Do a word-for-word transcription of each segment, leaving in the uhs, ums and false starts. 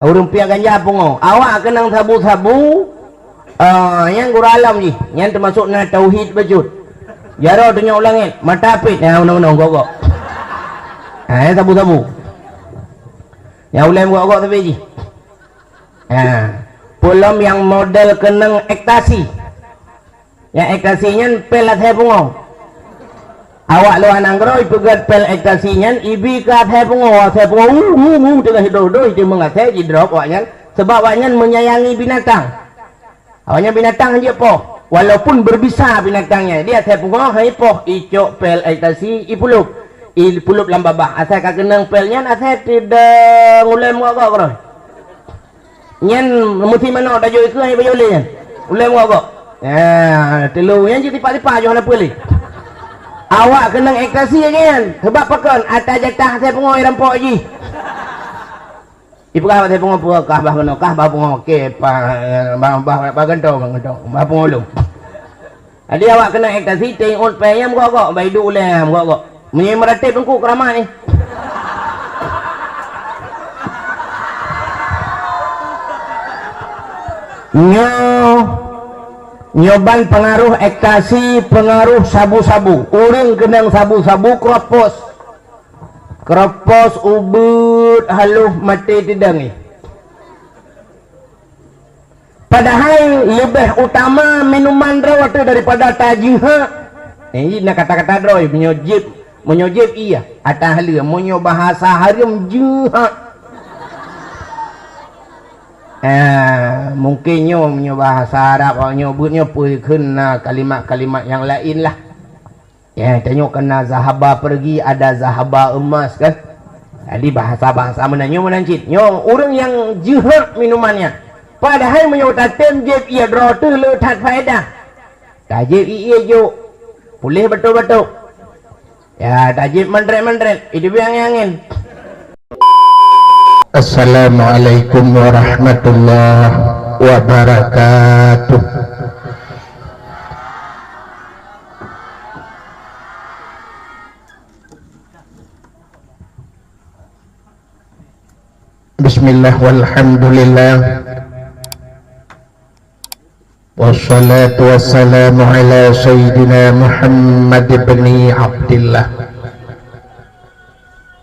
Ureuëng piep ganja pungo. Awak keunong sabu-sabu, ah, nyan gurée alam jih. Nyan teumasuk na tauhid bacut. Jaroe tunyok u langét, mata pet, nyan unong-unong gok-gok. Ha, nyan sabu-sabu. Nyan ulée gok-gok tapi jih. Ha. Peulom nyang model keunong ekstasi. Nyang ekstasi nyan pil asai pungo. Awak luwa nanggroe ipeugét pil ekstasi nyan ibi keu asai pungo, asai pungo, hu, hu, hu, teungoh hido-hido, itimeung asai jidrop awak nyan, sabab awak nyan menyayangi binatang. Awak nyan binatang jeuet poh, walaupun berbisa binatang nyan. Jadi asai pungo hai poh, icok pil ekstasi, ipulop. Ipulop lam babah. Asai ka keunong pil nyan, asai teudong ulée meuagak keudroe. Nyan meusi manok tajok ikeue hai bayoe lé nyan. Ulée meuagok. Ya, teulô nyan cit tipak-tipak joh hana peue lé. Awak keunong ekstasi lagée nyan. Sebab pakon? Ata jatah asai pungo irampok jih. Ipeugah asai pungo peue kah bah keunoe, kah bah pungo. Oke, pa, bah, bah, bah gantoe, bah gantoe. Bah pungo lôn. Jadi awak keunong ekstasi, teuingat péng nyan meugok-gok, bah iduek ulée nyan meugok-gok. Meunyoe meuratéb teungku keuramat nyoe. Nyoe, nyoe ban peungaroh ekstasi, peungaroh sabu-sabu. Ureuëng keunong sabu-sabu kropos. Kropos ubeuet haloh maté teudong nyoe. Padahai leubeh utama minuman droe teuh daripada tajihad. Eh, na kata-kata droe, meunyoe jieb, meunyoe jieb iya, ata haleue, meunyoe bahasa hareuem jihad. Eh, mungkin nyoe, meunyoe bahasa Arab, nyoe buet nyoe peue kheun na kalimat-kalimat nyang laén lah. Ya, tanyoe kan na zahaba pergi, ada zahaba emas kan. Jadi bahasa-bahasa meunan nyoe meunan cit. Nyoe ureuëng nyang jeuhet minuman nyan. Padahai meunyoe tatem jieb ié droe teuh le that faedah. Tajieb ié jok. Puléh batuk-batuk. Ya, tajieb mandret-mandret. Itu biang angin. Assalamualaikum warahmatullahi wabarakatuh. Bismillah, walhamdulillah. Wassalatu wassalamu ala sayyidina Muhammad ibni Abdillah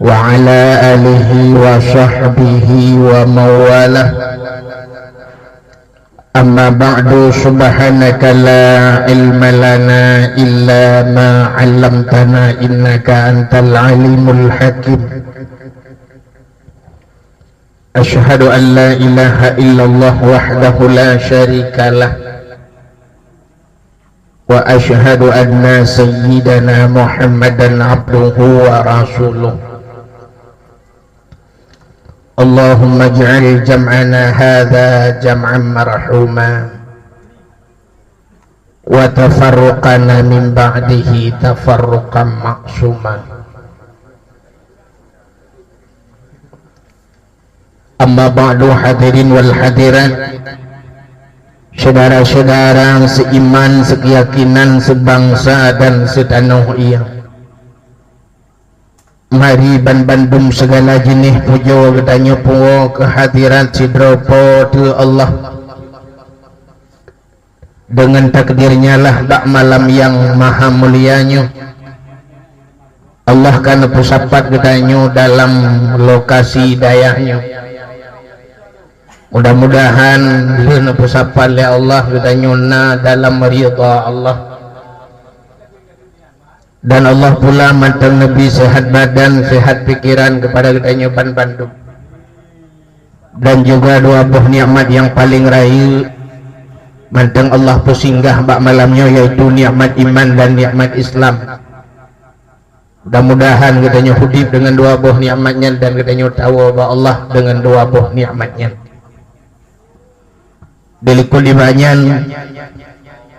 wa ala alihi wa sahbihi wa mawalah. Amma ba'du, subhanaka la ilma lana illa ma 'allamtana innaka antal alimul hakim. Asyhadu an la ilaha illallah wahdahu la syarika lah. Wa asyhadu anna sayyidana Muhammadan abduhu wa rasuluh. Allahumma ij'al jam'ana hadza jam'an marhuma. Wa tafarruqana min ba'dihi tafarruqan ma'suma. Amma ba'du, hadirin wal hadirat, syedara-syedara seiman, sekeyakinan, sebangsa dan setanoh iya. Mari ban bandum segala jeuneh pujoe geutanyoe puwoe keu hadirat sidroe Po teu Allah. Deungon takdir-Nya lah bak malam nyang maha mulia nyoe, Allah ka neupeusapat geutanyoe dalam lokasi dayah nyoe. Mudah-mudahan lheueh neupeusapat lé Allah geutanyoe na dalam ridha Allah. Dan Allah pula mantong neubri sehat badan, sehat pikiran keupada geutanyoe ban bandum. Dan juga dua boh nikmat nyang paleng rayeuk mantong Allah peusinggah bak malam nyoe, yaitu nikmat iman dan nikmat Islam. Mudah-mudahan geutanyoe udeb deungon dua boh nikmat nyan dan geutanyoe tawoe bak Allah deungon dua boh nikmat nyan. Dilikot nibak nyan,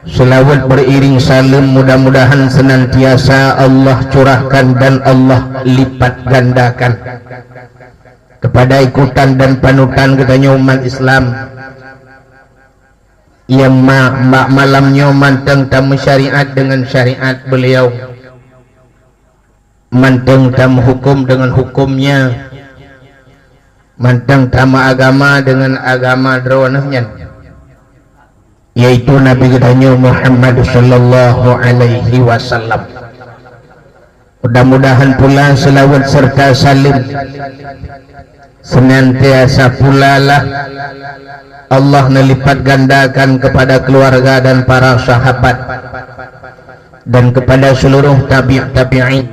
seulaweuet beriring saleuem mudah-mudahan senantiasa Allah curahkan dan Allah lipat gandakan kepada ikutan dan panutan geutanyoe umat Islam, nyang ma-, bak malam nyoe mantong tameusyariat deungon syariat beliau. Mantong tameuhuköm deungon huköm-Nya, mantong tameuagama deungon agama droeneuh nyan, yaitu Nabi geutanyoe Muhammad sallallahu alaihi wasallam. Mudah-mudahan pula selawat serta salam senantiasa pula lah Allah melipat gandakan kepada keluarga dan para sahabat dan kepada seluruh tabi' tabi'in,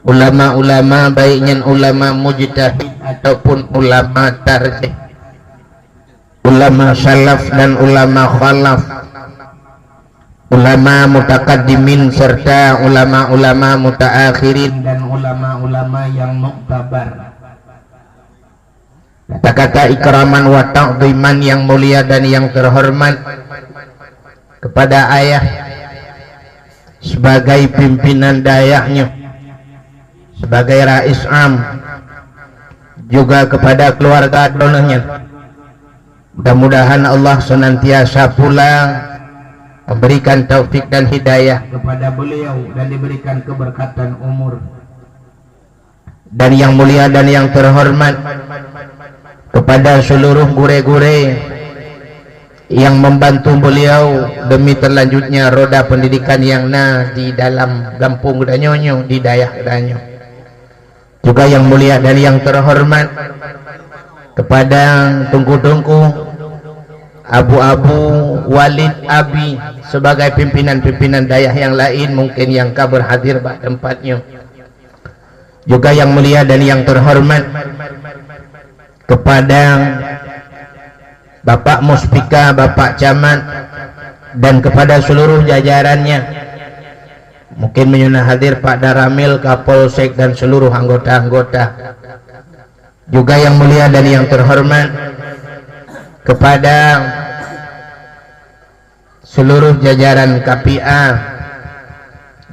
ulama-ulama, baik nyan ulama mujtahid ataupun ulama tarjih, ulama salaf dan ulama khalaf, ulama mutakaddimin serta ulama-ulama mutaakhirin dan ulama-ulama yang muktabar. Kata-kata ikraman wa ta'ziman yang mulia dan yang terhormat kepada ayah sebagai pimpinan dayah nyoe, sebagai rais am, juga kepada keluarga droeneuh nyan. Mudah-mudahan Allah senantiasa pula memberikan taufik dan hidayah kepada beliau dan diberikan keberkatan umur. Dan yang mulia dan yang terhormat kepada seluruh gurée-gurée yang membantu beliau demi terlanjutnya roda pendidikan yang na di dalam gampông geutanyoe nyoe, di dayah geutanyoe. Juga yang mulia dan yang terhormat kepada teungku-teungku, abu-abu, walid, abi, sebagai pimpinan-pimpinan dayah yang lain mungkin yang ka berhadir bak tempat nyoe. Juga yang mulia dan yang terhormat kepada Bapak Muspika, Bapak Camat, dan kepada seluruh jajarannya. Mungkin meunyoe na hadir Pak Danramil, Kapolsek, dan seluruh anggota-anggota. Juga yang mulia dan yang terhormat kepada seluruh jajaran K P A,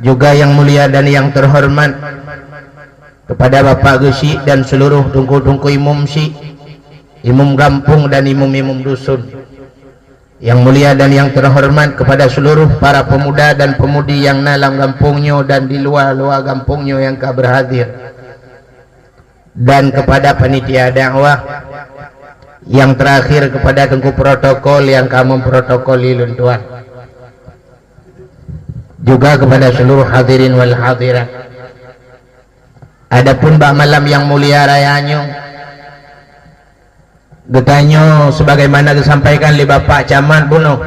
juga yang mulia dan yang terhormat kepada Bapak Geuchik dan seluruh teungku-teungku imum chik, imum gampông dan imum-imum dusun. Yang mulia dan yang terhormat kepada seluruh para pemuda dan pemudi yang na lam gampông nyoe dan di luwa-luwa gampông nyoe nyang ka berhadir. Dan kepada panitia dakwah, yang terakhir kepada teungku protokol yang ka memprotokoli lôn tuan. Juga kepada seluruh hadirin wal hadirat. Adapun bak malam yang mulia raya nyoe, geutanyoe sebagaimana geusampaikan lé Bapak Camat bunoe,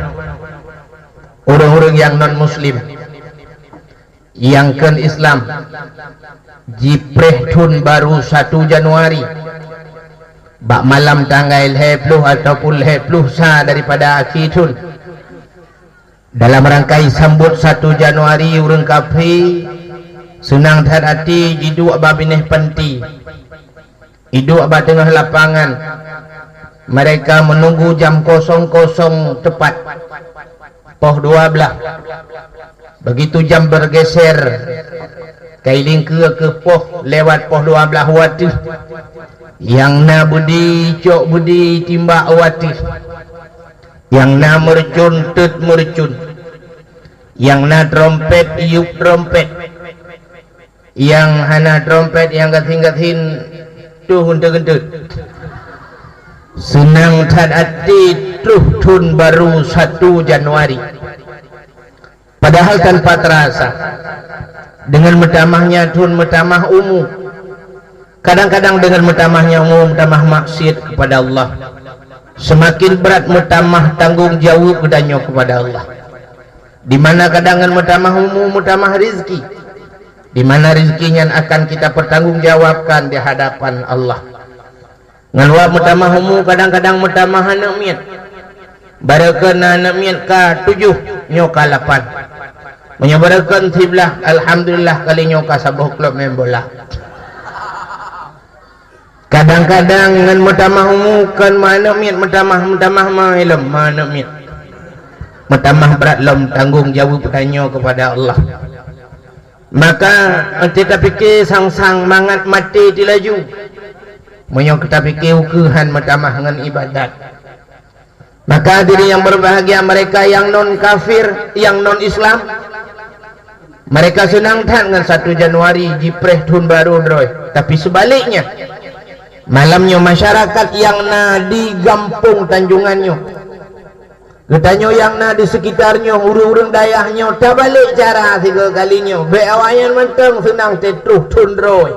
ureuëng-ureuëng nyang non muslim, nyang kon Islam, jipreh thon baru satu Januari, bak malam tanggai lhée ploh ataupun lhée ploh sa daripada akhé thon. Dalam rangkai sambot satu Januari, ureuëng kafé seunang that até jiduek bak binéh panti, jiduek bak teungoh lapangan. Mereka menunggu jam kosong kosong tepat, poh dua belas. Begitu jam bergeser, kai lingkeue keu poh lewat poh dua belas wateuh, nyang na beudi cok beudi timbak wateuh, nyang na meureucon teut meureucon, nyang na trompet yup trompet, nyang hana trompet nyang gasien-gasien tuh geunteuet-geunteuet. Seunang that até troh thon baru satu Januari. Padahal tanpa terasa, dengan meutamahnya thon meutamah umu. Kadang-kadang dengan meutamahnya umu meutamah maksiat kepada Allah. Semakin berat meutamah tanggong jaweueb geutanyoe kepada Allah. Di mana kadang ngon meutamah umu meutamah rizki, di mana rizki nyan akan kita pertanggungjawabkan di hadapan Allah. Ngon wak meutamah umu kadang-kadang meutamah aneuk miet. Barokon na aneuk miet ka tujoh, nyoe ka lapan. Meunyoe barokon siblaih, alhamdulillah, kali nyoe ka saboh klub main bola. Kadang-kadang ngon meutamah umu kon ma aneuk miet meutamah, meutamah ma ilom ma aneuk miet. Meutamah brat lom tanggong jaweueb geutanyoe kepada Allah. Maka, eh, tapike sang-sang mangat maté tilaju. Meunyoe tapike ukeue han meutamah ngon ibadat. Maka hadirin yang berbahagia, mereka yang non kafir, yang non Islam, mereka seunang that ngon satu Januari jipreh thon baru droe. Tapi sebaliknya, Malam nyoe masyarakat nyang na di gampông Tanjongan nyoe, geutanyoe nyang na di sekitar nyoe, ureuëng-ureuëng dayah nyoe, tabalek cara sigoe kali nyoe. Bék awaknyan mantong seunang teutroh thon droe.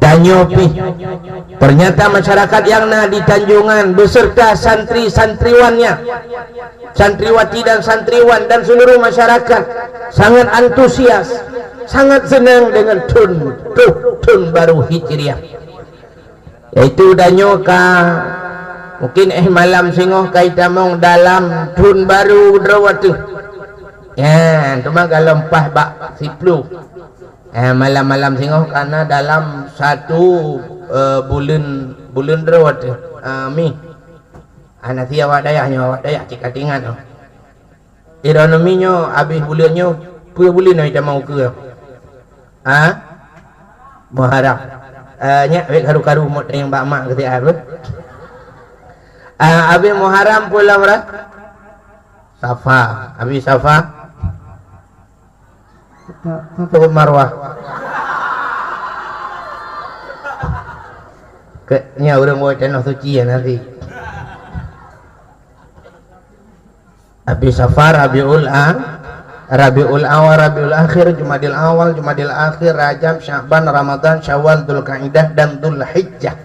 Tanyoe pih, ternyata masyarakat nyang na di Tanjongan beserta santri-santriwannya, santriwati dan santriwan dan seluruh masyarakat sangat antusias, sangat senang dengan thon, troh thon baru Hijriah. Yaitu tanyoe ka, mungkin éh malam singoh ka itamong dalam thon baru droe ateueh. Ya, teuma galom paih bak siploh. Eh, malam-malam singoh ka na dalam satu, eh, buleuen, buleuen droe ateueh. Ah, mi. Ah, na si awak dayah nyoe, awak dayah cit ka teuingat nyoe. Ironomi nyoe, abéh buleuen nyoe, peue buleuen nyoe itamong ukeue? Ha? Muharram. Eh, nyak bék karu-karu mot teunyang bak mak keusiat beuh. Ah, abéh Muharram peue lam rat? Safa. Abéh Safa? Safa Marwah. Ke, nyan ureuëng woe tanoh suci ya nanti. Abéh Safar, Rabiul A, Rabiul Awal, Rabiul Akhir, Jumadil Awal, Jumadil Akhir, Rajab, Sya'ban, Ramadan, Syawal, Dzulqa'dah, dan Dzulhijjah.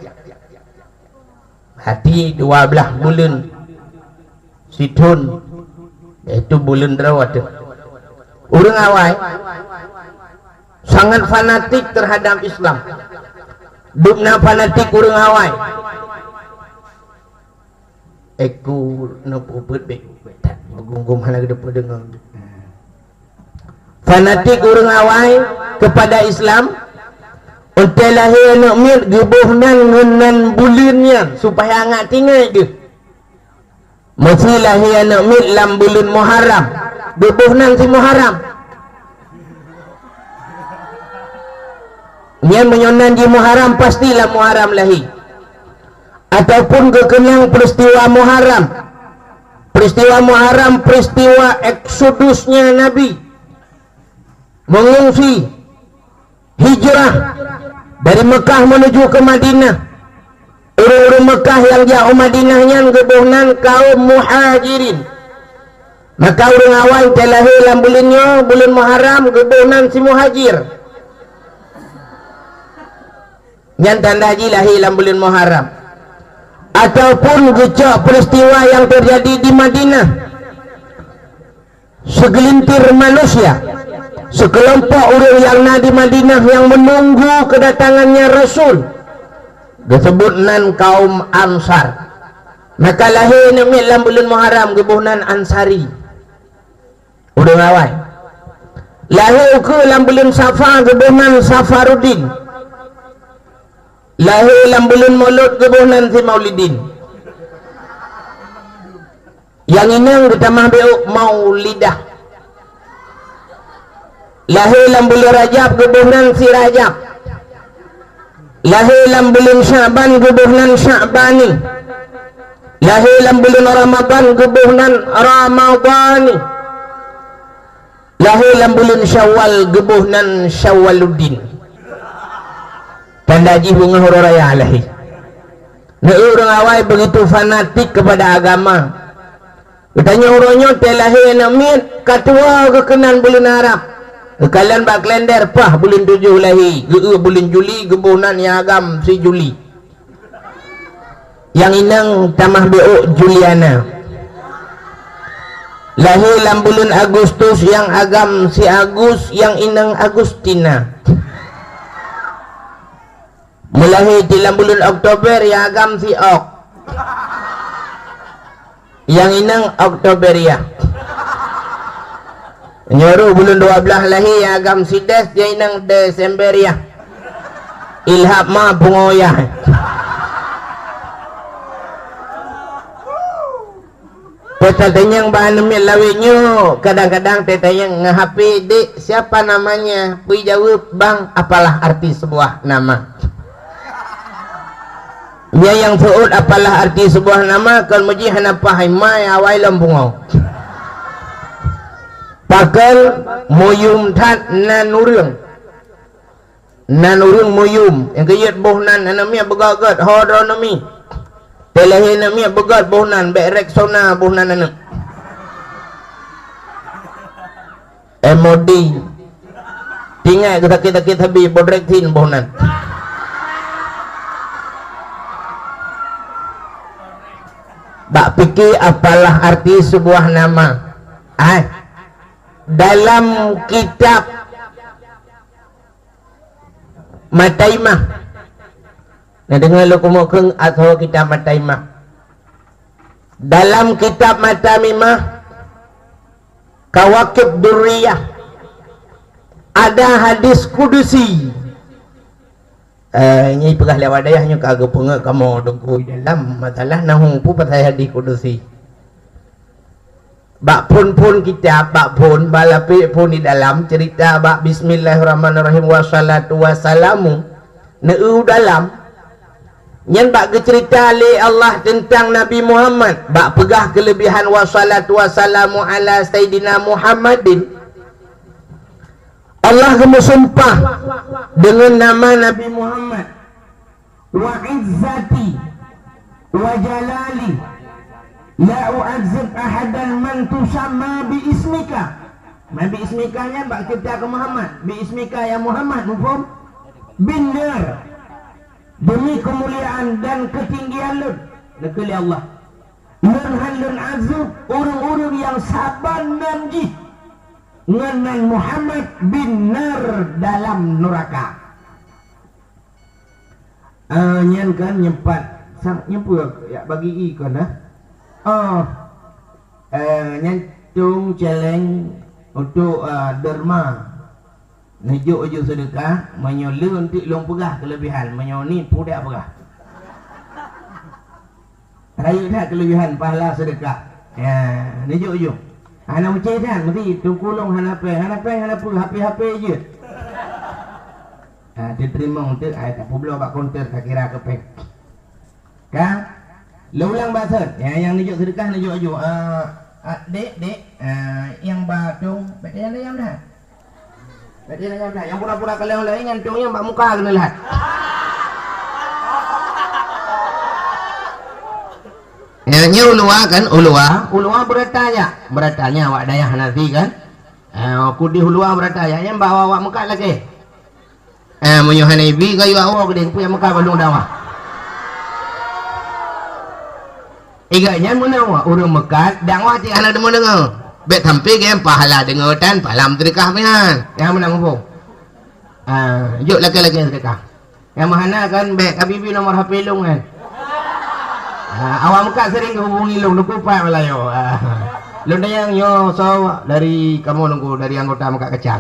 Hati dua belas buleuen sithon, yaitu buleuen droe ateueh. Ureuëng awai sangat fanatik terhadap Islam. Dubna fanatik ureuëng awai. Eku neupeubuet bék that, meugum-gum hana geudeupeue deungoe. Fanatik ureuëng awai kepada Islam, untée lahé aneuëk miet geuboh nan ngon nan buleuen nyan supaya ngat tinggai geuh. Meusé lahé aneuëk miet lam buleuen Muharram, geuboh nan si Muharram. Nyan meunyoe nan jih Muharram, pasti lam Muharram lahé. Ataupun geukeunang peristiwa Muharram. Peristiwa Muharram, peristiwa eksodusnya Nabi. Mengungsi, hijrah dari Mekah menuju ke Madinah. Ureuëng-ureuëng Mekah nyang jak u Madinah nyan geuboh nan kaum Muhajirin. Maka ureuëng awai nyang lahé lam buleuen nyoe, buleuen Muharram, geuboh nan si Muhajir. Nyan tanda jih lahé lam buleuen Muharram. Ataupun geucok peristiwa nyang teujadi di Madinah. Segelintir manusia, sekelompok ureuëng nyang na di Madinah nyang menunggu kedatangannya Rasul, geuseubut nan kaum Ansar. Maka lahé aneuëk miet lam buleuen Muharram geuboh nan Ansari. Ureuëng awai. Lahé ukeue lam buleuen Safa geuboh nan Safaruddin. Lahé lam buleuen Mulod geuboh nan si Maulidin. Nyang inong geutamah bék Maulidah. Lahé lam buleuen Rajab geuboh nan si Rajab. Lahé lam buleuen Sya'ban geuboh nan Sya'bani. Lahé lam buleuen Ramadan geuboh nan Ramadhani. Lahé lam buleuen Syawal geuboh nan Syawaluddin. Tanda jih beungoh uroe raya lahé. Neu ureuëng awai begitu fanatik kepada agama. Geutanyoe uroe nyoe tée lahé aneuëk miet, ka tuwoe geukeunong buleuen Arab. Geukalon bak kalender, paih buleuen tujoh lahé, geu-eu buleuen Juli, geuboh nan nyang agam si Juli. Nyang inong tamah bék Juliana. Lahé lam buleuen Agustus, nyang agam si Agus, nyang inong Agustina. Meulahé di lam buleuen Oktober, nyang agam si Ok. Nyang inong Oktoberia. Nyoe rôh buleuen dua blaih lahé, nyang agam si Des, nyang inong Desemberiah. Ilhab ma pungoyah. Teutatanyong bak aneuëk miet lawét nyoe, kadang-kadang teutatanyong ngon H P, "Dek, siapa namanya?" Peue jaweueb, "Bang, apalah arti sebuah nama?" Nyan nyang seuôt apalah arti sebuah nama, kon meujih hana paih, mai awai lom pungo. Pakon meuyum that nan ureuëng. Nan ureuëng muyum, nyang keuyeuet boh nan aneuk miet beugét-gét, ho droe aneuk miet. Teulahé aneuk miet beugét boh nan, bék Rexona boh nan aneuk. M O D. Tinggai keu sakét-sakét sabe, Bodreksin boh nan. Bak pike apalah arti sebuah nama. Ai. Dalam kitab Mataimah. Na deungoe lôn keumeung kheun ateueh kitab Mataimah. Dalam kitab Mataimah, Kawakib Durriyah, ada hadis kudusi. Eh, nyoe peugah lewat dayah nyoe ka geupeungeut kamoe dengku dalam masalah nahu peue pasai hadis kudusi. Bak phon-phon kitab, bak phon, bak lapék phon di dalam cerita bak Bismillahirrahmanirrahim, wassalatu wassalamu, neu dalam. Nyan bak geucerita lé Allah tentang Nabi Muhammad, bak peugah keulebihan wassalatu wassalamu ala Sayyidina Muhammadin. Allah geumeusumpah deungon nama Nabi Muhammad. Wa izzati wa jalali la u'azzib ahadan man tusamma bi ismika. Man bi ismika nyan bak cebta keu Muhammad. Bi ismika ya Muhammad, muphom? Bin nar. Demi keumuliaan dan keutinggian lôn, neukheun lé Allah. Lôn hán lôn azeueb ureuëng-ureuëng nyang saban nan jih ngon nan Muhammad bin nar dalam nuraka. Eh, nyan kan nyempat sang nyempue yak bagi i kon dah. Oh. Eh, nyan tung celeng untuk, eh, derma. Neujok uju seudeukah, meunyoe le untuk lôn peugah keulebihan, meunyoe ni pudak peugah. Rayeuk that keulebihan pahala seudeukah. Ya, neujok uju. Hana meucé that, meusti tungkulong hana péng, hana péng, hana peue, hape-hape jeuet. Ha, teurimong teuk, ai tapubloe bak konter takira keu péng. Ka? Lôn ulang bak sot. Ya, nyang neujok seudeukah neujok uju. Ah, ah, dek, dek, ah, nyang ba tong, bèk tanyong-tanyong dah. Bèk tanyong-tanyong dah. Nyang pura-pura kalon laén nyan tong nyang bak muka keuneulhat. Ya, nyoe uluwa kan, uluwa, uluwa beurata nyak. Beurata nyak awak dayah Hanafi kan. Ah, kudeh uluwa beurata nyak, nyan bak awak-awak meukat lakèe. Eh, meunyoe hana ibi kayue awak geude, peue nyang meukat bandum dakwah. Iga nyan meunan awak ureuëng meukat dakwah cit hana deungoe-deungoe. Bèk sampai geuh pahala deungoe tan pahala meuseudeukah pih nyan. Nyang meunan muphom. Ah, jok lakèe-lakèe seudeukah. Nyang meuhana kan bèk ka bibi nomor H P lôn kan. Ah, awak meukat sering geuhubungi lôn, lôn kupat meulayeue. Ah. Lôn tanyong nyoe soe dari kamoe nunggu dari anggota meukat kacang.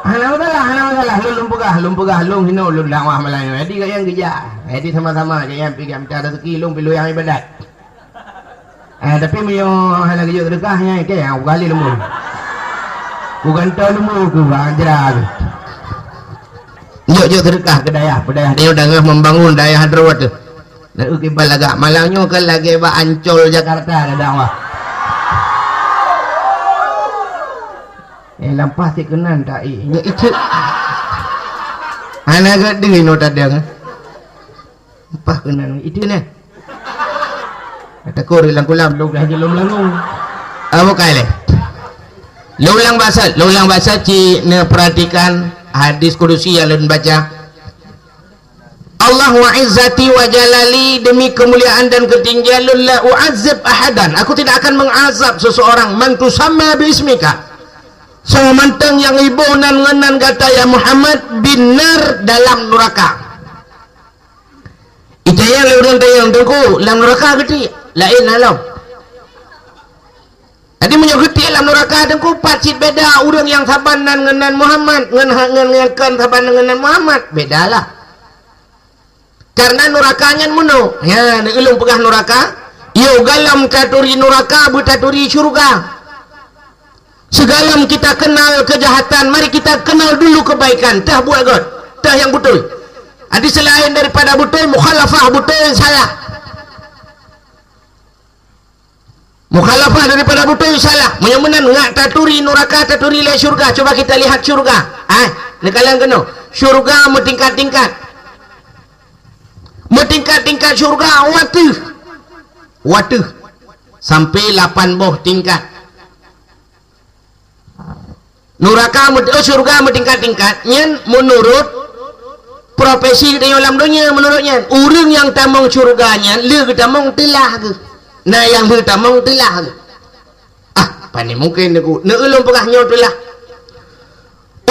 Hana masalah, hana masalah. Lôn, lôn peugah, lôn peugah, lôn hinoe lôn dakwah meulayeue. Jadi gayang geujak. Jadi sama-sama gayang pih gayang mita rezeki, lôn pih lôn nyang ibadat. Ah, tapi meunyoe hana geujok seudeukah nyan, keu nyang kugali leumo. Kugantoe leumo ku anjra tu. Jok-jok seudeukah keu dayah, peudayah dia udah ngah membangun dayah Hadrot tu. Na uki balagak malam nyoe kan lagèe bak Ancol Jakarta ada dakwah. Eh, lampah cit keunan tak, eh, nyak icek. Hana gak deh no tadeng. Lampah keunan itu nah. Takot lam kulam lom dah jelom langung. Ah, bukai leh. Lôn ulang bak sot, lôn ulang bak sot cit neuperhatikan hadis kudusi nyang lôn baca. Allah wa izzati wa jalali, demi kemuliaan dan ketinggian lôn, la u'azzib ahadan, aku tidak akan mengazab seseorang, man tusamma bi ismika, soe mantong nyang iboh nan ngon nan gata ya Muhammad, bin nar, dalam nuraka. Itanyong lé ureuëng tanyong, "Teungku, lam nuraka geuti?" Laén na lom. Jadi meunyoe geuti lam nuraka, Teungku, pat cit beda ureuëng nyang saban nan ngon nan Muhammad, ngon ha-, ngon nyang kon saban nan ngon nan Muhammad, bedalah. Karena nuraka nyan meunoe. Ya, ulôn peugah nuraka, yoh galom taturi nuraka, beutaturi syeuruga. Sigalom kita kenal kejahatan, mari kita kenal dulu kebaikan. Teuh buet gét, teuh nyang beutôi. Jadi selain daripada beutôi, mukhalafah beutôi, salah. Mukhalafah daripada beutôi salah. Meunyoe meunan ngat taturi nuraka, taturi lé syurga. Cuba kita lihat syurga. Ah, neukalon keunoe. Syurga meutingkat-tingkat. Meutingkat-tingkat syurga wateuh. Wateuh. Sampai lapan boh tingkat. Nuraka meut-, oh, syurga meutingkat-tingkat, nyan meunurot profesi geutanyoe lam donya, meunurot nyan. Ureuëng nyang tamong syurga nyan, le geutamong teulah geuh. Na nyang le tamong teulah geuh. Ah, pane mungken Teungku. Neueu lôn peugah nyoe teulah.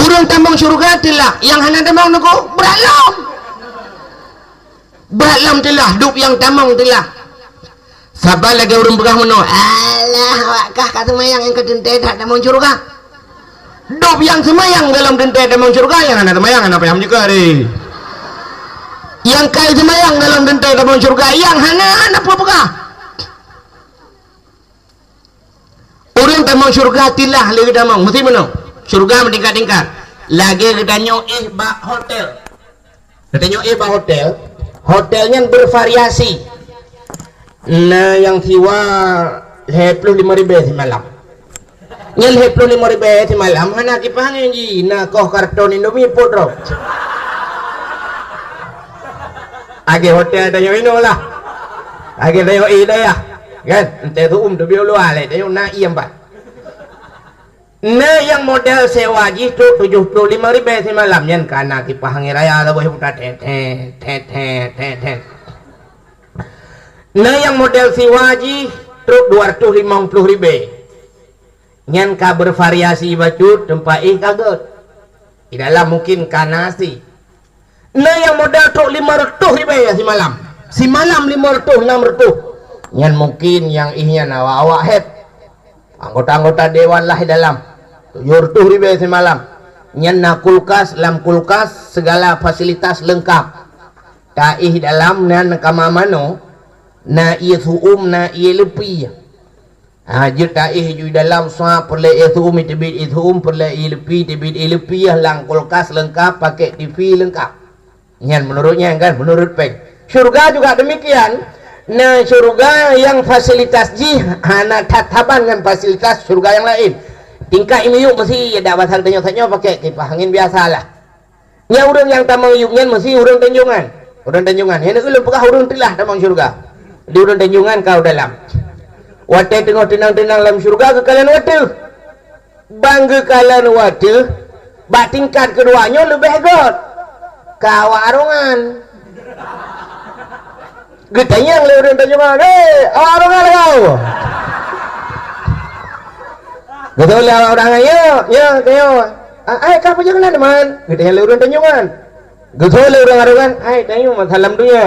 Ureuëng tamong syurga teulah, nyang hana tamong Teungku, brat lom. Brat lom teulah, dub nyang tamong teulah. Saban lagée ureuëng peugah meunoe, "Alah, awak kah ka seumayang nyang ka teuntée that tamong syurga." Dub nyang seumayang dalam teuntée tamong syurga, nyang hana seumayang hana payah meunyeukeu hari. Nyang ka seumayang dalam teuntée tamong syurga, nyang hana, hana peue peugah. Ureuëng tamong syurga teulah lé geutamong, meusti meunoe. Syurga meutingkat-tingkat. Lagée geutanyoe éh bak hotel. Geutanyoe éh bak hotel. Hotel nyan bervariasi. Na nyang siwa lhée ploh limong ribée simalam. Nyan lhée ploh limong ribée simalam hana kipahang ji, na koh karton Indomie pot droe. Lagée hotel tanyoe inoe lah. Lagée tanyoe éh dayah. Kan? Entée teuum teubiet luwa lé, tanyoe na iem pat. Na nyang model sewa jih trok tujoh ploh limong ribée simalam, nyan ka na kipah angén raya saboh buta, tet, tet, tet, tet, tet, tet. Na nyang model sewa jih trok dua ratus limong ploh ribée. Nyan ka bervariasi bacut, teumpat éh ka gét. Di dalam mungken ka na asi. Na nyang modal trok limong reutôh ribée simalam. Simalam limong reutôh, nam reutôh. Nyan mungken nyang éh nyan awak-awak héb. Anggota-anggota dewan lah di dalam. Tujoh reutôh ribée simalam. Nyan na kulkas, lam kulkas segala fasilitas leungkap. Taéh dalam nyan kama manoe, na ié su'um, na ié leupie. Ha, jeuet taéh ju dalam sa peureulée ié su'um, teubiet ié su'um, peureulée ié leupie, teubiet ié leupie, lam kulkas leungkap, pakèk TV leungkap. Nyan meunurot nyan kan, meunurot péng. Syeuruga juga demikian. Na syeuruga nyang fasilitas jih hana that saban ngon fasilitas syeuruga nyang laén. Tingkat imeuyueb meusi dak basa geutanyoe tanyoe pakèk kipah angén biasalah. Nyang ureuëng nyang tamong yueb nyan meusi ureuëng Tanjongan. Ureuëng Tanjongan. Nyang ulôn peugah ureuëng teulah tamong syeuruga. Di ureuëng Tanjongan ka u dalam. Watée teungoh teunang-teunang lam syeuruga geukalon wateueh. Ban geukalon wateueh, bak tingkat keudua nyoe leubeh gét. Ka awak arongan. Geutanyong lé ureuëng Tanjongan, "Hei, awak arongan kau?" Geutanyong lé awak arongan, "Ya, ya, tanyoe." "Ah, ai, ka peue nyang na, teuma?" Geutanyong lé ureuëng Tanjongan. Geutanyong lé ureuëng arongan, "Ai, tanyoe masa lam donya."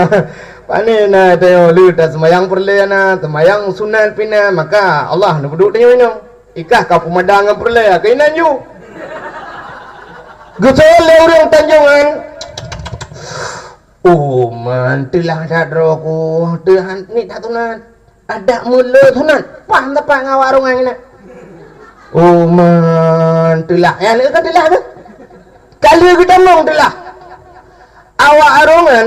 "Pane na tanyoe le taseumayang peureulée na, seumayang sunat pih na, maka Allah neupeuduek tanyoe inong. Ikah ka peumada ngon peureulée, keuinan ju." Geutanyong lé ureuëng Tanjongan, "Oh man, teulah that droe ku, teuhan ni that sunat. Adak meulé sunat, paih tapak ngon awak arongan nyan." "Oh man, teulah." Nyan ka teulah tu. Ka lheueh geutamong teulah. Awak arongan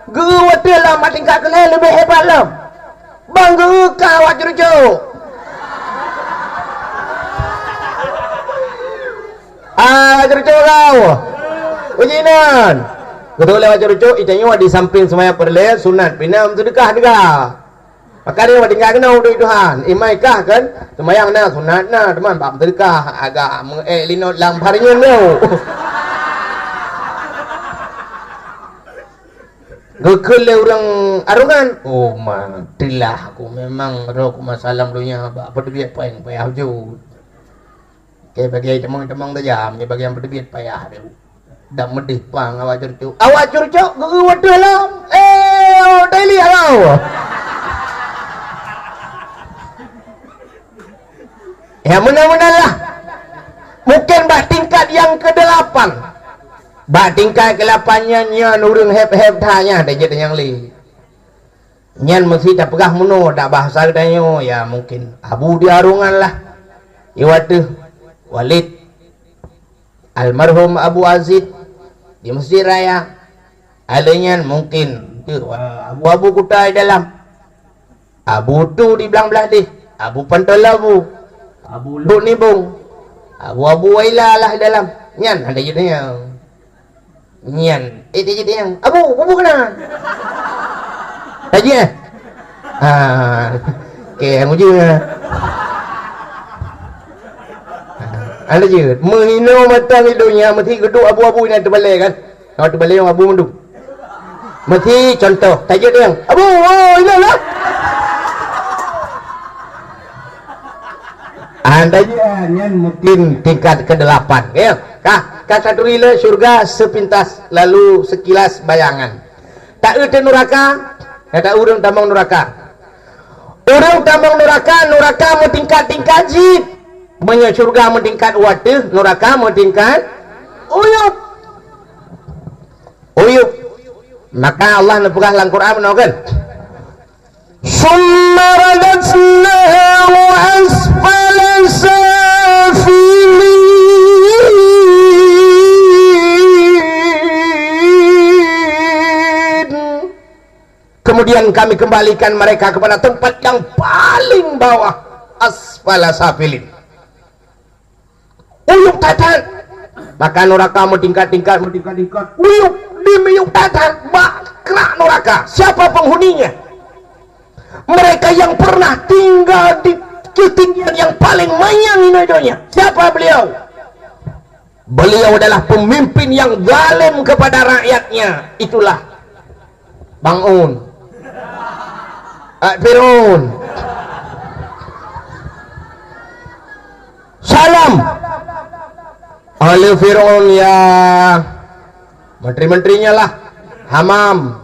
geu-eu wateueh lam tingkat keulai leubeh hebat lom. Ban geu-eu ka awak curucok. Ah, curucok kau. Uji nan. Geutanyong lé awak curucok, itanyoe di samping seumayang peureulée, sunat pih na, seudeukah teuga. Maka dia tinggai keunoe udép Tuhan. Imai kah kan? Seumayang na, sunat na, teuma bak meuseudeukah agak meu-ék linot lam parinyun nyoe. Geukheun lé ureuëng arongan, "Oh ma, teulah aku memang roh ku masa lam donya bak peuteubiet péng payah ju." Oke, bagi teumang-teumang saja, meunyoe bagi nyang peuteubiet payah tu. Dan meudeh pang awak curucok. Awak curucok geu-eu wateueh lom. Eh, oh, daily halo. Ya, meunan-meunan lah. Mungkin bak tingkat nyang keudelapan. Bak tingkat keulapan nyan, nyan ureuëng héb-héb that nyan, dah jeuet nyang lé. Nyan meusi tapeugah meunoe dak bahasa geutanyoe, ya mungkin Abu di Arongan lah. Iwateuh Walid, almarhum Abu Azid di Mesjid Raya. Alé nyan mungkin teuh, ah, abu-abu kuta di dalam. Abu Tu di blang blah deh. Abu Pantola bu. Abu Luk Nibong. Abu-abu Waila lah dalam. Nyan ada jeuet nyang. Nyan, eh, dia jadi yang, "Abu, Abu kena." Lagi, eh? Ha. Okey, yang uji, eh. Ada je. Meuhino mantong di dunia, meusti geuduek abu-abu nyang teubalai kan? Kalau teubalai, abu mandum. Meusti contoh, tajuk dia yang, "Abu, oh, inilah." Andai nyan mungkin tingkat kedelapan, ya. Ka, ka taturi lé syurga sepintas, lalu sekilas bayangan. Taeu teuh nuraka, kata ureuëng tamong nuraka. Ureuëng tamong nuraka, nuraka meutingkat-tingkat jih. Meunyoe syurga meutingkat u ateueh, nuraka meutingkat uyup. Uyup. Maka Allah neupeugah lam Quran meunoe kan? ثم رددناه أسفل سافلين. Kemudian kami kembalikan mereka kepada tempat yang paling bawah, asfala safilin. Uyup that-that. Maka nuraka meutingkat-tingkat, meutingkat-tingkat. Uyup, di miyup that-that, bak krak nuraka. Siapa penghuninya? Mereka yang pernah tinggal di ketinggian yang paling manyang di dunia. Siapa beliau? Beliau adalah pemimpin yang zalim kepada rakyatnya. Itulah Bang Un. Ah, Fir'aun. Salam. Oleh Fir'aun ya menteri-menterinya lah. Hamam.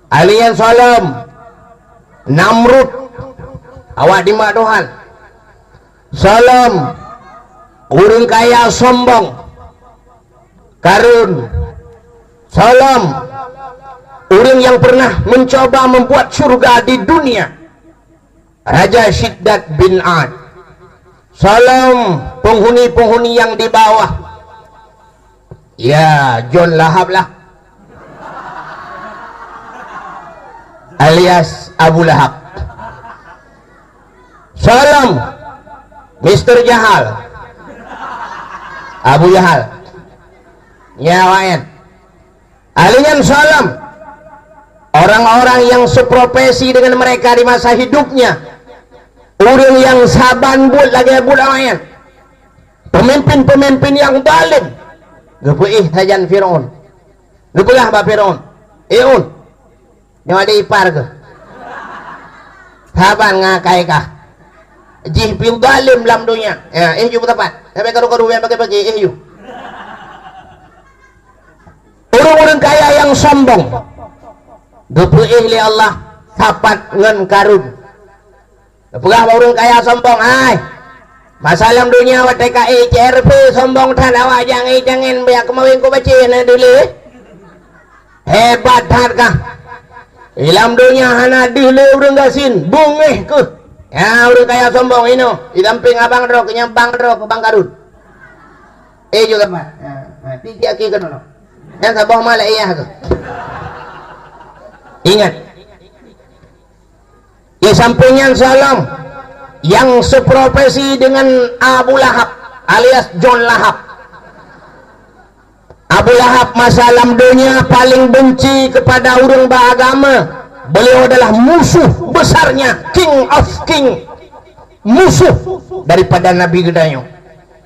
Alian salam. Namrud. Awak dimak Tuhan. Salam. Ureuëng kaya sombong. Karun. Salam. Ureuëng yang pernah mencoba membuat syurga di dunia. Raja Syiddat bin Ad. Salam penghuni-penghuni yang di bawah. Ya, John Lahab lah. Alias Abu Lahab. Salam, Mister Jahal. Abu Jahal. Nyawa nyan. Alian salam. Orang-orang yang seprofesi dengan mereka di masa hidupnya. Ureuëng yang saban buet lagée buet awaknyan. Pemimpin-pemimpin yang zalim. Geupeuéh sajan Fir'aun. Geupeugah bak Fir'aun, "Eh, Un, nyoe ada ipar keuh. Saban ngon akai kah. Jih pih zalim lam donya. Ya, éh ju beusapat. Sampai karu-karu nyang pakai-pakai, éh ju." Ureuëng-ureuëng kaya nyang sombong geupeuéh lé Allah sapat ngon Karun. Geupeugah bak ureuëng kaya sombong, "Hai, masa lam donya watée ka éh C R P sombong that awak jangai-jangai biak keumawen ku bace na dulu. Hebat that kah. Di lam donya hana deuh lé ureuëng gasien, beungéh keuh." Ya, ureuëng kaya sombong inoe, di sampéng abang droe, keu nyang bang droe, keu bang Karun. Eh, juga mah. Ha, ha, tiga kaki keunoe. Nyang saboh malaikat tu. Ingat. Di samping nyan salam yang seprofesi dengan Abu Lahab alias John Lahab. Abu Lahab masa lam dunia paling benci kepada ureuëng beragama. Beliau adalah musuh besarnya, King of King. Musuh daripada Nabi geutanyoe.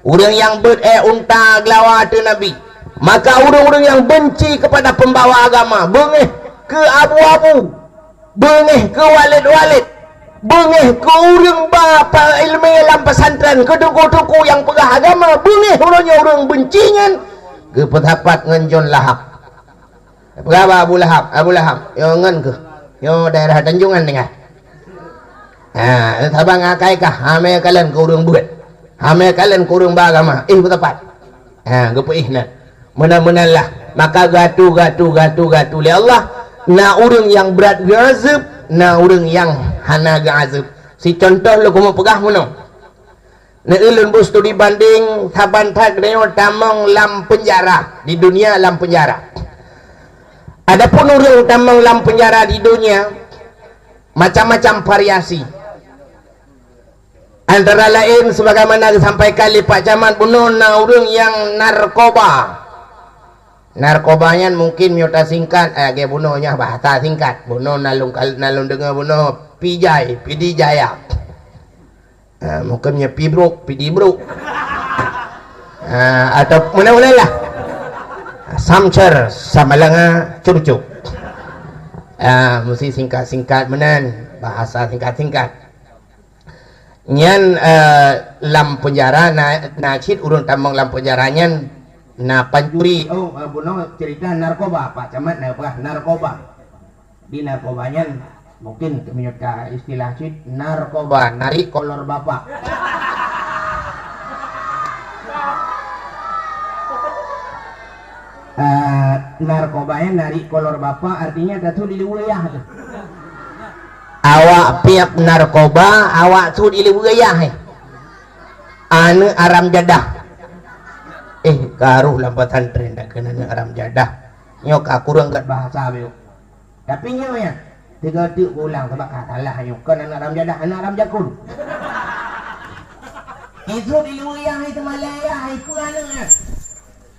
Ureuëng nyang beuet ék unta geulawa ateueh Nabi. Maka ureuëng-ureuëng nyang benci kepada pembawa agama, beungéh keu abu-abu, beungéh keu walid-walid, beungéh keu ureuëng ba pa-, iéleumé lam pesantren, keu teungku-teungku nyang peugah agama, beungéh uroe nyoe ureuëng benci nyan, geupeusapat ngon John Lahab. Peugah bak Abu Lahab, "Abu Lahab, nyoe ngon keuh. Nyoe daerah Tanjongan tinggai. Ha, saban ngon akai kah, ha, mé kalon keu ureuëng beuet. Ha, mé kalon keu ureuëng beragama. Éh beusapat." Ha, geupeuéh nan. Meunan-meunan lah. Maka geuatu, geuatu, geuatu, geuatu lé Allah. Na ureuëng nyang brat geuazeueb, na ureuëng nyang hana geuazeueb. Sicontoh lôn keumeung peugah meunoe. Neu ulôn beu studi banding, saban that geutanyoe tamong lam penjara, di dunia lam penjara. Adapun ureuëng tamong lam penjara di dunia, macam-macam variasi. Antara laén, sebagaimana disampaikan lé Pak Camat, bunoe na ureuëng nyang narkoba. Narkoba nyan mungkin meunyoe tasingkat, eh, lagée bunoe nyan bahasa singkat. Bunoe na lôn kal-, na lôn deungoe bunoe pijai, pidi jaya. Ah, mungkin nyan pibruk, pidi bruk. Ah, atau meunan-meunan lah. Samcer, samalanga, curcuk. Ah, mesti singkat-singkat meunan, bahasa singkat-singkat. Nyan, eh, lam penjara na, na cit ureuëng tamong lam penjara nyan na pancuri. Oh, eh, bunoe cerita narkoba, Pak Camat na peugah narkoba. Di narkoba nyan mungkin meunyoe istilah cit narkoba, narik kolor bapak. Eh, narkoba nyan narik kolor bapak artinya tatu di luwah tu. Awak piep narkoba, awak su di luwah, eh. Aneuëk aram jadah. Eh, karoh lam pesantren dak keunan aneuëk aram jadah. Nyoe ka kureueng gét bahasa beu. Tapi nyoe ya, tiga teuk ulang sebab ka salah nyoe. Kon aneuëk aram jadah, aneuëk aram jakun. Isu di luwah itu malaya, itu aneuëk ya.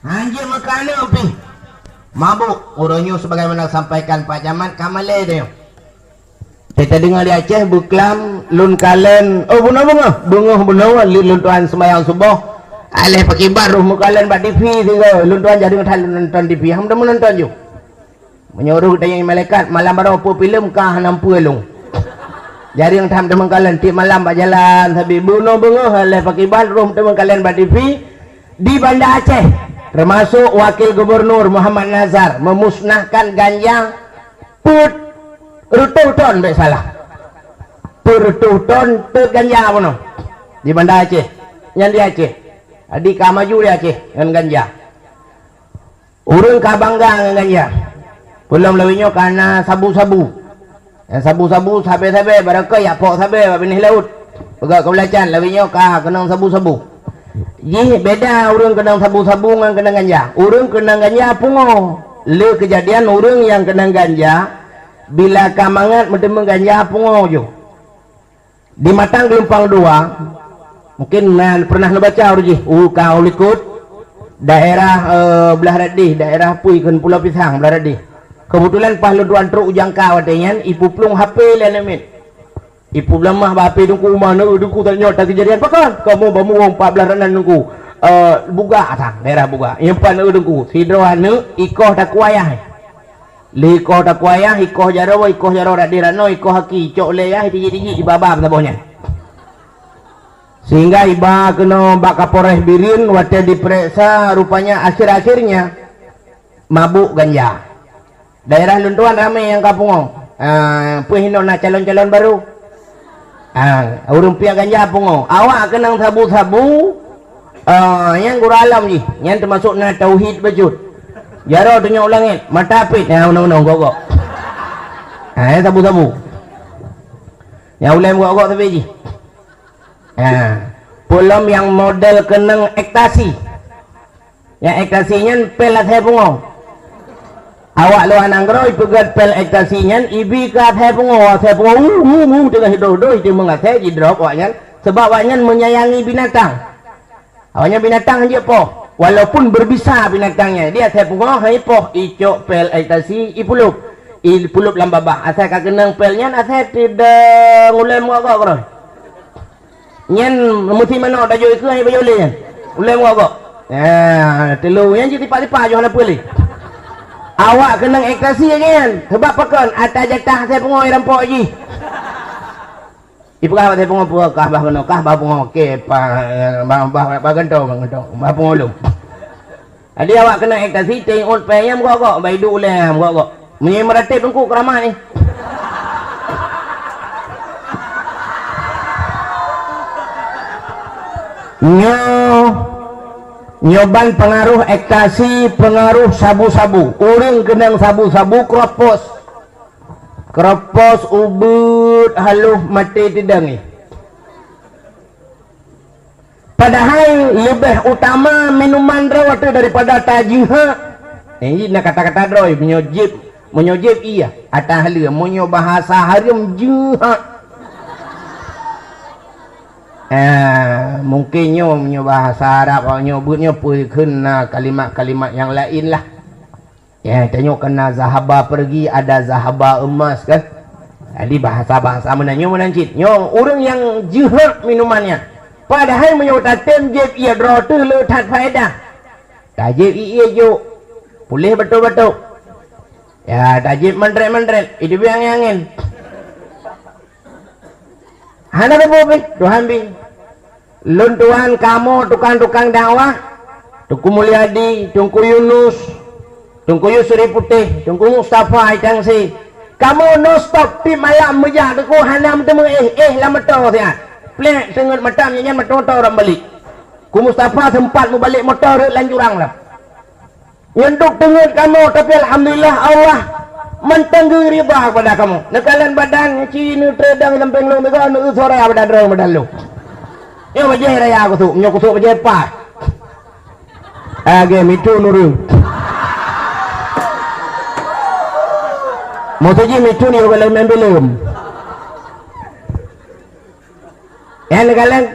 Hanjeuet meukaneuk pih. Mabuk, uroe nyoe sebagaimana sampaikan Pak Camat ka malée deh. Teuka deungoe di Aceh beuklam lôn kalon, oh bunoe beungoh, beungoh bunoe lôn tuan sembahyang suboh. Aleh pakiban roh meukalon bak T V sigoe, lôn tuan jadi meutan lôn nonton T V, ham deungon nonton ju. Meunyoe roh tanyong malaikat malam baroe peue filem ka hana peue lôn. Jadi tham deungon kalon tiep malam bak jalan sabe bunoe beungoh aleh pakiban roh deungon kalon bak T V. Di Banda Aceh, termasuk Wakil Gubernur Muhammad Nazar memusnahkan ganja peuet reutôh ton, bèk salah. Peuet reutôh ton teuk ganja bunoe di Banda Aceh. Nyan di Aceh. Jadi ka maju di Aceh ngon ganja. Ureuëng ka bangga ngon ganja. Peulom lawét nyoe ka na sabu-sabu. Nyang sabu-sabu sabe-sabe, barangkapeue jak pok sabe bak binéh laôt. Peugah keubelacan, lawét nyoe ka keunong sabu-sabu. Jih beda ureuëng keunong sabu-sabu ngon keunong ganja. Ureuëng keunong ganja pungo. Le keujadian ureuëng nyang keunong ganja, bila ka mangat meuteumé ganja pungo ju. Di Matang Geulumpang Dua, mungkin na pernah neubaca ureuëng jih, u ka u likot, daerah, eh, Blah Radih, daerah pui kheun Pulo Pisang, Blah Radih. Keubeutulan paih lôn tuan trok u jangka watée nyan, ipeuplueng H P lé aneuëk miet. Ipeublamah bak H P teungku, "Uma, neu teungku, tanyoe ata keujadian pakon? Kamoe bak muwöng pat blaih ranan teungku." Eh, Bugak sang, daerah Bugak. Nyang pat neu teungku, sidroe aneuëk ikoh takue ayah. Lé ikoh takue ayah, ikoh jaroe, ikoh jaroe rak di rak noe, ikoh aki, icok lé ayah, itijik-tijik, ibaba saboh nyan. Sehingga iba keunoe bak Kapolres Bireuen, watée dipereksa, rupanya akhir-akhirnya mabuk ganja. Daerah lôn tuan ramé nyang ka pungo. Ah, peue hinoe na calon-calon barô. Ah, ureuëng piep ganja pungo. Awak keunong sabu-sabu, ah, nyang gura lom jih. Nyan teumasok na tauhid bacut. Jaroe tunyok u langét, mata pit, na unoe-unoe gok-gok. Ah, nyan sabu-sabu. Nyang ulée gok-gok sabe jih. Ah, peulom nyang model keunong ekstasi. Nyang ekstasi nyan pél asèe pungo. Awak luwa nanggroe ipeugét pél ekstasi nyan ibi keu asèe pungo, asèe pungo, hu, hu, hu, teungoh hidoh-hidoh, iteumeung asèe jidrop awaknyan, sabab awaknyan meunyayangi binatang. Awaknyan binatang han jeuet poh, walaupun berbisa binatang nyan. Di asèe pungo han ipoh, icok pél ekstasi, ipulop. Ipulop lam babah, asai ka keunong pél nyan, asai teudong ulée meuagak keudroe. Nyan meusi manok tajok ikeue hana bajôh lé nyan. Ulée meuagak. Nah, teulô nyan cit tipak-tipak jih hana peue lé. Awak keunong ekstasi lagée nyan. Sabab pakon? Ata jatah asai pungo rampok jih. Ipeugah asai pungo peue kah bah keunoe, kah bah pungo. Oke, pa, bah, bah, bah gantong, bah gantong. Bah pungo lom. Jadi awak keunong ekstasi, teuingat péng nyan meugok-gok, bah iduek ulée meugok-gok. Meunyoe meuratéb teungku keuramat nyoe. Nyoe, nyoe ban peungaroh ekstasi, peungaroh sabu-sabu. Ureuëng keunong sabu-sabu kropos. Kropos ubeuet haloh maté teudong nyoe. Padahai leubeh utama minuman droe teuh daripada tajeuhak. Eh, na kata-kata droe, meunyoe jieb, meunyoe jieb iya, ata haleue, meunyoe bahasa hareuem jeuhak. Eh, mungkin nyoe, nyoe bahasa Arab, nyoe buet nyoe peue kheun na kalimat-kalimat nyang laén lah. Ya, tanyoe kan na zahaba pergi, ada zahaba emas kan. Jadi bahasa-bahasa meunan nyoe meunan cit. Nyoe ureuëng nyang jeuhet minuman nyan. Padahai meunyoe tatem jieb ié droe teuh le that faedah. Tajieb ié jok. Puléh batuk-batuk. Ya, tajieb mantret-mantret. Itu angén-angén. Hana teupeu pih, Tuhan bri. Lôn tuan kamoe tukang-tukang dakwah, Teungku Mulyadi, Teungku Yunus, Teungku Yusri Putéh, Teungku Mustafa Itangse. Kamoe non stop tiep malam meujak teuku hana meuteumé éh, éh lam moto siat. Plek teungeut matam nyan moto-moto rot balik. Ku Mustafa sempat mubalek moto rot lam jurang lah. Nyan duek teungeut kamoe, tapi alhamdulillah Allah mantong geuri ridha kepada kamoe. Neukalon badan ci neutreudang sampéng lôn teuga, neueu suara badan droe badan lôn. Nyoe bajée raya kusuk, nyoe kusuk bajée pas. Lagée mitu nureueng. Maksud jih mitu ni bukan lagée main filem. Nyang neukalon,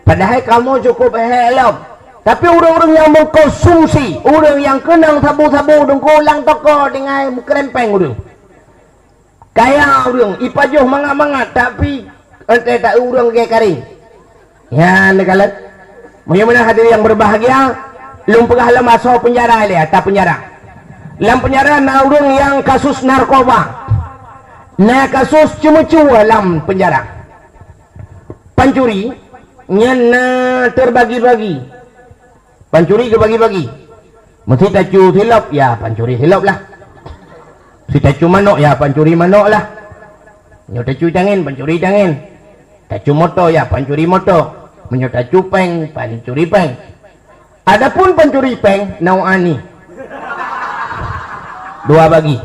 padahai kamoe cukup hék lom. Tapi ureuëng-ureuëng nyang mengkonsumsi, ureuëng nyang keunong sabu-sabu dengkulang toko dengan meukeurempeng ureuëng. Kaya ureuëng, ipajoh mangat-mangat, tapi entah tak ureuëng gaya karing. Nyang neukalon. Meunyoe meunan hadirin yang berbahagia, lôn peugah lom asoe penjara ilée, ata penjara. Lam penjara na ureuëng nyang kasus narkoba. Na kasus ceumeucue lam penjara. Pancuri nyan na teubagi-bagi. Pancuri geubagi-bagi. Meusé tacu silop, ya pancuri silop lah. Meusé tacu manok, ya pancuri manok lah. Meunyoe tacu tangén, pancuri tangén. Tacu moto, ya pancuri moto. Meunyoe tacu péng, pancuri péng. Adapun pancuri péng, nau ani. Dua bagi.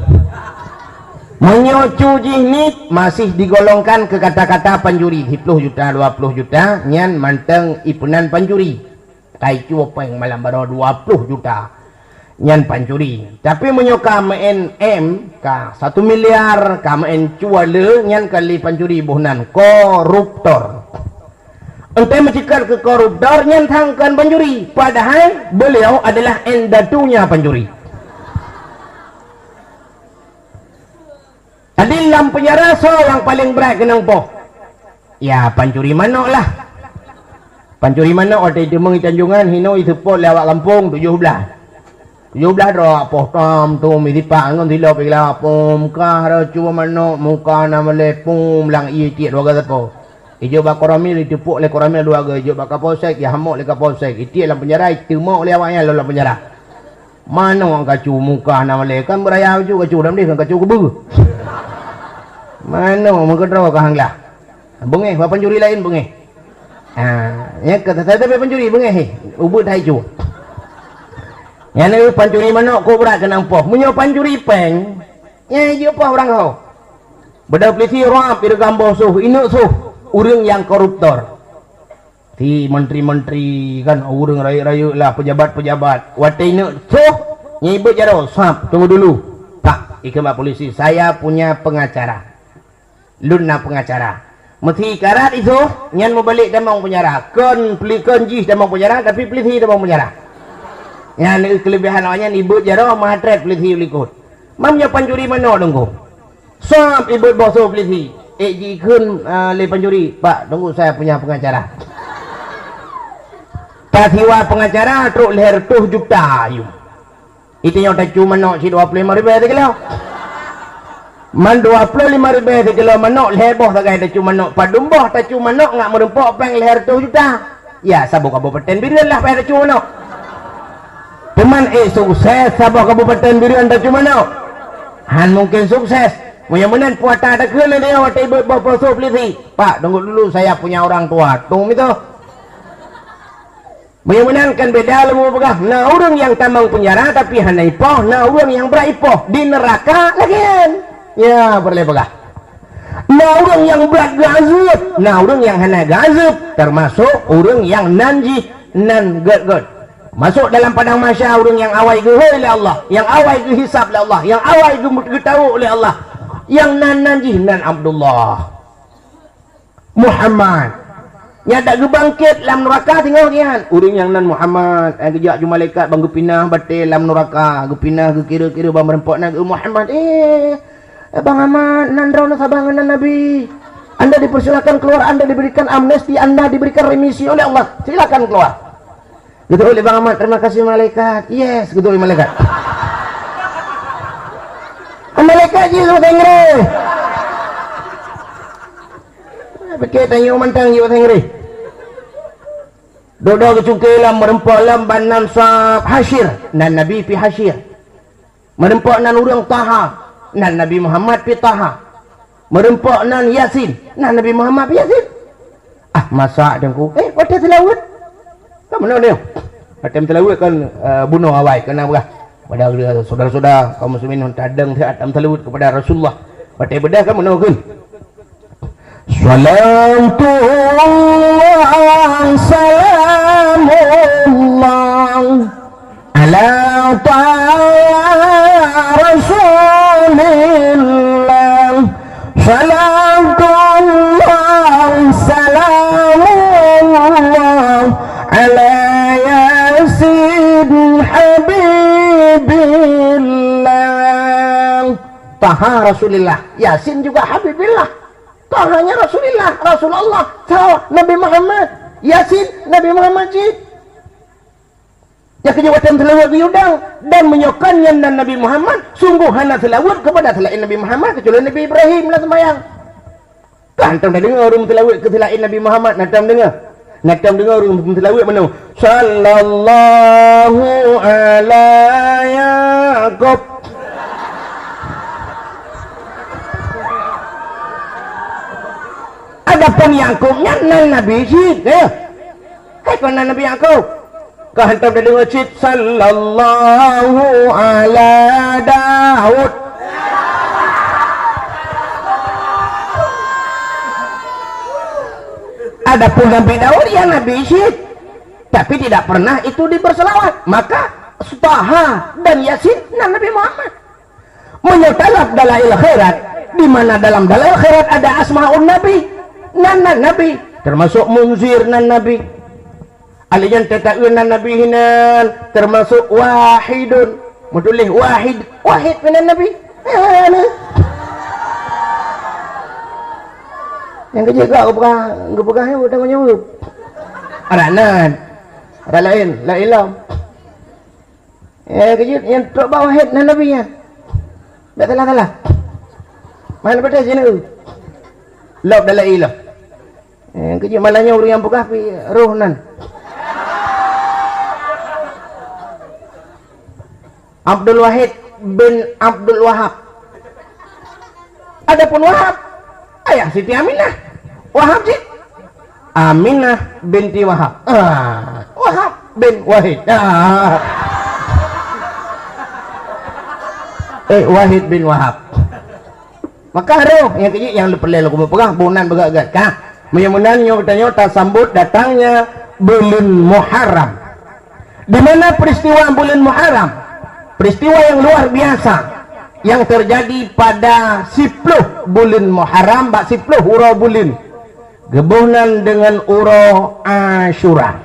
Meunyoe cu jih nit, masih digolongkan ke kata-kata pancuri, siploh juta, dua ploh juta, nyan mantong ipeunan pancuri. Kai cue péng malam baroe dua ploh juta. Nyan pancuri. Tapi meunyoe ka meu'en M, ka satu miliar, ka meu'en cue le, nyan ka lé pancuri boh nan, koruptor. Entah meucikar keu koruptor nyan thang kon pancuri, padahai beliau adalah indatunya pancuri. Jadi lam penjara soe nyang paleng brat keunong poh? Ya pancuri manok lah. Pancuri manok watée teumong tanjongan hino iseupôt lé awak gampông tujoh blaih. Tujoh blaih droe poh tom tum isipak ngon silop iglap pum kah racu manok muka na melé pum lam ié tiek dua gaga sapo. Ijok bak koramil, iteupok lé koramil dua goe, ijok bak kapolsek, ihamok lé kapolsek, itiek lam penjara, iteumok lé awaknyan lom lam penjara. Mano kacu muka na malée, kan beuraya kacu, kacu dam deh, kan kacu keubeu. Mano meukeudroe ka hang lah. Beungéh, bak pancuri laén beungéh. Ha, nyan ka sabe pancuri beungéh, eh, ubeut hai cu. Nyan pancuri manok kok brat keunong poh. Meunyoe pancuri péng, nyan jeuet poh urang ho. Beudôh peulisi rab ireugam boh soh, ineuk soh ureuëng nyang koruptor. Si menteri-menteri kan ureuëng rayeuk-rayeuk lah, pejabat-pejabat. Watée ineuk soh, nyan ibeuet jaroe, sab, tunggu dulu. Tak, ikheun bak peulisi, saya punya pengacara. Lôn na pengacara. Meusikarat isoh, nyan mubalek tamong penjara. Kon peuli-, kon jih tamong penjara, tapi peulisi tamong penjara. Nyan keulebihan awaknyan ibeuet jaroe, meuhatrét peulisi likot. Mam nyoe pancuri manok deunggong. Sab ibeuet boh soh peulisi. Ék jikheun, ah, lé pancuri, "Pak, tunggu saya punya pengacara." Tasiwa pengacara trok lhèe reutôh juta ayue. Itu nyoe tacu manok sidua ploh lima ribèe sikilo. Man dua ploh lima ribèe sikilo manok lhèe boh sagai tacu manok. Padum boh tacu manok ngat meureumpok péng lhèe reutôh juta. Ya, saboh kabupaten Bireuen lah payah tacu manok. Teuma ék sukses saboh kabupaten Bireuen tacu manok? Han mungken sukses. Meunyoe meunan puasa takheun lé watèe ibeuet boh poso peulisi. "Pak, tunggu dulu, saya punya orang tua." Tung mito. Meunyoe meunan kan beda lom peugah. Na ureuëng nyang tamong peunjara tapi hana ipoh, na ureuëng nyang brat ipoh di neuraka lagèe nyan. Ya, peureulèe peugah. Na ureuëng nyang brat geuazeueb, na ureuëng nyang hana geuazeueb, teumasok ureuëng nyang nan jih nan gèt-gèt. Masok dalam padang mahsyar ureuëng nyang awai geuhôi lé Allah, nyang awai geuhisab lé Allah, nyang awai geu-, geutawök lé Allah. Nyang nan, nan jih nan Abdullah. Muhammad. Nyan dak geubangket lam nuraka singoh nyan. Ureuëng nyang nan Muhammad, eh, geujak ju malaikat ban geupinah batée lam nuraka, geupinah geukira-kira ban meureumpok nan geu Muhammad. Eh, Bang Ahmad, nan droeneuh saban ngon nan Nabi. Anda dipersilakan keluar, Anda diberikan amnesti, Anda diberikan remisi oleh Allah. Silakan keluar. Geuteupeue lé Bang Ahmad, "Terima kasih malaikat." "Yes," geuteupeue lé malaikat. Ah, malaikat jih bahasa Inggréh. Pikir tanyoe mantong jih bahasa Inggréh. Dodo geucungké lam meureumpok lam ban nan sab hasyir, nan Nabi pi hasyir. Meureumpok nan ureuëng Taha, nan Nabi Muhammad pi Taha. Meureumpok nan Yasin, nan Nabi Muhammad pi Yasin. Ah, masa Teungku. Eh, watée seulaweuet. Kan meunoe nyoe. Watée seulaweuet kan, eh, bunoe awai keunan peugah. Pada saudara-saudara kaum muslimin tadeng siat tam seulaweuet kepada Rasulullah. Watée beudôh kan meunoe kheun. Salatullah, salamullah ala taha Rasulillah. Salatullah, salamullah ala Yasin Habibillah. Taha Rasulillah, Yasin juga Habibillah. Tahanya Rasulillah, Rasulullah, Taha Nabi Muhammad, Yasin Nabi Muhammad cit. Nyang keujeuet watée seulaweuet geuyue dang, dan meunyoe kon nyan nan Nabi Muhammad, sungguh hana seulaweuet kepada selain Nabi Muhammad, kecuali Nabi Ibrahim lam sembahyang. Kan hantom tadeungoe ureuëng seulaweuet keu selain Nabi Muhammad, hantom deungoe. Hantom deungoe ureuëng seulaweuet meunoe, "Sallallahu ala Yaqub." Adapun Yakub nyan nan Nabi cit, ya. Hai kon nan Nabi Yakub. Ka hantom tadeungoe cit, "Sallallahu ala Daud." Adapun Nabi Daud, ya Nabi cit. Tapi tidak pernah itu diberselawat. Maka Taha dan Yasin nan Nabi Muhammad. Meunyoe talab dalail khairat, di mana dalam dalail khairat ada asmaun nabi, nan-nan nabi, termasuk Munzir nan nabi. Alèh nyan tataeu nan nabi hinan, termasuk Wahidun. Meutuléh Wahid, Wahid pih nan nabi. Eh, na. Nyang keujeuet ka geupeugah, geupeugah nyoe tanggung jaweueb. Adak nan, adak laén, laén lom. Eh, keujeuet nyang trok bak Wahid nan nabi nyan. Bèk salah-salah. Mana beutôi sinoe? Lop dalam ilah. Eh, keujeuet malam nyoe ureueng nyang peugah pi roh nan. Abdul Wahid bin Abdul Wahab. Adapun Wahab, ayah Siti Aminah. Wahab cit. Aminah binti Wahab. Ah, Wahab bin Wahid. Ah. Eh, Wahid bin Wahab. Maka roh nyang keujeuet nyang peureulèe lôn peugah, bunan beugèt-gèt, ka. Meunyoe meunan nyoe geutanyoe tasambot datangnya buleuen Muharram. Di mana peristiwa buleuen Muharram? Peristiwa yang luar biasa yang terjadi pada siploh buleuen Muharram, bak siploh uroe buleuen. Geuboh nan deungon uroe Asyura.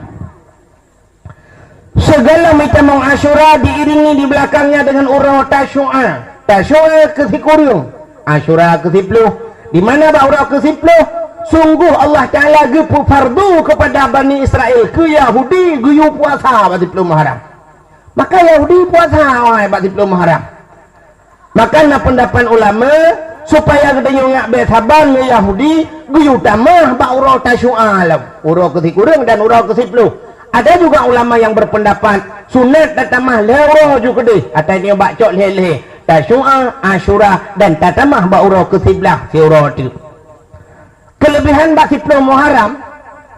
Sigohlom jitamong Asyura diiringi di belakangnya dengan uroe Tasyu'a. Tasyu'a keu sikureueng, Asyura keu siploh. Di mana bak uroe keu siploh, sungguh Allah Taala geupeu fardu kepada Bani Israel, keu Yahudi geuyue puasa bak siploh Muharram. Maka Yahudi puasa awai bak siploh Muharram. Maka na peundapat ulama, supaya geutanyoe nyak bèk saban ngon Yahudi, geuyue tamah bak uroe Tasyu'a lom, uroe keu sikureueng dan uroe keu siploh. Ada juga ulama yang berpendapat sunat tatamah lhèe uroe ju keudeh, atawa nyoe bak cok lhèe-lhèe, Tasyu'a, Asyura, dan tatamah bak uroe keu siblaih siuroe teuk. Keulebihan bak siploh Muharram,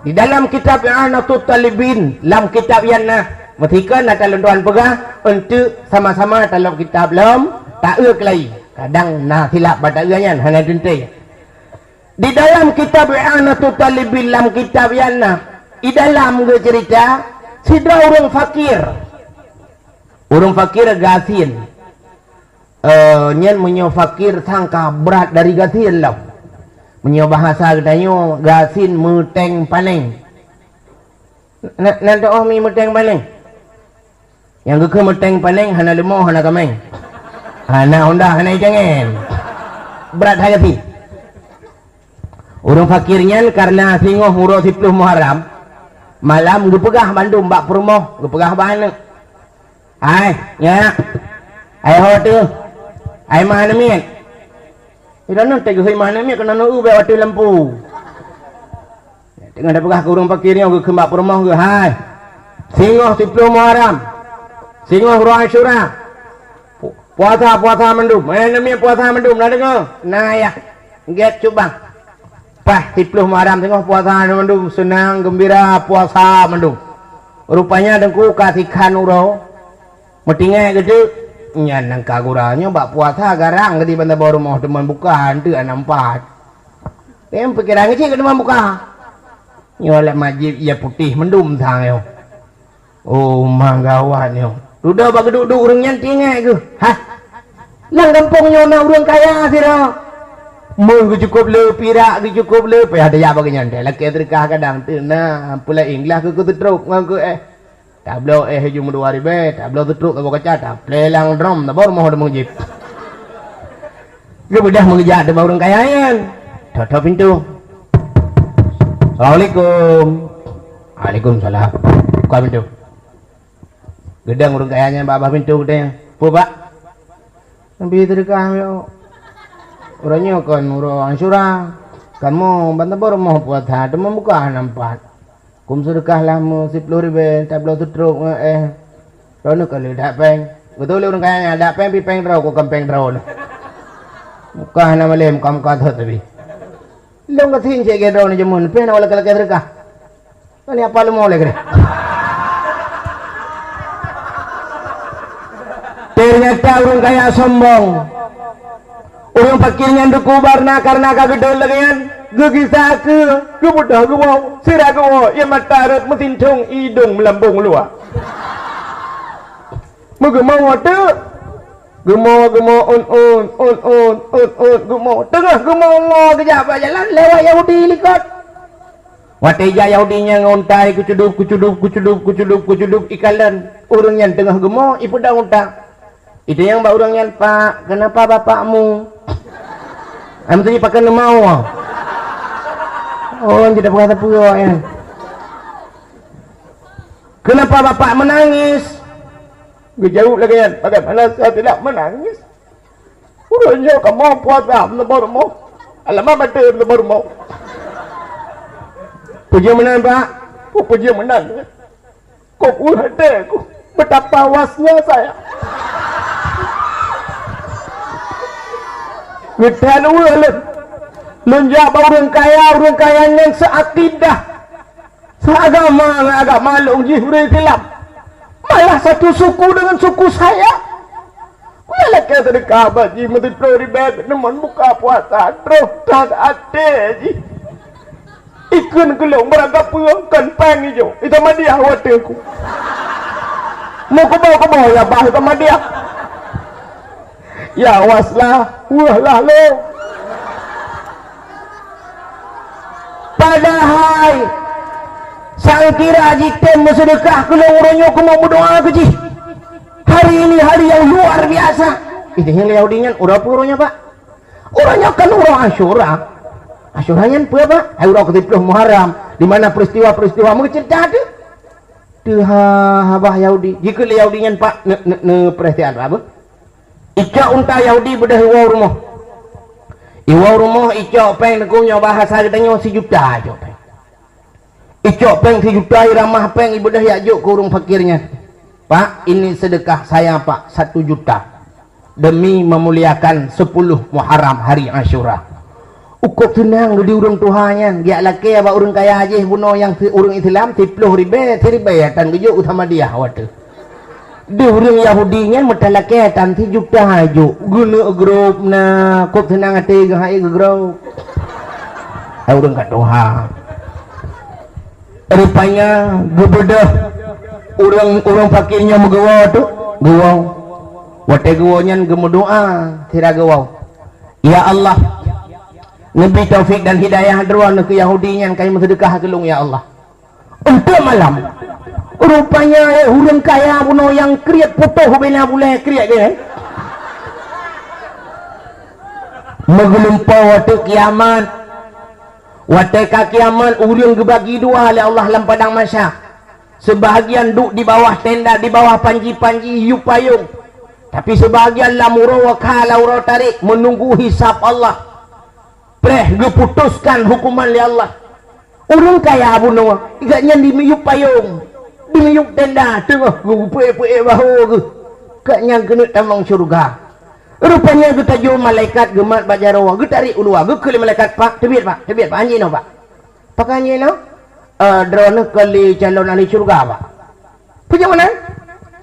di dalam kitab I'anatut Talibin, lam kitab nyan na, meusikan ata lôn tuan peugah, eunteuk sama-sama talop kitab lom, taeu keulai. Kadang na silap bak taeu nyan, hana teuntèe. Di dalam kitab I'anatut Talibin, lam kitab nyan na, di dalam geuceurita, sidroe ureueng fakir. Ureueng fakir gasien. Eh, nyan meunyoe fakir sangka brat dari gasien lom. Meunyoe bahasa geutanyoe, gasien meuténg panéng. Na, na teu'oh mi meuténg panéng? Nyang geukheun meuténg panéng hana leumo, hana kaméng. Hana honda, hana icangen. Brat hai gasien. Ureuëng fakir nyan kareuna singoh uroe siploh Muharram, malam geupeugah bandum bak peurumoh, geupeugah bak aneuëk, "Hai, nyak! Hai ho teuh! Hai ma aneuk miet!" Sidroe teuh geuhôi ma aneuk miet keunoe neu-eu bèk watèe lampu. Teungoh tapeugah keu ureuëng fakir nyoe geukheun bak peurumoh geuh, "Hai! Singoh siploh Muharram, singoh uroe Asyura, pu-, puasa, puasa mandum. Eh, aneuk miet puasa mandum, na deungoe? Na yah. Gét cut bang." Paih siploh Muharram teungoh puasa mandum, seunang geumbira puasa mandum. Rupanya teungku ka sikhan uroe, meutinggai geuteuk, nyan nyang ka gura nyoe bak puasa garang geuti ban saboh rumoh teuma buka hanteuk hana meupat. Nyang pikeran geucit keu teuma buka. Nyoe lé majib ia putéh mandum sang nyoe. Oh, ma gawat nyoe. Dudoe bak geuduek-duek ureuëng nyan tinggai geuh. Hah? Lam gampông nyoe na ureuëng kaya sidroe. Meuh geucukôb le, pirak geucukôb le, payah tajak bak geuh nyan. Lakèe seudeukah kadang teuna, peulaén glah keu keuseutrup ngon keu éh. Tabloe éh ju meudua ribèe, tabloe seutrup saboh kaca, taplé lam drom, saboh rumoh teuma jip. Geubeudôh meugeuja teuma ureuëng kaya nyan. Thot-thot pintoe. "Assalamualaikum." "Waalaikumsalam." Buka pintoe. Geudong ureuëng kaya nyan bak babah pintoe geudong. "Peue, Pak?" "Neubi seudeukah miyueb. Uroe nyoe kon uroe Asyura. Kamoe ban saboh rumoh puasa, teuma buka hana meupat. Kum seudeukah lah meuh siploh ribèe, tabloe seutrup ngon éh. Droeneuh ka lheueh dak péng." Geutôi lé ureuëng kaya nyan, "Dak péng pih péng droe, kon péng droeneuh. Buka hana malém, muka-muka thot tapi." Lôn gasien cit lagèe droeneuh jameun, pih na lakèe-lakèe seudeukah. Kan apa leumo lé keudeh. Ternyata ureuëng kaya sombong. Ureuëng fakir nyan teukubar na kareuna ka geudong lagèe nyan, geugisa keu, geubeudôh geuwoe, sira geuwoe, ie mata rhot meusintong, idong meulambong luwa. Meugeumoe teuk. Geumoe, geumoe, un, un, un, un, un, un, geumoe. Teungoh geumoe, ngoe geujak bak jalan, lewat Yahudi likot. Watèe jak Yahudi nyan ngon unta, kucudub, kucudub, kucudub, kucudub, kucudub, ikalon. Ureuëng nyan teungoh geumoe, ipeudong unta. Itanyong bak ureuëng nyan, "Pak, kenapa bapakmu?" Ah, meusti pakon neumau. Oh, tidak peugah sapeue awak nyan. "Kenapa bapak menangis?" Geujaweueb lagèe nyan, "Bagaimana saya tidak menangis? Uroe nyoe kamoe puasa meuneuboh rumoh. Alamat batèe meuneuboh rumoh." "Peue jeuet meunan, Pak?" "Peue, peue jeuet meunan? Kok ueh até ku, betapa wasnya saya." Geuthan ueh lôn. Lôn jak bak ureuëng kaya, ureuëng kaya nyan seuakidah. Seagama ngon agama lôn jih ureuëng Islam. Malah satu suku dengan suku saya. Ulôn lakèe seudeukah bak jih meusiploh ribèe, neumon buka puasa, troh that até jih. Ikheun keu lôn beurangkapeue kon péng ijo, itamadiah watèe ku. Meukeubah-keubah ya bah itamadiah. Ya waslah, weueh lah lôn. Padahai, sang kira jitem meuseudeukah keu lôn uroe nyoe keuneuk meudoa keu jih. Hari ini hari yang luar biasa. Ini nyang Yahudi nyan uroe peue uroe nyoe, Pak? Uroe nyoe kan uroe Asyura. Asyura nyan peue, Pak? Hai uroe keusiploh Muharram, di mana peristiwa-peristiwa meuceurita teuh. Teuha babah Yahudi. Jikheun lé Yahudi nyan, Pak, ne, ne, ne, peurhatian, Pak, apa? Icok unta Yahudi beudôh iwoe rumoh. Iwoe rumoh, icok péng, teungku, nyoe bahasa geutanyoe sijuta icok péng. Icok péng sijuta, iramah péng, ibeudôh yak jok keu ureuëng fakir nyan. "Pak, ini sedekah saya, Pak, satu juta. Demi memuliakan sepuluh Muharram hari Asyura." Ukôb seunang geudi ureuëng tuha nyan, geujak lakèe bak ureuëng kaya jih bunoe nyang si-, ureuëng Islam, siploh ribèe, siribèe tan geujok u Samadiyah watèe. Di ureuëng Yahudi nyan meutalakèe tan sijuta jok. Geuneuk grôp na, kôb seunang até geuhai geugrôp. Hai ureuëng ka tuha. Rupanya geubeudôh ureuëng, ureuëng fakir nyoe meuguwoe tu, guwoe. Watèe guwoe nyan geumeudoa sira guwoe, "Ya Allah, Neubi taufik dan hidayah droeneuh keu Yahudi nyan, kayém meuseudeukah keu lôn, ya Allah. Untôk malam, rupanya, eh, ureuëng kaya bunoe nyang kriet putôh bina bulée kriet, eh. Meugeulumpoe watée kiamat. Watée ka kiamat, ureuëng geubagi dua lé Allah lam padang mahsyar. Seubahagian duek di bawah tenda, di bawah panji-panji yup payong. Tapi seubahagian lam uroe kha, lam uroe tarek, meununggu hisab Allah. Preh geuputoskan huköman lé Allah. Ureuëng kaya bunoe, gobnyan di miyup payong, di miyup tenda, teungoh geupeuék-peuék bahô geuh. Gobnyan keuneuk tamong syeuruga. Rupanya geutajok malaikat geumat bak jaroe, geutarek u luwa, geukheun lé malaikat, "Pak, teubiet, Pak, teubiet, Pak, hanjeuet noe, Pak." "Pakon hanjeuet noe?" "Eh, droeneuh kon lé calon ahli syeuruga, Pak." "Peue nyang meunan?"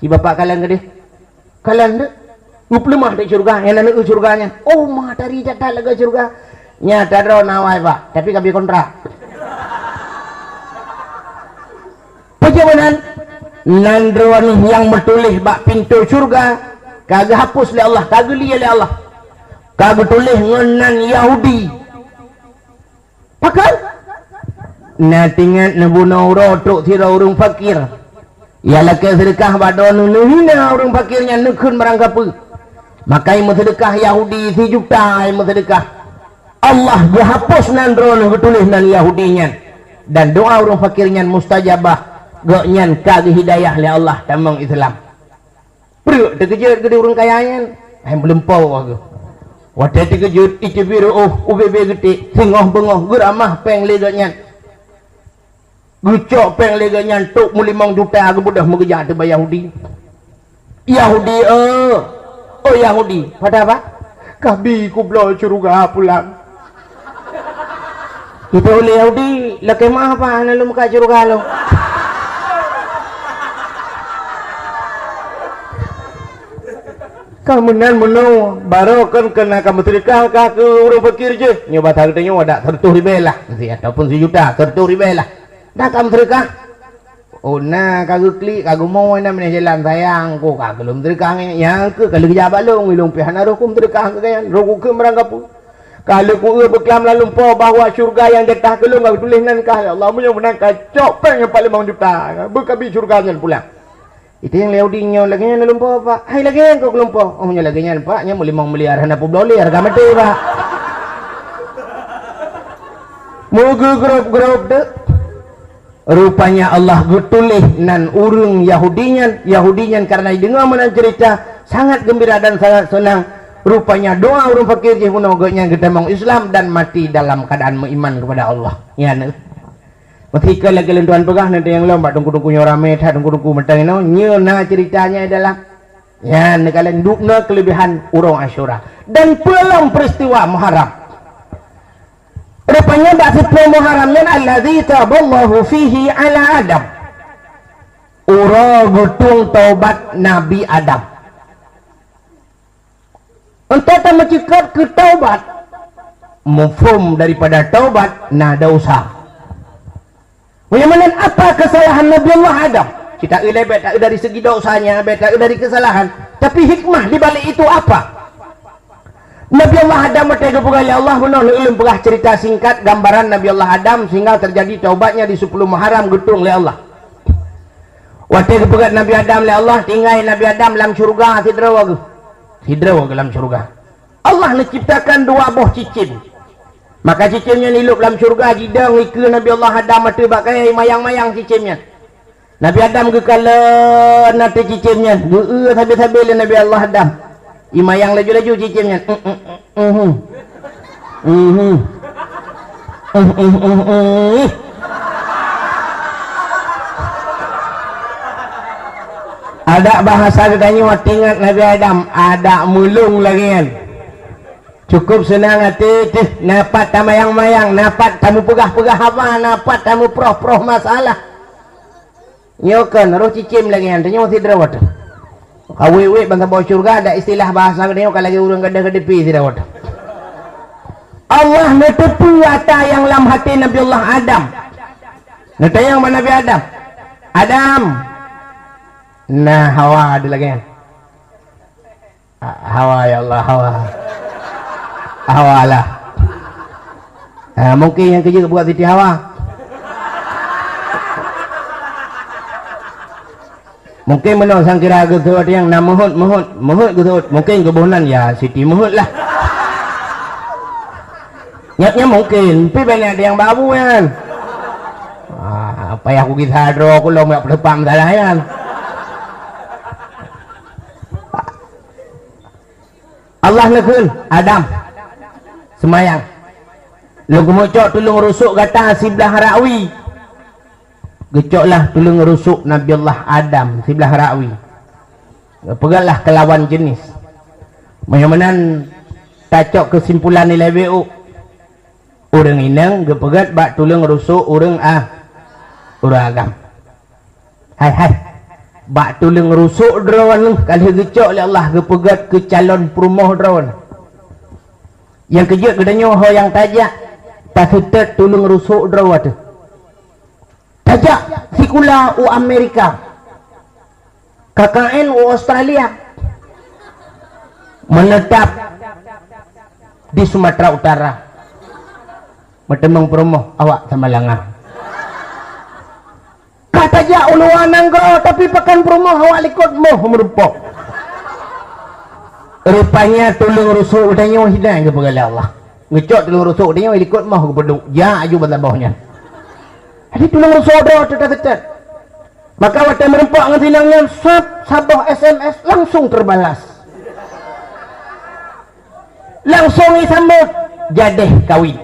"Si bapak kalon keudeh." "Kalon deuek?" "Geupeuleumah di syeuruga, nyang na neu syeuruga nyan." "Oh, matahari that-that lagée syeuruga." "Nyata droeneuh awai, Pak, tapi ka bi kontrak." "Peue nyang meunan?" "Nan droeneuh nyang meutuléh bak pintoe syeuruga ka geuhapus lé Allah, ka geulie lé Allah. Ka geutuléh ngon nan Yahudi." "Pakon?" "Na teuingat neubunoe uroe trok sidroe ureuëng fakir. Ia lakée seudeukah bak droeneuh, neuhina ureuëng fakir nyan, neukheun barang kapeue. Maka meuseudeukah Yahudi sijuta, meuseudeukah. Allah geuhapus nan droeneuh geutuléh nan Yahudi nyan. Dan doa ureuëng fakir nyan mustajabah, gobnyan ka geuhidayah lé Allah tamong Islam." Breuek teukeujot geude ureuëng kaya nyan, hai meulumpoe geuh. Watée teukeujot, iteubiet reuôh, ubé-bé geuték, singoh beungoh geuramah péng lé gobnyan. Geucok péng lé gobnyan, trok meulimong juta geubeudôh meugeujak ateueh bak Yahudi. "Yahudi, eh, oh Yahudi, pada apa?" "Kabi kubloe syeuruga pulang." Geutanyong lé Yahudi, "Lakée meu'ah, Pak, hana lôn meukat syeuruga lôn." "Ka meunan meunoe, barô kon keuneuk ka meuseudeukah kah keu ureuëng fakir jih. Nyoe bak that geutanyoe adak seureutôh ribée lah, si, ataupun sijuta, seureutôh ribée lah. Dak ka meuseudeukah?" "Oh, na ka geuklik, ka geumoe na meunan jalan sayang, ko ka keu lôn meuseudeukah nyan. Nyang keuh ka lheueh geujak bak lôn, lôn pih hana roh ku meuseudeukah keu gobnyan, roh ku keu meurangkapeue. Ka lheueh ku eu beuklam lam lumpoe bahwa syeuruga nyang jatah keu lôn ka geutuléh nan kah lé Allah. Meunyoe meunan ka cok péng nyoe pat limong juta, beukabi syeuruga nyan pulang." Itanyong lé Yahudi, "Nyoe lagée nyan lam lumpoe, Pak?" "Hai lagée nyan kok lumpoe?" "Oh, meunyoe lagée nyan, Pak, nyan meulimong miliar hana peubloe lé hareuga maté, Pak." Meugeugrôp-grôp deuek. Rupanya Allah geutuléh nan ureuëng Yahudi nyan. Yahudi nyan kareuna jideungoe meunan ceurita, sangat geumbira dan sangat seunang. Rupanya doa ureuëng fakir jih bunoe gobnyan geutamong Islam dan mati dalam keuadaan meuiman keupada Allah. Nyan. Meusigoe lagée lôn tuan peugah, neutanyong lom bak teungku-teungku nyoe ramé that, teungku-teungku mantong inoe, nyoe na ceurita nyan dalam. Nyan, neukalon dubna keuleubehan uroe Asyura. Dan peue lom peuristiwa Muharram. Rupanya bak siplôh Muharram nyan, allazi taballahu fihi ala Adam. Uroe geutueng taubat Nabi Adam. Untuk tameuceukat keu taubat, mufhum daripada taubat na dosa. Meunyoe meunan, apa keusalahan Nabi Allah Adam? Cit taeu lé, bék taeu dari segi dosanya, bék taeu dari keusalahan. Tapi hikmah di balik itu apa? Nabi Allah Adam watée geupeugah lé Allah, bunoe lôn peugah cerita singkat gambaran Nabi Allah Adam sehingga terjadi taubatnya di sepuluh Muharram geutueng lé Allah. Watée geupeugah Nabi Adam lé Allah, tinggai Nabi Adam lam syeuruga sidroe geuh. Sidroe geuh lam syeuruga. Allah neuciptakan dua boh cicém. Maka cicém nyan ilôb lam syeuruga, jidong ikeue Nabi Allah Adam ateueh bak kayée, imayang-mayang cicém nyan. Nabi Adam geukalon ateueh cicém nyan, geu-eu sabe-sabe lé Nabi Allah Adam. Imayang laju-laju cicém nyan. Mhm. Mhm. Mhm, mhm, mhm. Adak bahasa geutanyoe, teuingat Nabi Adam, adak meulông lagée nyan. Cukup seunang até teuh, na pat tamayang-mayang, na pat tameupeugah-peugah haba, na pat tameuproh-proh masalah. Nyoe kon roh cicém lagée nyan, tanyoe sidroe teuh. Ka wék-wék ban saboh syeuruga, adak istilah bahasa geutanyoe ka lagée ureuëng gadôh-gadôh pi sidroe teuh. Allah neuteupeue ata nyang lam até Nabi Allah Adam. Neutanyong bak Nabi Adam, "Adam." Na Hawa ada lagée nyan. Ah, Hawa, ya Allah, Hawa. Hawa lah. Ah, mungkin nyang keujeuet buat Siti Hawa. Mungkin meunoe sangkira geuseuôt nyang na meuheuét, meuheuét, meuheuét geuseuôt. Mungkin geuboh nan ya Siti Meuheuét lah. Nyak nyan mungkin, tapi banyak ada nyang babu nyan. Ah, payah kugisa droe ku lom yak peuteupat masalah nyan. Allah neukheun, "Adam, seumayang. Lôn keumeung cok tuleueng rusok gata siblah rakui." Geucoklah tuleueng rusok Nabi Allah Adam siblah rakui. Geupeugötlah keu lawan jeunèh. Meunyoe meunan tacok keusimpulan ilèe beuh, ureueng inong geupeugöt bak tuleueng rusok ureueng a-, ureueng agam. Hai, hai. Bak tuleueng rusok droeneuh ka lheueh geucok lé Allah geupeugöt keu calon peurumoh droeneuh. Nyang keujeuet geutanyoe ho nyang tajak, taseutôt tuleueng rusok droe teuh. Tajak sikula u Amerika, K K N u Australia, menetap di Sumatera Utara, meuteumèe peurumoh awak Samalanga. Ka tajak u luwa nanggroe, tapi pakon peurumoh awak likot moh meurumpok. Rupanya tuleueng rusok geutanyoe hina geupeugah lé Allah. Geucok tuleueng rusok geutanyoe likot moh geupeuduek. Jak aju ban saboh nyan. Jadi tuleueng rusok droe teuh taseutôt. Maka watèe meurumpok ngon si inong nyan, sab, saboh S M S langsung terbalas. Langsung isambot, jadeh kawin.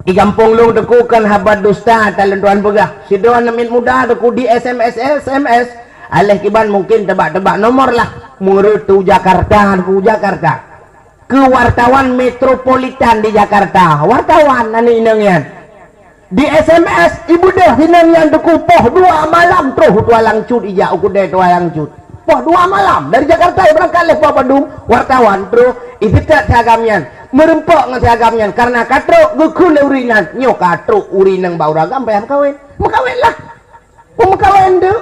Di gampông lôn teuku kon haba dusta, talon tuan peugah. Sidroe aneuk miet muda teuku di S M S, S M S. Aléh kiban mungkin teuba-teuba nomor lah. Meureuet u Jakarta, teuku Jakarta. Keu wartawan metropolitan di Jakarta. Wartawan aneuk inong nyan. Di S M S, ibeudôh si inong nyan teuku poh dua malam troh u Tualang Cut ijak u keudè Tualang Cut. Poh dua malam, dari Jakarta ibeurangkat lé Poh Bandung, wartawan troh, iseutôt si agam nyan. Meurumpok ngon si agam nyan, kareuna ka trok geukheun lé ureueng nyan, nyoe ka trok ureueng inong bak ureueng agam payah meukawen. Meukawen lah. Peumeukawen teuh,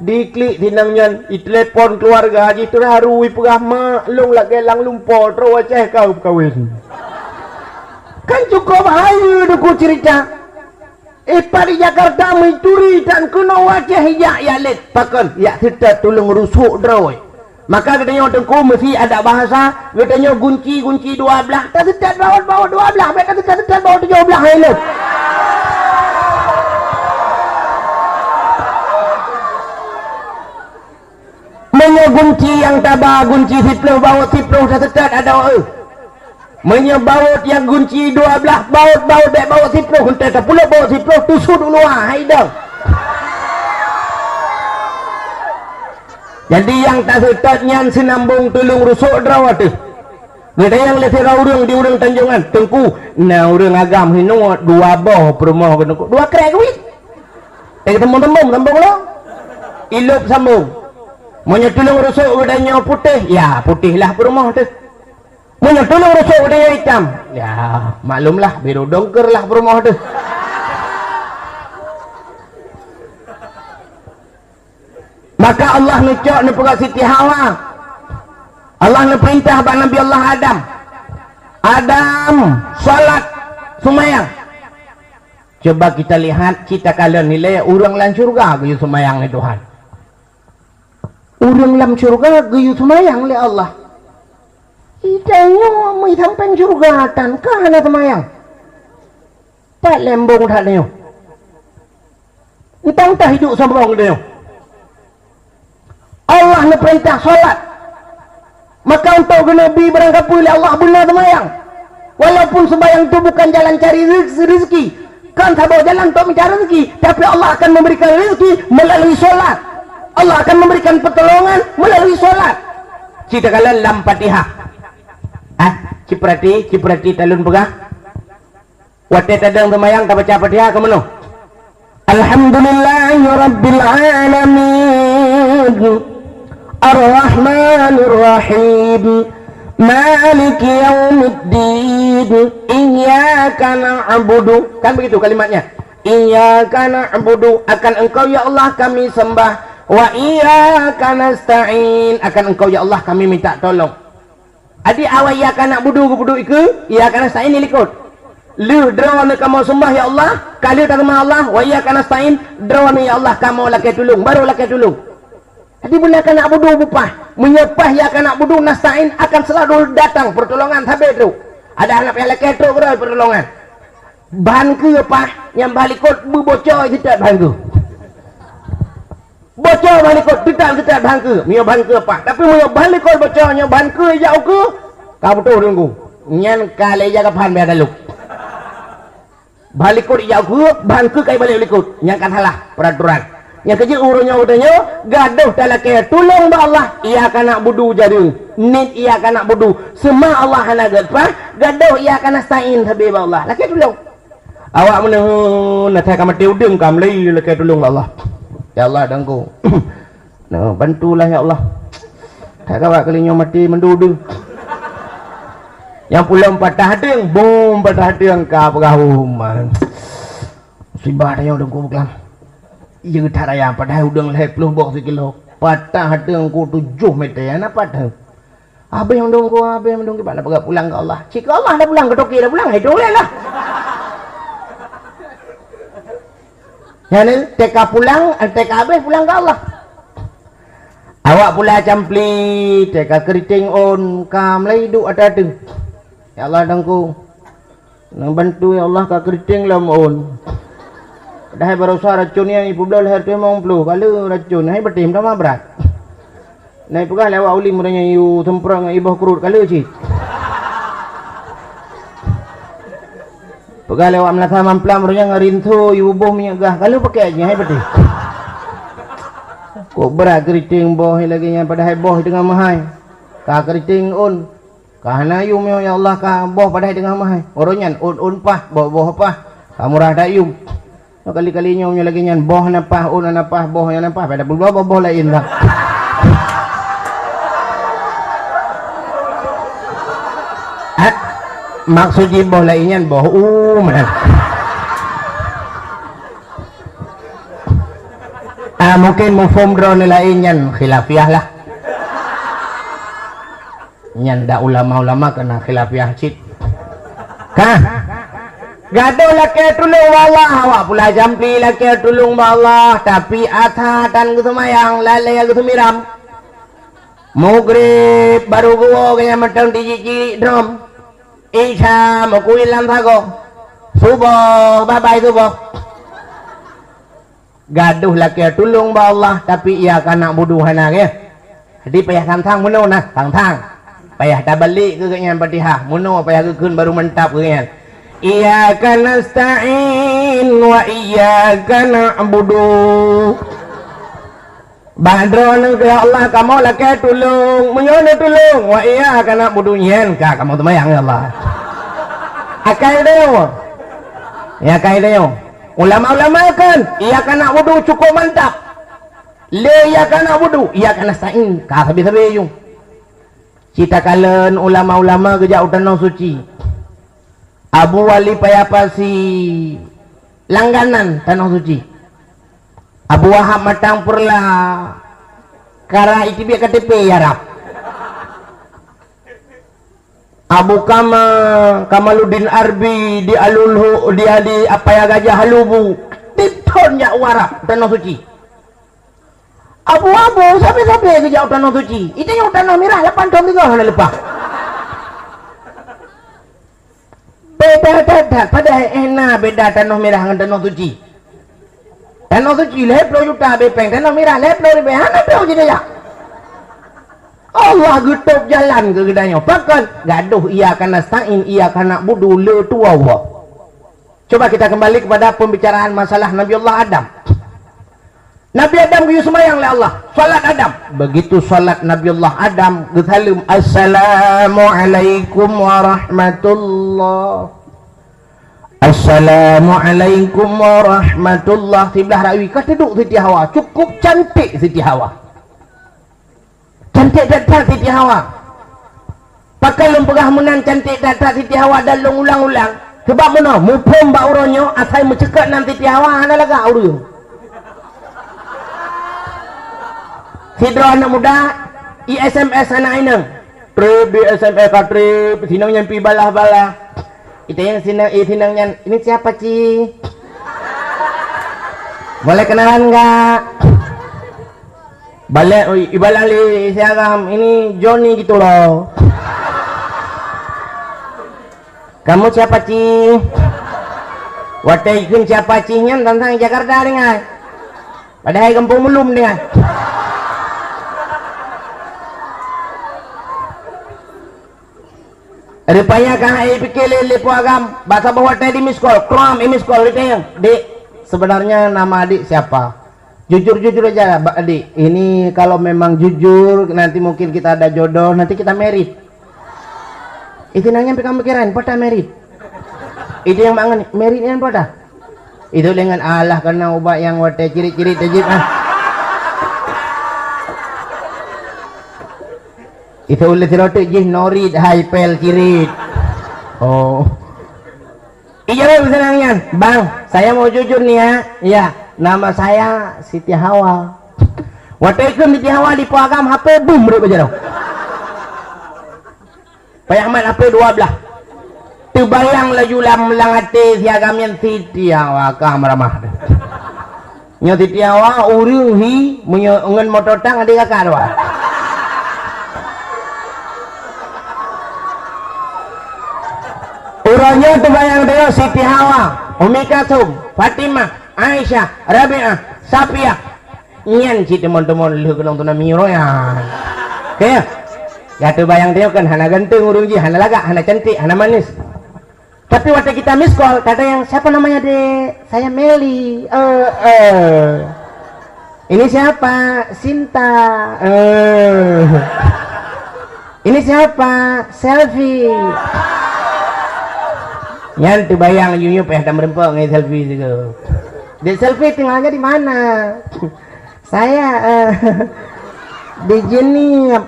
diklik si inong nyan, itelepon keuluwarga jih teuharu, ipeugah, "Mak, lôn lagèe lam lumpoe, troh u Aceh ka meukawen." Kan cukôp hayeue teuku ceurita. Eh, pat di Jakarta meuturi tan keunoe u Aceh ijak, yak lét. Pakon? Yak seutôt tuleueng rusok droe. Maka geutanyoe teuku meusi adak bahasa, geutanyoe gunci, gunci dua blah, taseutôt bawot, bawot dua blah, bèk taseutôt, seutôt bawot tujoh blah hai lôn. Meunyoe gunci nyang taba, gunci siploh, bawot siploh, taseutôt adak, eh. Meunyoe bawot nyang gunci dua blah, bawot, bawot bèk bawot siploh, eunteuk tapulop bawot siploh, tusut u luwa, hai dong. Jadi nyang taseutôt nyan seunambong tuleueng rusok droe teuh. Geutanyong lé sidroe ureueng di ureueng Tanjongan, "Teungku, na ureueng agam hinoe dua boh peurumoh keu teungku, dua krèk keubiet." Eh, teumbong-teumbong, sambong lom. Ilop sambong. Meunyoe tuleueng rusok geutanyoe putéh, ya, putéh lah peurumoh teuh. Meunyoe tuleueng rusok geutanyoe itam, ya, maklumlah, biru dongker lah peurumoh teuh. Maka Allah neucok neupeugah Siti Hawa. Allah neupeurintah bak Nabi Allah Adam. "Adam, salat, seumayang." Coba kita lihat, cit takalon ilèe ureueng lam syeuruga geuyue seumayang lé Tuhan. Ureueng lam syeuruga geuyue seumayang lé Allah. Geutanyoe meusampéng syeuruga tan ka hana seumayang. Pat lé sambong that nyoe. Entang tah hidup sambong nyoe. Allah neupeurintah salat. Maka untuk geuneubri barangkapeue lé Allah beuna seumayang. Walaupun seumayang itu bukan jalan cari rez-, rezeki, kan saboh jalan untuk mencari rezeki, tapi Allah akan memberikan rezeki melalui salat. Allah akan memberikan pertolongan melalui salat. Cit takalon lam Fatihah. Ah, cit peurati, cit peurati talon peugah. Watèe tadong seumayang tabaca Fatihah keu meunoe, "Alhamdulillahirabbil alamin. Arrahmanirrahim. Maliki yaumiddin. Iyyaka na'budu." Kan begitu kalimatnya. "Iyyaka na'budu," akan Engkau ya Allah kami sembah. "Wa iyyaka nasta'in," akan Engkau ya Allah kami minta tolong. Adak awai iyyaka na'budu geupeuduek ikeue, iyyaka nasta'in ilikot. Lheueh droeneuh kamoe seumah, ya Allah, ka lheueh taseumah Allah, wa iyyaka nasta'in, droeneuh, ya Allah, kamoe lakée tulông, barô lakée tulông. Jadi beuna ka na'budu bupah. Meunyoe pah iyyaka na'budu nasta'in akan selalu datang pertolongan sabe trok. Ada aneuk nyang lakée trok keudroe pertolongan. Ban keue pah nyang bah likot beuboco teutab ban keue. Boco ban likot teutab, teutab ban keue. Meunyoe ban keue pah. Tapi meunyoe ban likot boco nyoe ban keue jak ukeue, ka beutôi teungku. Nyan ka lé ija kaphan bèe dalok. Bah likot ijak ukeue, bah ukeue ka ibalek likot. Nyang ka salah peraturan. Nyang keujeuet uroe nyoe geutanyoe, gadoh talakée tulông bak Allah, iyyaka na'budu jareung. Niet iyyaka na'budu. Seumah Allah hana geuleupah, gadoh iyyaka nasta'in sabe bak Allah. Lakée tulông. Awak meunoe, na that ka maté udeueng ka meulai lakée tulông bak Allah. Ya Allah, dangko. Nah, bantulah ya Allah. That gawat kali nyoe maté mandum deuh. Nyang pulang patah deueng, bom patah deueng ka peugah umat. Musibah tanyoe deueng ku kelam. Iya that raya padahai udeueng lhèe ploh boh sikilo. Patah deueng ku tujoh meter, na patah. Habéh mandum ku, habéh mandum ku, bak na peugah pulang ke Allah. Cit ke Allah dah pulang, ke toke dah pulang, hai tu lah. Nyan, teka pulang, teka habéh pulang ke Allah. Awak pula campli, teka keriting ôn, ka meulai duek ata teuh. Ya Allah, dangku. Nang bantu, ya Allah, ka keriting lom ôn. Padahai barosa racun nyan ipubloe lhèe reutôh limong ploh, ka le racun, hai beutém tamah brat. Nai peugah lé awak ulim uroe nyan yue seumprot ngon iboh kruet ka le cit. Peugah lé awak meunasah mamplam uroe nyan ngon rinso yue buboh minyeuk gah ka le pakèk jih hai beutém. Kok brat keriting boh lagèe nyan padahai boh teungoh meuhai. Ka keriting ôn. Ka hana yum nyoe ya Allah ka boh padahai teungoh meuhai. Uroe nyan ôn-ôn pah, boh-boh pah. Ka murah that yum. Nyoe kali-kali nyoe, nyoe lagèe nyan, boh na pah, ôn na pah, boh na pah, pada peureulèe boh-boh laén bah. Ah, maksud jih boh laén nyan boh u meunan. Ah, mungkin mufhum droeneuh laén nyan khilafiah lah. Nyan dak ulama-ulama keunan khilafiah cit. Kah? Gadoh lakèe tulông bak Allah, awak pula jampli lakèe tulông bak Allah, tapi atra tan geuseumayang, lalè geuseumiram. Mugrib baru geuwoe geuhnyan mantong tijik-tijik drom. Isya meukui lam sagoe. Suboh, babai suboh. Gadoh lakèe tulông bak Allah, tapi iyyaka na'budu hana geuh. Jadi payah sang-sang meunoe nah, sang-sang. Payah tabalek keu geuhnyan Fatihah, meunoe payah geukheun baru mantap keu geuhnyan. Iyyaka nasta'in wa iyyaka na'budu. Bak droeneuh ya Allah kamoe lakèe tulông, meunyoe neutulông, wa iyyaka na'budu nyan ka kamoe seumayang ya Allah. Akai tanyoe. Ya akai tanyoe. Ulama-ulama kan, iyyaka na'budu cukup mantap. Lé iyyaka na'budu, iyyaka nasta'in, ka sabe-sabe ju. Cit takalon ulama-ulama geujak u Tanoh Suci. Abu Wali Paya Pasi langganan Tanoh Suci. Abu Wahab Matang Peureula, kara iteubiet K T P i Arab. Abu Kama, Kamaluddin Arbi di Alulhu, di, di Apaya Gajah Lubu, tiep thon jak u Arab, Tanoh Suci. Abu-abu, sabe-sabe geujak u Tanoh Suci. Itanyoe u Tanoh Mirah lapan thon tiga hana leupah. Beda that-that, padahai eh na beda Tanoh Mirah ngon Tanoh Suci. Tanoh Suci lhèe ploh juta bèe pèng, Tanoh Mirah lhèe ploh ribèe, hana ploh jih jak. Allah geutôb jalan keu geutanyoe. Pakon? Gadoh iyyaka nasta'in, iyyaka na'budu le tuwoe. Coba kita kembali kepada pembicaraan masalah Nabiullah Adam. Nabi Adam geuyue seumayang lé Allah. Salat Adam. Begitu salat Nabiullah Adam geusaleuem, "Assalamualaikum warahmatullah. Assalamualaikum warahmatullah." Siblah rawi ka teuduek Siti Hawa. Cukup cantik Siti Hawa. Cantik that-that Siti Hawa. Pakon lôn peugah meunan cantik that-that Siti Hawa dan lôn ulang-ulang? Sabab meunoe, muphom bak uroe nyoe asai meuceukat nan Siti Hawa hana lagak ureueng. Sidroe aneuk muda, i S M S aneuk inong. Treb di S M S ka treb, sinong nyang pi balah-balah. Itanyong sinang, eh, sinang nyan, "Ini siapa, Ci?" "Boleh kenalan nggak?" Balek, ui, ibalang lé si agam, "Ini Joni," gitu loh. "Kamu siapa, Ci?" Watèe ikheun siapa, Ci, nyan tantang Jakarta deungon. Padahai gampông Meulom deungon. Rupanya ka hai pike lé, lé po agam, bak saboh watèe di miss call, krom, i miss call, ditanyong, "Dik, sebenarnya nama adik siapa?" "Jujur-jujur aja, Adik. Ini kalau memang jujur, nanti mungkin kita ada jodoh, nanti kita married." Itu nanya pih kamu pikiran, "Pada married?" Itu nyang mangan, "Married nyan pada?" Itu dengan Allah kena ubat nyang watèe cirit-cirit tajib, ah. Itu ulèe sirotek jih norit hai pel cirit. Oh. Ijaweueb seunang nyan, "Bang, saya mau jujur nih ya. Ya, nama saya Siti Hawa." Watèe ikheun Siti Hawa di po agam, H P bum rot bak jaroe. Payah mat H P dua blah. Teubayang laju lam, lam até si agam nyan, Siti Hawa ka meuramah. Nyoe Siti Hawa, ureueng hi, meunyoe ngon moto tang adik kakak dua. Uroe nyoe teubayang teuh Siti Hawa, Ummi Kalsum, Fatimah, Aisyah, Rabi'ah, Safiyah. Nyan cit teumon-teumon lheueh keunong tuna miyuroe nyan. Oke. Ya teubayang teuh kan hana ganteng ureueng jih, hana lagak, hana cantik, hana manis. Tapi watèe kita miss call, kadang yang, "Siapa namanya, Dek?" "Saya Meli." "Eh, eh." "Ini siapa?" "Sinta." "Eh." "Ini siapa?" "Selfie." Nyan teubayang, yue payah tameureumpok ngon Selfie sigoe. "Dek Selfie, tinggalnya di mana?" "Saya, eh, di Jeunieb."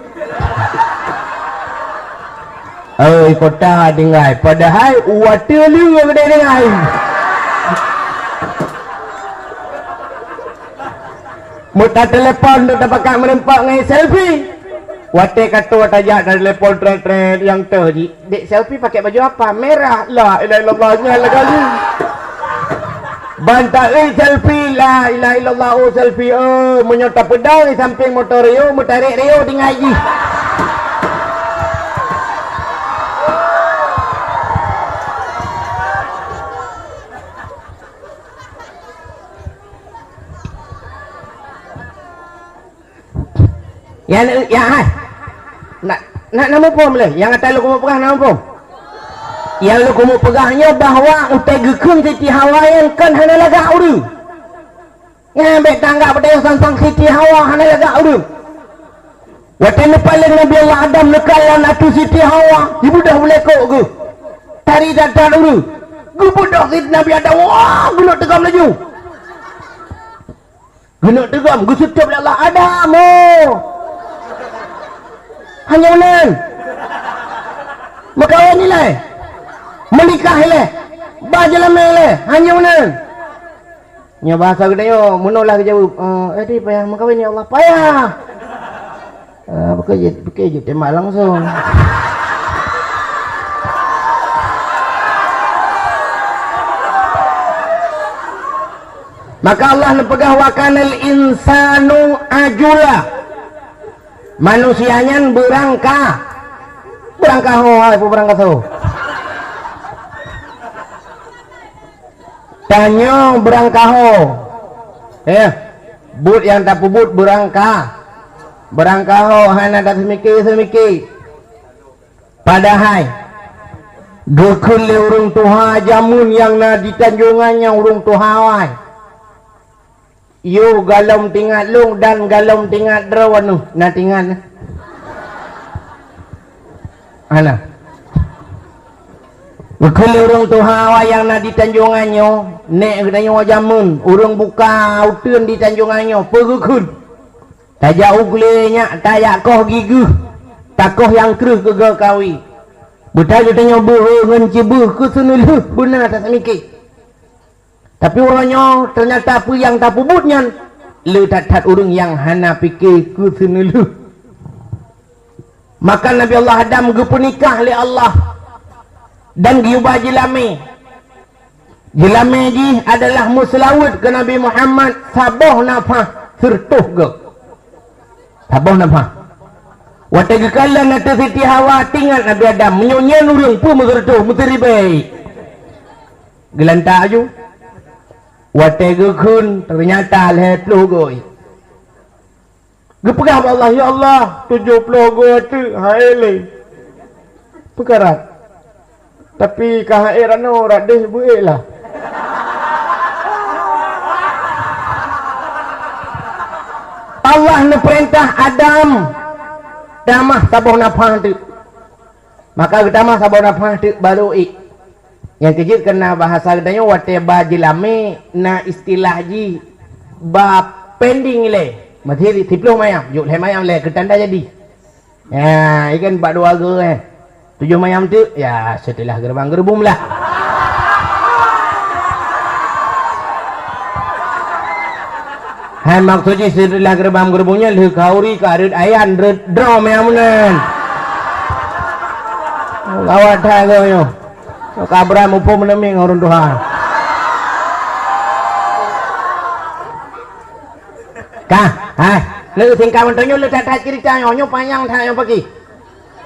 Oi, kota tinggai, padahai u ateueh leueng geude tinggai. Meuta telepon tu tapakat meureumpok ngon Selfie. Watèe ka toe tajak telepon tret-tret nyang teuh jih. "Dek Selfie pakai baju apa?" "Merah." La ilaha illallah, nyan lagak lé. Ban taeu Selfie, la ilaha illallah, oh Selfie, oh, meunyoe tapeudong di sampéng moto Rio, meutarek Rio tinggai jih. Ya, ya, hai. Nak, nak, nak muphom lé. Nyang ata lôn keumeung peugah na muphom. Nyang lôn keumeung peugah nyoe bahwa watèe geukheun Siti Hawa nyan kan hana lagak ureueng. Nyan bèk tanggap beutôi sang-sang Siti Hawa hana lagak ureueng. Watèe neupaleng Nabi Allah Adam neukalon ateueh Siti Hawa, jibeudôh beulekok geuh. Tari that-that ureueng. Geubeudôh Siti Nabi Adam, wah, geuneuk teugom laju. Geuneuk teugom, geuseutôt lé Allah, "Adam, ho! Hana meunan! Meukawen ilèe! Meunikah ilèe! Ba jeulamèe ilèe! Hana meunan!" Nyoe bahasa geutanyoe, meunoe lah geujaweueb, "Eh, eh, di payah meukawen, ya Allah, payah!" Ah, pike jeuet, pike jeuet tembak langsung. Maka Allah neupeugah, "Wa kanal insanu ajula." Manusia nyan beurangka. Beurangka ho, hai, peue beurangka ho? Tanyoe beurangkaho. Eh, buet nyang tapeubuet beurangka. Beurangkaho hana taseumiké-seumiké. Padahai geukheun lé ureueng tuha jameun nyang na di Tanjongan nyan ureueng tuha awai. Yoh galom tingat lôn dan galom tingat droeneuh na tingat. Hana. Geukheun lé ureueng tuha awai nyang na di Tanjongan nyoe, nèk geutanyoe jameun, ureueng buka uteuen di Tanjongan nyoe, peue geukheun? Tajak u glé nyak, tajak koh gigeuh, takoh nyang kreueh keu geukawi. Beutai geutanyoe beuhe ngon cibeuh keu seuneulheueh beuna taseumiké. Tapi uroe nyoe teunyata peue nyang tapeubuet nyan le that-that ureueng nyang hana pike keu seuneulheueh. Maka Nabi Allah Adam geupeunikah lé Allah Dan geuyue ba jeulamé. Jeulamé jih adalah meuseulaweuet keu Nabi Muhammad saboh nafah seureutoh goe. Saboh nafah. Watée geukalon ateueh Siti Hawa, teuingat Nabi Adam, meunyoe nyan ureuëng peue meuseureutoh, meuteuribée. Geulantak aju. Watée geukheun, teunyata lhée ploh goe. Geupeugah bak Allah, "Ya Allah, tujoh ploh goe teuk hai lé. Peukarat. Tapi ka hai ranoe radeh beuék lah." Allah neupeurintah Adam tamah saboh nafah teuk. Maka geutamah saboh nafah teuk barô ék. Nyang keujeuet keu na bahasa geutanyoe watée ba jeulamé na istilah jih ba pending ilée. Masih siploh mayam, jok lhée mayam lé keutanda jadi. Ya, ikan bak dua goe eh. Tujoh mayam teuk, ya seuteulah geureubang-geureubung lah. Hai maksud jih seuteulah geureubang-geureubung nyan lheueh khauri ka reuet ayan reuet droe mayam meunan. Gawat that goe nyoe. Kabra muphom meuneumé ngon ureuëng tuha. Kah, hai, lé singkat mantong nyoe lé that-that ceurita nyoe, nyoe panyang that nyoe pagi.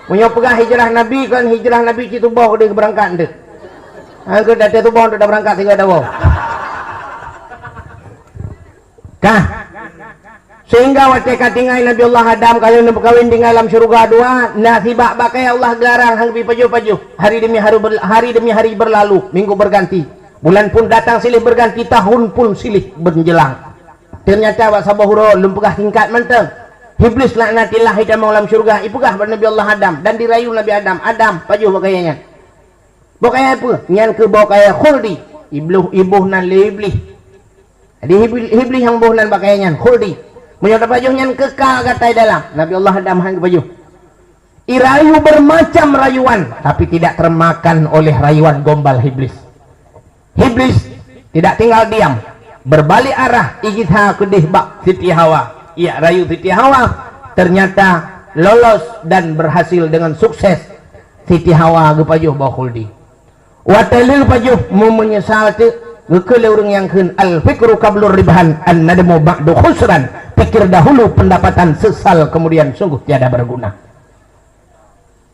Meunyoe peugah hijrah Nabi kon hijrah Nabi cit tuboh keudeh geubeurangkat deuh. Hai keu datée tuboh untuk da beurangkat sigoe dawoe. Kah. Sehingga watée ka tinggai Nabi Allah Adam ka lheueh neumeukawen tinggai lam syeuruga dua, na sibak bak kayée Allah geularang hana geubi pajoh-pajoh. Hari demi hari, ber, hari demi hari berlalu, minggu berganti. Bulan pun datang silih berganti, tahun pun silih menjelang. Teunyata bak saboh uroe lôn peugah singkat mantong. Iblis laknatillah itamong lam syeuruga, ipeugah bak Nabi Allah Adam dan dirayu Nabi Adam, "Adam, pajoh bak kayée nyan." Boh kayée peue? Nyan keuh boh kayée khuldi. Ibloh iboh nan lé Iblih. Jadi Ibl-, Iblih nyang boh nan bak kayée nyan khuldi. Meunyoe tapajoh nyan keuka gata dalam. Nabi Allah Adam han geupajoh. Irayu bermacam rayuan, tapi tidak termakan oleh rayuan gombal Iblis. Iblis tidak tinggal diam, berbalik arah igisa keudeh bak Siti Hawa. Ia rayu Siti Hawa ternyata lolos dan berhasil dengan sukses. Siti Hawa geupajoh boh khuldi. Watée lheueh pajoh meumeunyeusal teuk, geukheun lé ureuëng nyang kheun, "Al-fikru qablur ribhan, an-nadmu ba'du khusran." Pikir dahulu pendapatan, sesal kemudian sungguh tiada berguna.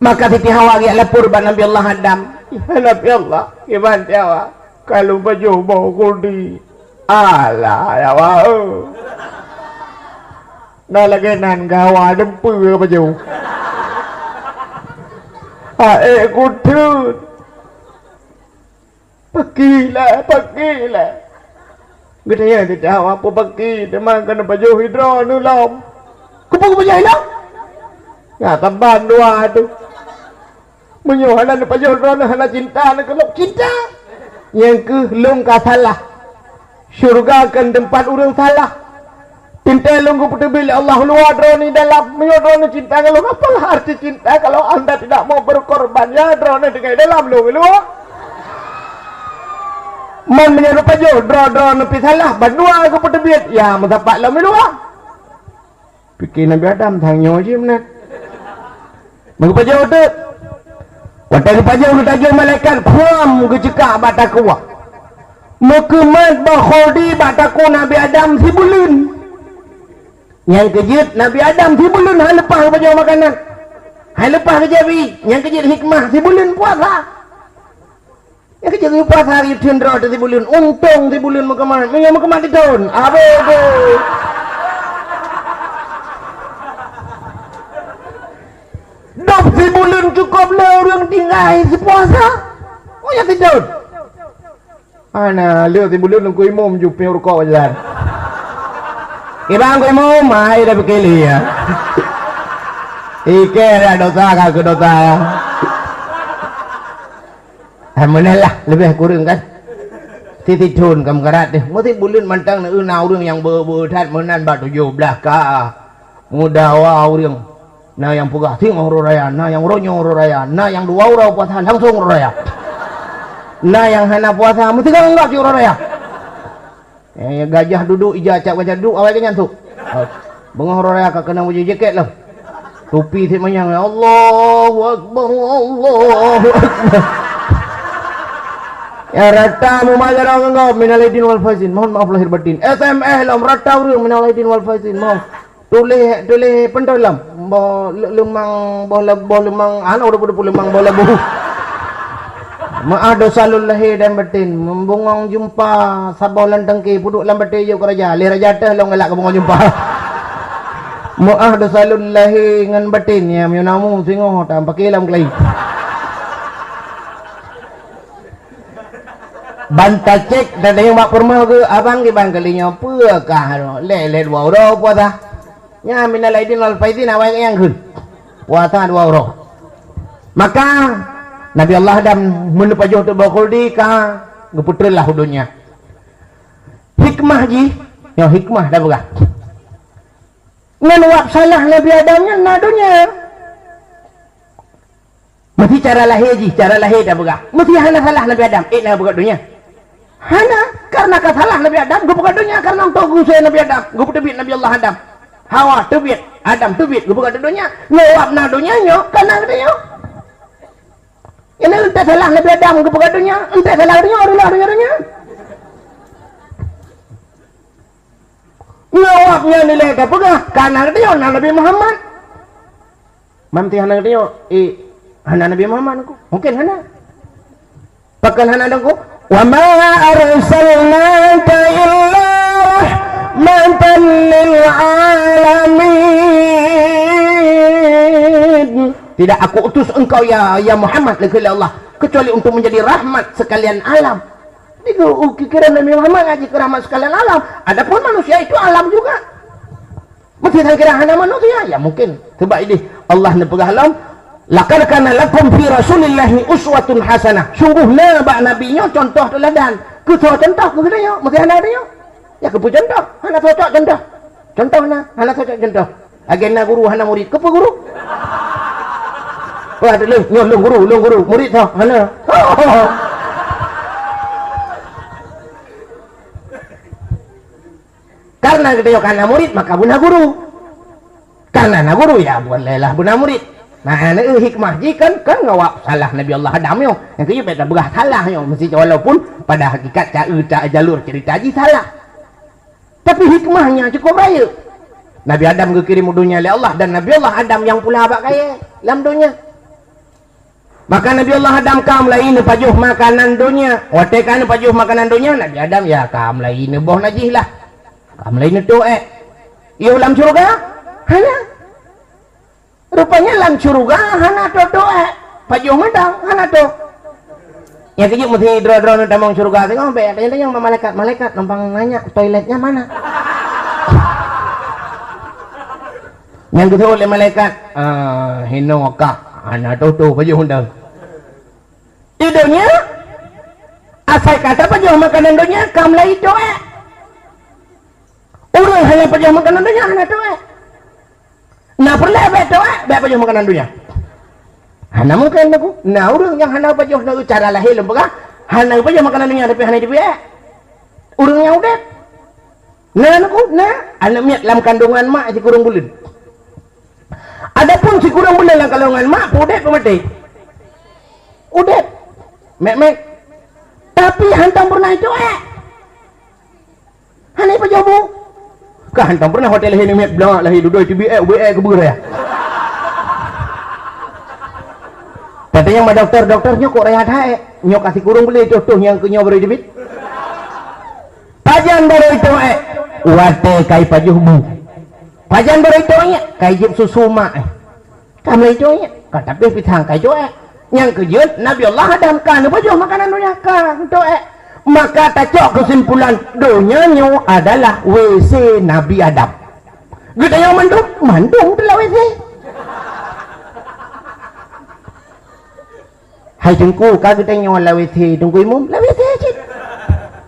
Maka Siti Hawa geujak lapor bak Nabi Allah Adam, "Ya Nabi Allah, kiban Siti Hawa, ka lôn pajoh boh khuldi." "Alah, ya Hawa, eu. Na lagée nan gawa deumpeue ka pajoh. Aék kuteun. Paki lé, paki lé." Geutanyong Siti Hawa, "Peue paki, teuma keuneuk pajoh droeneuh lom?" "Keupeue kupajoh lom?" "Nyan saban dua tu. Meunyoe hana neupajoh droeneuh hana cinta neuh keu lôn." "Cinta? Nyang keuh lôn ka salah. Syeuruga kon teumpat ureuëng salah. Teuntée lôn geupeuteubiet lé Allah luwa, droeneuh dalam. Meunyoe droeneuh cinta ngon lôn, apalah arti cinta kalau anda tidak mau berkorban? Ya, droeneuh tinggai dalam lôn luwa. Man meunyoe neupajoh droe-droeneuh pih salah, bandua geupeuteubiet, ya meusapat lom luwa." Pike Nabi Adam, "Tanyoe jih meunan." Meupajoh teuk. Watée geupajoh, geutajok malaikat khuam geuceukak bak takue. Meukeumat boh khuldi bak takue Nabi Adam sibuleuen. Nyang keujeuet Nabi Adam sibuleuen han leupah geupajoh makanan. Han leupah geujabi. Nyang keujeuet hikmah sibuleuen puasa. Nyang keujeuet geupuasa hari uteuen droe teuh sibuleuen, untông sibuleuen meukeumah, meunyoe meukeumah teuthon, abéh tu. Dop sibuleuen cukôp lé ureuëng tinggai sipuasa. Oh, nyang teuthon. Hana, lé sibuleuen Teungku Imum jupéh rukok jalan. Kiban Teungku Imum, hai dah pike lé ya. Ike dah dosa ka keu dosa ya. Hai meunan lah, leubeh kureueng kan. Sithon ka meukarat deh. Meusibuleuen mantong na ureueng nyang beu-beu that meunan bak tujoh blaih ka. Meudawa ureueng. Na nyang peugah singoh uroe raya, na nyang uroe nyoe uroe raya, na nyang dua uroe puasa langsong uroe raya. Na nyang hana puasa meusigoe anggap cit uroe raya. Eh, gajah duduk, ija acak gajah duduk, awai geuh nyan sôk. Beungoh uroe raya ka keunong bajèe jakét lom. Tupi sit manyang, Allahu Akbar, Allahu Akbar. Ya, rata meumajara ngon gob, minal aidin wal faizin. Mohon maaf lahir batin. S M S lom, rata ureueng, minal aidin wal faizin. Mohon. Tuléh, tuléh peuntoe lom. Boh le-, leumang, boh le-, boh leumang, hana ureueng peuduek leumang, boh leubeh. Meu'ah dosa lôn lahé dan batin. Meubungong jumpa saboh lam tangke, peuduek lam batèe jok keu raja. Lé raja teuh lôn galak keu bungong jumpa. Meu'ah dosa lôn lahé ngon batin. Ya, meunyoe na mu singoh, ta paké lam keulayi. Ban tacék, tatanyong bak peurumoh geuh, "Abang, kiban kali nyoe, peue kah lé, lé dua uroe puasa?" Nyan minal aidin wal faizin awai nyang kheun. Puasa dua uroe. Maka, Nabi Allah Adam meuneupajoh teuh boh khuldi ka geupeutreun lah u donya. Hikmah jih, nyoe hikmah tapeugah. Ngon wab salah Nabi Adam nyan na donya. Meusti cara lahé jih, cara lahé tapeugah. Meusti hana salah Nabi Adam, ék na geupeugah donya. Hana, karena ka salah Nabi Adam, geupeugah donya karena untuk geuusé Nabi Adam, geupeuteubiet Nabi Allah Adam. Hawa teubiet, Adam teubiet, geupeugah donya. Nyoe wab na donya nyoe, ka na donya. Ini entah salah Nabi Adam geupeugah donya, entah salah donya, adalah donya-donya. Nyoe wab nyan ilée tapeugah, ka na donya na Nabi Muhammad. Mam ti hana geutanyong, "Eh, hana Nabi Muhammad aku?" Mungkin hana. Pakon hana dong ku? "Wa ma arsalnaka illa rahmatan lil alamin." Tidak aku utus engkau, ya, ya Muhammad, lé Allah, kecuali untuk menjadi rahmat sekalian alam. Jadi, kira Nabi Muhammad ngaji ke rahmat sekalian alam. Adapun manusia itu alam juga. Meusti nyang kira hana manusia, ya mungkin. Sebab ideh Allah neupeugah lom, "Laqad kana lakum fi Rasulillahi uswatun hasanah." Sungguh na bak Nabi nyoe contoh teuladan. Keu soe contoh? Keu geutanyoe, meusti hana geutanyoe. Ya, keupeue contoh? Hana cocok contoh. Contoh na, hana cocok contoh. Lagée na guru hana murit, keupeue guru? Wah, lôn, nyoe lôn guru, lôn guru, murit soe? Hana. Karena geutanyoe ka na murit, maka beuna guru. Karena na guru, ya, bukan lelah beuna murit. Nah, hikmah jih kan, kan ngawab salah Nabi Allah Adam nyoe. Nyang keujeuet bèk tapeugah salah nyoe, meusti walaupun pada hakikat ca-, ca-, jalur cerita jih salah. Tapi hikmahnya cukup rayeuk. Nabi Adam geukirém u donya lé Allah dan Nabi Allah Adam nyang pula bak kayée lam donya. Maka Nabi Allah Adam ka mulai neupajoh makanan donya. Watée ka neupajoh makanan donya, Nabi Adam ya ka mulai neuboh najih lah. Ka mulai neutoh ék. Yoh lam syurga? Hana. Rupanya lam syurga hana toh-toh ék. Pajoh mantong hana toh. Nyang keujeuet meusti droe-droe neutamong syurga singoh bèk tanyong-tanyong bak malaikat, "Malaikat, numpang nanya toiletnya mana?" Nyang geuseuôt lé malaikat, "Ah, hinoe kah, hana toh-toh pajoh mantong." Di donya, asai ka tapajoh makanan donya, ka mulai toh ék. Ureuëng hana pajoh makanan donya, hana toh ék. Na peureulée bèk toh ék, bèk pajoh makanan donya. Hana mungken, Teungku. Na ureuëng nyang hana pajoh, na cara lahé lôn peugah, hana pajoh makanan donya tapi hana jiteubiet ék. Ureuëng nyang udeb. Na, Teungku, na. Aneuk miet lam kandungan mak sikureueng buleuen. Adapun sikureueng buleuen lam kandungan mak, peu udeb peu maté? Udeb. Mek-mek. Tapi hantom peureunah jiteubiet ék. Hana pajoh bu. Ka hantom peureunah watée lahé aneuk miet, blah, lahé dudoe teubiet ék, ubit ék keubeue raya. Tatanyong bak dokto, "Dokto, nyoe kok raya that ék?" "Nyoe ka sikureueng buleuen toh-toh nyang keu nyoe barô teubiet." Pajan barô jiteubiet ék? Watée ka jipajoh bu. Pajan barô jiteubiet ék? Ka jijieb susu mak ék. Ka mulai jiteubiet ék, ka tabeh pisang ka jiteubiet ék. Nyang keujeuet, Nabi Allah Adam ka neupajoh makanan donya, ka jiteubiet ék. Maka tacok keusimpulan, donya nyoe adalah W C Nabi Adam. Geutanyoe mandum, mandum teuh lam W C. Hai Teungku, ka geutanyoe lam W C Teungku Imum, lam W C cit.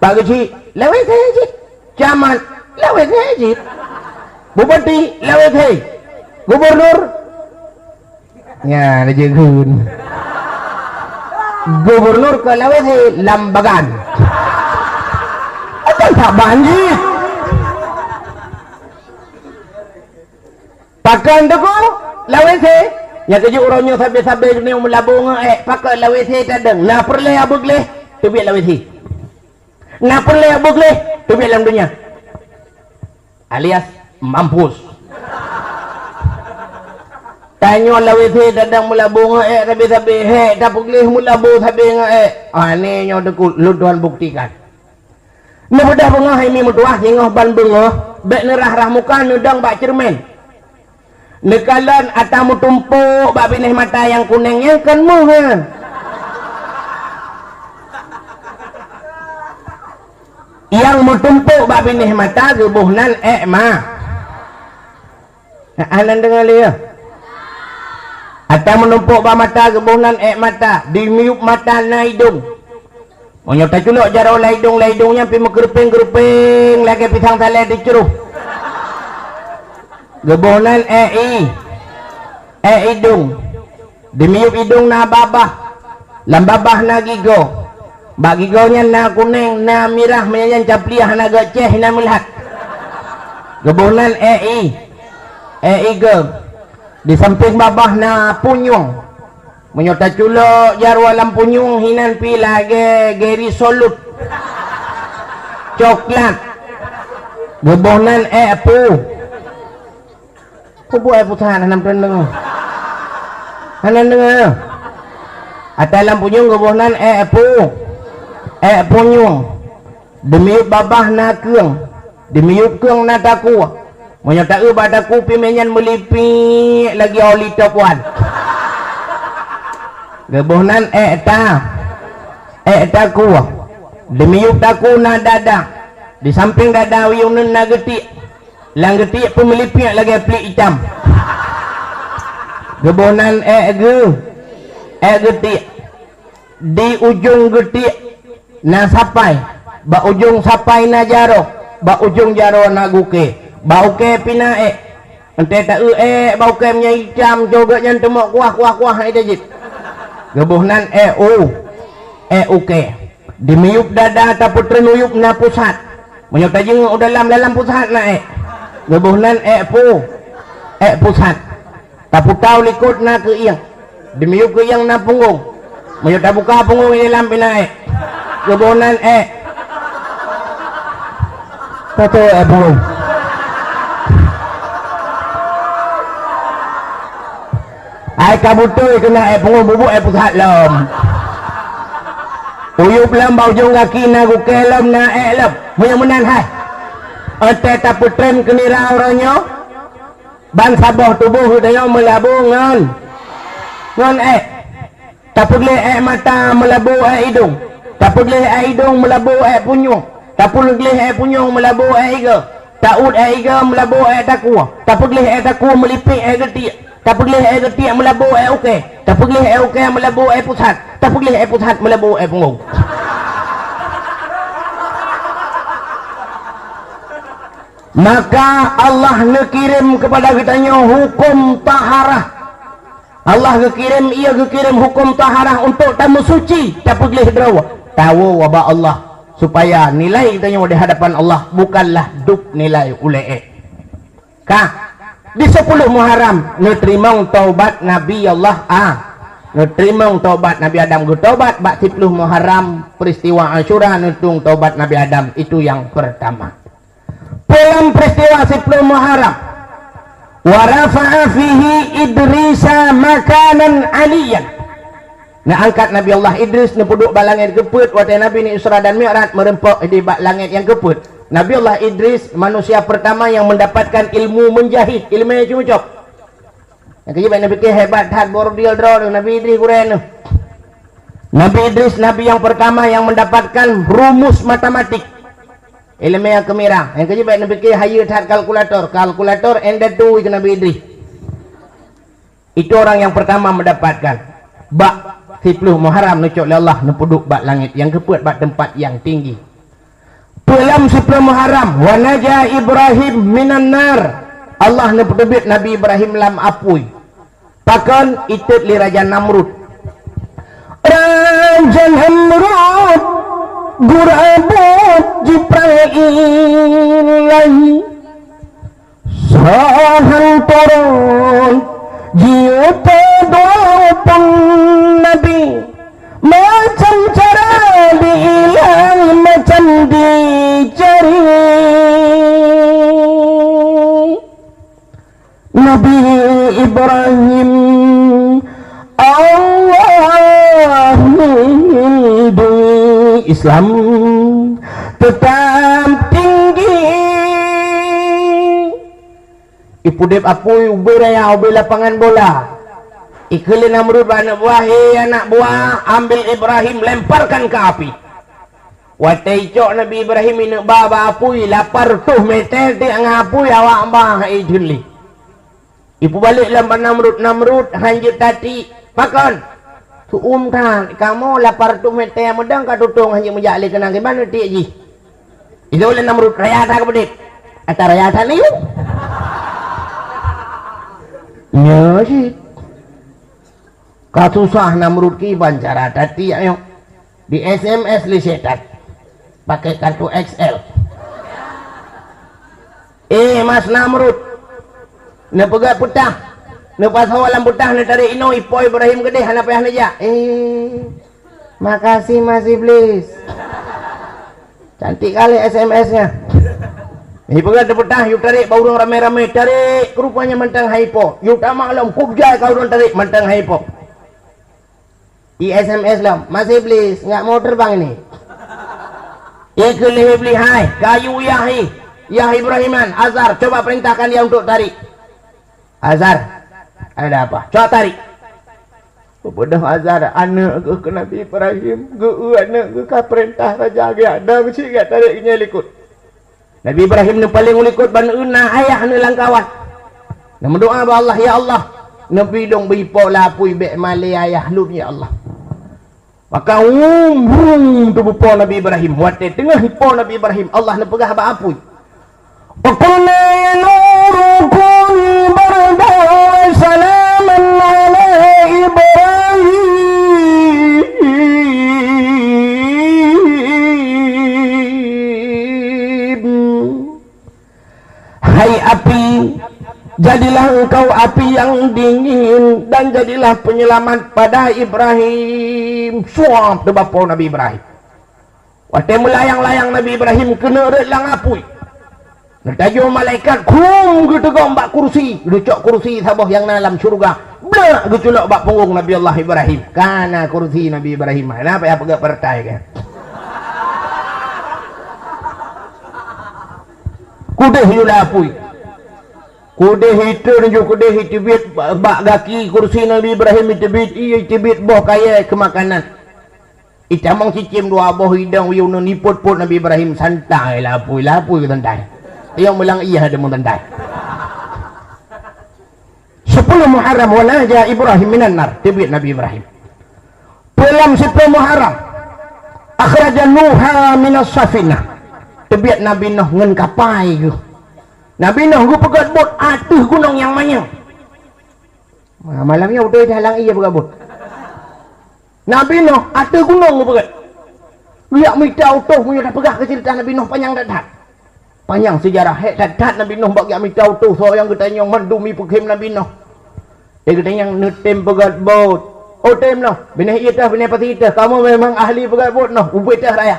Pak Geuchik, lam W C cit. Camat, lam W C cit. Bupati, lam W C. Gubernur, nyan aja gun. Gubernur ka lam W C, lam bagan. Akan saban jih. Pakon Teungku? Lam W C. Nyang keujeuet uroe nyoe sabe-sabe geutanyoe meulabô ngon ék, pakon lam W C tadong. Na peureulée abu gleh. teubiet lam W C. Na peureulée beugleh, teubiet lam donya. Alias mampus. Tanyoe lam W C dadang meulabu ngon ék sabe-sabe, hék tapeugleh meulabu sabe ngon ék. Ah, nyoe Teungku, lôn tuan buktikan. Neubeudoh beungoh hai mi meutuwah, singoh ban beungoh, bék neurah-rah muka, neudong bak ceureumen. Neukalon ata meutumpôk bak binéh mata nyang kuneng nyan kon méuh, ha. Nyang meutumpôk bak binéh mata geuboh nan ék ma. Hana deungoe lé, ya? Ata meutumpôk bak mata geuboh nan ék mata, di miyueb mata na idong. Meunyoe taculok jaroe lam idong, lam idong nyan pih meukeurupeng-keurupeng lagée pisang salée teucroh. Geuboh nan ék i, ék idong. Di miyueb idong na babah, lam babah na gigoe. Bak gigoe nyan na kuneng, na mirah, meunyan caplieh hana geucéh, na meulat. Geuboh nan ék i, ék igoe. Di sampéng babah na punyueng. Meunyoe taculok jaroe lam punyueng hinan pih lagée geri solut coklat. Geuboh nan ék pu. Kubu ék pusat hana meuteun deungoe. Hana deungoe. Ata lam punyueng geuboh nan ék pu. Ék punyueng. Di miyueb babah na keueng, di miyueb keueng na takue. Meunyoe taeu bak takue pih mé nyan meulipik lagée oli top one. Geuboh nan ék ta, ék takue. Di miyueb takue na dada, di sampéng dada uyueng nan na geutiek. Lam geutiek pih meulipik lagée plik itam. Geuboh nan ék geu, ék geutiek. Di ujong geutiek na sapai, bak ujong sapai na jaroe, bak ujong jaroe na gukée, bak ukée pih na ék. Enté taeu ék bak ukée meunyoe itam, jogét nyan teumok kuah-kuah-kuah hai tajit. Geuboh nan ék u, ék ukée. Di miyueb dada tapeutreun uyueb na pusat. Meunyoe tajeungeuk u dalam, dalam pusat na ék. Geuboh nan ék pu, ék pusat. Taputa u likot na keuieng, di miyueb keuieng na punggong. Meunyoe tabuka punggong di dalam pih na ék. Geuboh nan ék. Beutôi ék punggong. Hai ka beutôi keunan ék punggong, bubuet ék pusat lom. Uyueb lom bak ujong gaki na gukée lom na ék lom. Meunyoe meunan hai. Enté tapeutreun keu nira uroe nyoe. Ban saboh tuboh geutanyoe meulabu ngon, ngon ék. Tapeugleh ék mata meulabu ék idong. Tapeugleh ék idong meulabu ék punyueng. Tapeugleh ék punyueng meulabu ék igoe. Taôt ék igoe meulabu ék takue. Tapeugleh ék takue meulipik ék geutiek. Tapeugleh ék geutiek meulabu ék ukée. Tapeugleh ék ukée meulabu ék pusat. Tapeugleh ék pusat meulabu ék punggong. Maka Allah neukirém keupada geutanyoe huköm taharah. Allah geukirém, Ia geukirém huköm taharah untuk tameusuci, tapeugleh droe, tawoe ubak Allah, supaya nilai geutanyoe di hadapan Allah bukanlah dub nilai ulée ék. Ka, di siploh Muharram neuteurimong taubat Nabi Allah A. Neuteurimong taubat Nabi Adam, geutobat bak siploh Muharram, peristiwa Asyura, neuteurimong taubat Nabi Adam, itu yang pertama. Dalam peristiwa siploh Muharram, wa rafa'a fihi Idrisa makanan aliyyan. Neuangkat Nabi Allah Idris neupeuduek bak langét keupeuet watée Nabi ni Isra dan Mi'raj meureumpok di bak langét nyang keupeuet. Nabi Allah Idris manusia pertama yang mendapatkan ilmu menjahit, ileumé cucok. Nyang keujeuet bèk neupike hebat that bordil droe Nabi Idris gurèe neuh. Nabi Idris nabi yang pertama yang mendapatkan rumus matematik. Ileumèe nyang keumirah. Nyang keujeuet bèk neupike hayeu that kalkulator. Kalkulator enda tui keu Nabi Idris. Itu orang yang pertama mendapatkan. Bak siploh Muharram neucok lé Allah neupeuduek bak langét nyang keupeuet bak teumpat yang tinggi. Peue lam siploh Muharram, wa naja Ibrahim minan nar. Allah neupeuteubiet Nabi Ibrahim lam apui. Pakon? Itot lé Raja Namrud. Raja Namrud geurabot jiprang ilai. Sahan turun jiuta dua pun nabi. Macam cara di dicari. Nabi Ibrahim, Allah lindungi Islam tetap tinggi. Ipudeb apui ubé raya, ubé lapangan bola. Ikheun lé Namrud bak aneuk buah, "Hei anak buah, ambil Ibrahim, lemparkan ke api." Watée icok Nabi Ibrahim ineuk ba bak apui, lapan reutôh meter tiek ngon apui, awak ba hai jeuet lé. Ipubalek lom bak Namrud, "Namrud, hanjeuet tatiek." "Pakon?" "Seu-uem that, kamoe lapan reutôh meter meudong ka tutong hanjeuet meujak lé keunan, kiban neutiek jih?" Itu lé Namrud, "Raya that keubedek." "Ata raya that niyueb?" Nyoe cit. Ka susah Namrud kiban cara tatiek nyoe. Di S M S lé syaitan. Pakai kartu X L. "Eh, Mas Namrud, neupeugah peutah, neupasoe lam peutah, neutarék inoe, ipo Ibrahim keudeh, hana payah neujak." "Eh, makasih Mas Iblis." Cantik kali S M S-nya. Ipeugah teupeutah, yue tarék bak ureuëng ramé-ramé, tarék, rupanya mantong han ipo. Yue tamak lom, kujai ka ureuëng tarék, mantong han ipo. I S M S lom, "Mas Iblis, nggak mau terbang ini?" Ikheun lé Iblis, "Hai, kayu yah hi, yah Ibrahiman, Azar, coba perintahkan dia untuk tarik." "Azar, ada apa? Coba tarik." Beudôh Azar, aneuk geuh keu Nabi Ibrahim, geu-eu aneuk geuh ka peurintah raja geujak dong cit geujak tarék nyan likot. Nabi Ibrahim neupaléng u likot ban na ayah neulang kawan. Neumeudoá bak Allah, "Ya Allah, neubi lôn beuipo lapui bék malée ayah lôn, ya Allah." Maka wum, wum, teubeupo Nabi Ibrahim. Watée teungoh ipo Nabi Ibrahim, Allah neupeugah bak apui, "Wa qulna ya naru kuni bardan wa salaman ala Ibrahim." "Hai api, jadilah engkau api yang dingin dan jadilah penyelamat pada Ibrahim." Suab teubapo Nabi Ibrahim. Watée meulayang-layang Nabi Ibrahim keuneuk rot lam apui, neutajô malaikat, khum, geuteugom bak kursi, geucok kursi saboh nyang na lam syeuruga, blak, geuculok bak punggong Nabi Allah Ibrahim. Kana kursi Nabi Ibrahim, na payah peugah partai kan? Kudeh yue lam apui. Kudeh itreun ju kudeh, iteubiet bak gaki kursi Nabi Ibrahim, iteubiet ié, iteubiet boh kayée keu makanan. Itamong cicém dua boh, idong yue uneun, ipot-pot Nabi Ibrahim, santai lapui, lapui santai. Nyang meulang ié ada meusantai. Sepuluh Muharram, wa naja Ibrahim minan nar, teubiet Nabi Ibrahim. Peue lam siploh Muharram, akhraja Nuha minas safinah. Teubiet Nabi Nuh ngon kapai geuh. Nabi Nuh geupeugét bot ateueh gunong nyang manyang. Ma-, malam nyoe beutôi dah lam ié peugét bot. Nabi Nuh ateueh gunong geupeugét. Geujak mita utôh meunyoe tapeugah keu ceurita Nabi Nuh panyang that-that. Panyang seujarah, hék that-that Nabi Nuh bak geujak mita utôh, soe nyang geutanyong mandum ipeukhem Nabi Nuh. Di geutanyoe neutem peugét bot. Oh, tem noh. Binéh ié teuh, binéh pasi teuh. Kamoe memang ahli peugét bot noh. Ubé teuh raya.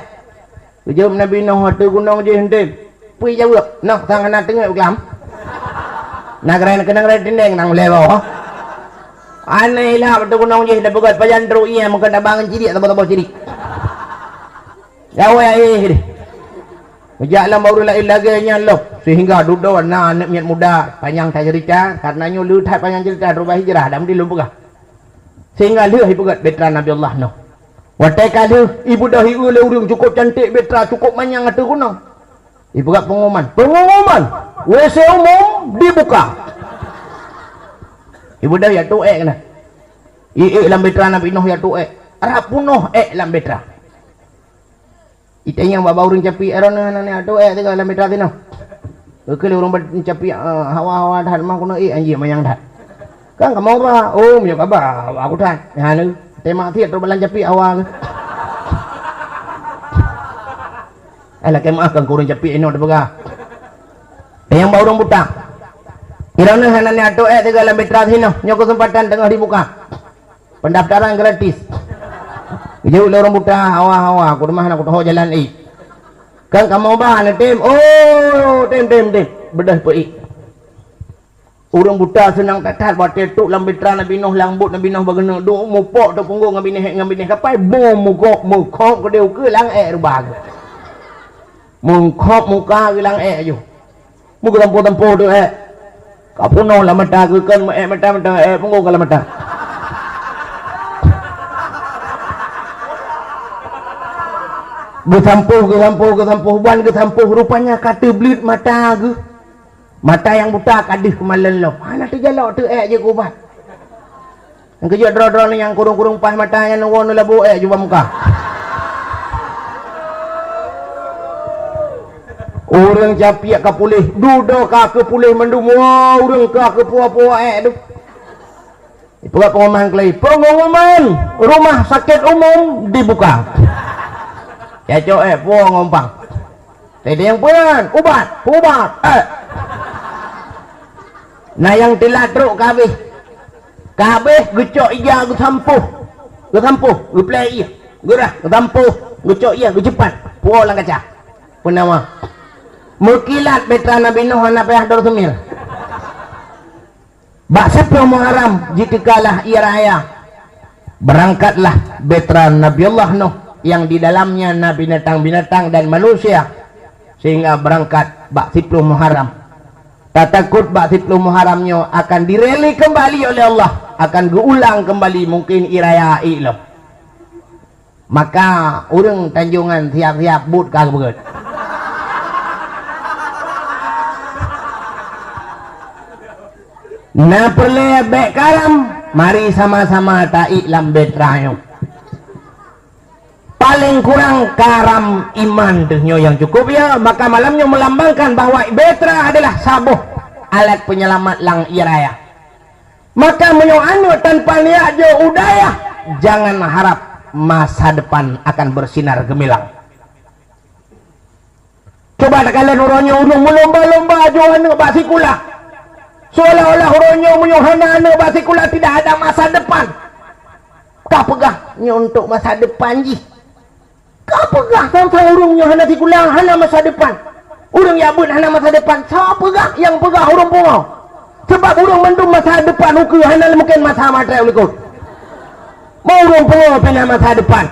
Geujaweueb Nabi Nuh ateueh gunong jih, "Tem." Peue jaweueb? "Noh, sang hana teungeut glam." Na gerai, na keunong gerai tindeng nang lewat. Aneh lah ateueh gunong jih, da peugét pajan trok ié, meukeun tabang cirik, saboh-saboh cirik. Gawai akhé deh. Meujak lam ureuëng laén lagée nyan lom, sehingga dudoe na aneuk miet muda, panyang that ceurita, karna nyoe le that panyang ceurita, rubah hijrah, dak meudeh lôn peugah. Sehingga lheueh ipeugét bahtera Nabi Allah Nuh. Watée ka lheueh, ibeudôh ié lé ureuëng cukôp canték, bahtera cukôp manyang ateueh gunong. Ipeugét pengumuman, "Pengumuman, W C umum dibuka." Ibeudôh ya tu ék keunan. Ié lam bahtera Nabi Nuh ya tu ék. Rab punoh ék lam bahtera. Itanyong bak ureuëng capiek, "Droeneuh hana niat teuék sigoe lam bahtera sinoe?" Geukheun lé ureuëng capiek, "Eh, hawa-hawa that, mah keunoe ék anjing manyang that." "Kan kamoe ba, oh, meunyoe ka ba, hawa aku that." Nyan lé, teumak tiet trok balang capiek hawa. Eh, lakée meuáh keu ureuëng capiek inoe teupeugah. Itanyong bak ureuëng buta, "Droeneuh hana niat teuék sigoe lam bahtera sinoe, nyoe keuseumpatan teungoh dibuka." Pendaftaran gratis. Geujaweueb lé ureuëng buta, "Hawa-hawa, aku teuma hana kutohô jalan ék." Kan kamoe ba neutem, oh, tem, tem, tem. Beudôh peuék. Ureuëng buta seunang that-that watée trok lam beutra Nabi Nuh, lam bot Nabi Nuh bak geuneuk duek, mupok teupunggung ngon binéh, ngon binéh kapai, bom mugok, meukhop keudeh ukeue lam ék rubah geuh. Meukhop muka geuh lam ék ju. Meugeutampôh-tampôh teuk ék. Ka peunoh lam mata geuh kon meu-ék mata, mata ék punggong ka lam mata. Geusampôh, geusampôh, geusampôh, ban geusampôh, rupanya ka teubleuet mata geuh. Mata nyang buta ka deuh keumalon lom. Hana teujalok teuk ék jeuet keu ubat. Nyang keujeuet droe-droe nyan nyang kurong-kurong paih mata nyan neuwoe neulabu ék jubah muka. Ureuëng capiek ka puléh, dudoe ka keupuléh mandum, woe ureuëng ka keupuwoe-puwoe ék dum. Ipeugah pengumuman keulai, "Pengumuman rumah sakit umum dibuka." Cacok ék puwoe ngon umpang. Teudeung peue nyan? Ubat, ubat, ék. Na nyang teulat trok ka habéh. Ka habéh geucok ija geusampôh. Geusampôh, geuplée ié. Geurah, geusampôh, geucok ié, geuceupat. Puwoe lam kaca. Peunawa. Meukilat beutra Nabi Nuh hana payah dor seumil. Bak siplôh Muharram jiteukalah ié raya. Berangkatlah beutra Nabi Allah Nuh yang di dalamnya na binatang-binatang dan manusia, sehingga berangkat bak siplôh Muharram. Tatakot bak siplôh Muharram nyoe akan direli kembali oleh Allah, akan geuulang kembali mungkin ié raya ék lom. Maka ureuëng Tanjongan siap-siap buet ka geubeugét. Na peureulée bék karam, mari sama-sama taék lam beutra nyoe. Paléng kurang karam iman deuh nyoe nyang cukup ya, maka malam nyoe meulambangkan bahwa beutra adalah saboh alat penyelamat lam ié raya. Maka meunyoe aneuëk tanpa niat jeuet u dayah, jangan harap masa depan akan bersinar gemilang. Coba takalon uroe nyoe ureuëng meulomba-lomba jok aneuëk bak sikula. Seolah-olah uroe nyoe meunyoe hana aneuëk bak sikula tidak ada masa depan. Ka peugah nyoe untuk masa depan jih. Ka peugah sang-sang ureuëng nyang hana sikula, hana masa depan. Ureuëng jak beuet hana masa depan. Soe peugah? Nyang peugah ureuëng pungo. Sabab ureuëng mandum masa depan ukeue hana mungken masa maté u likot. Meu ureuëng pungo pih na masa depan.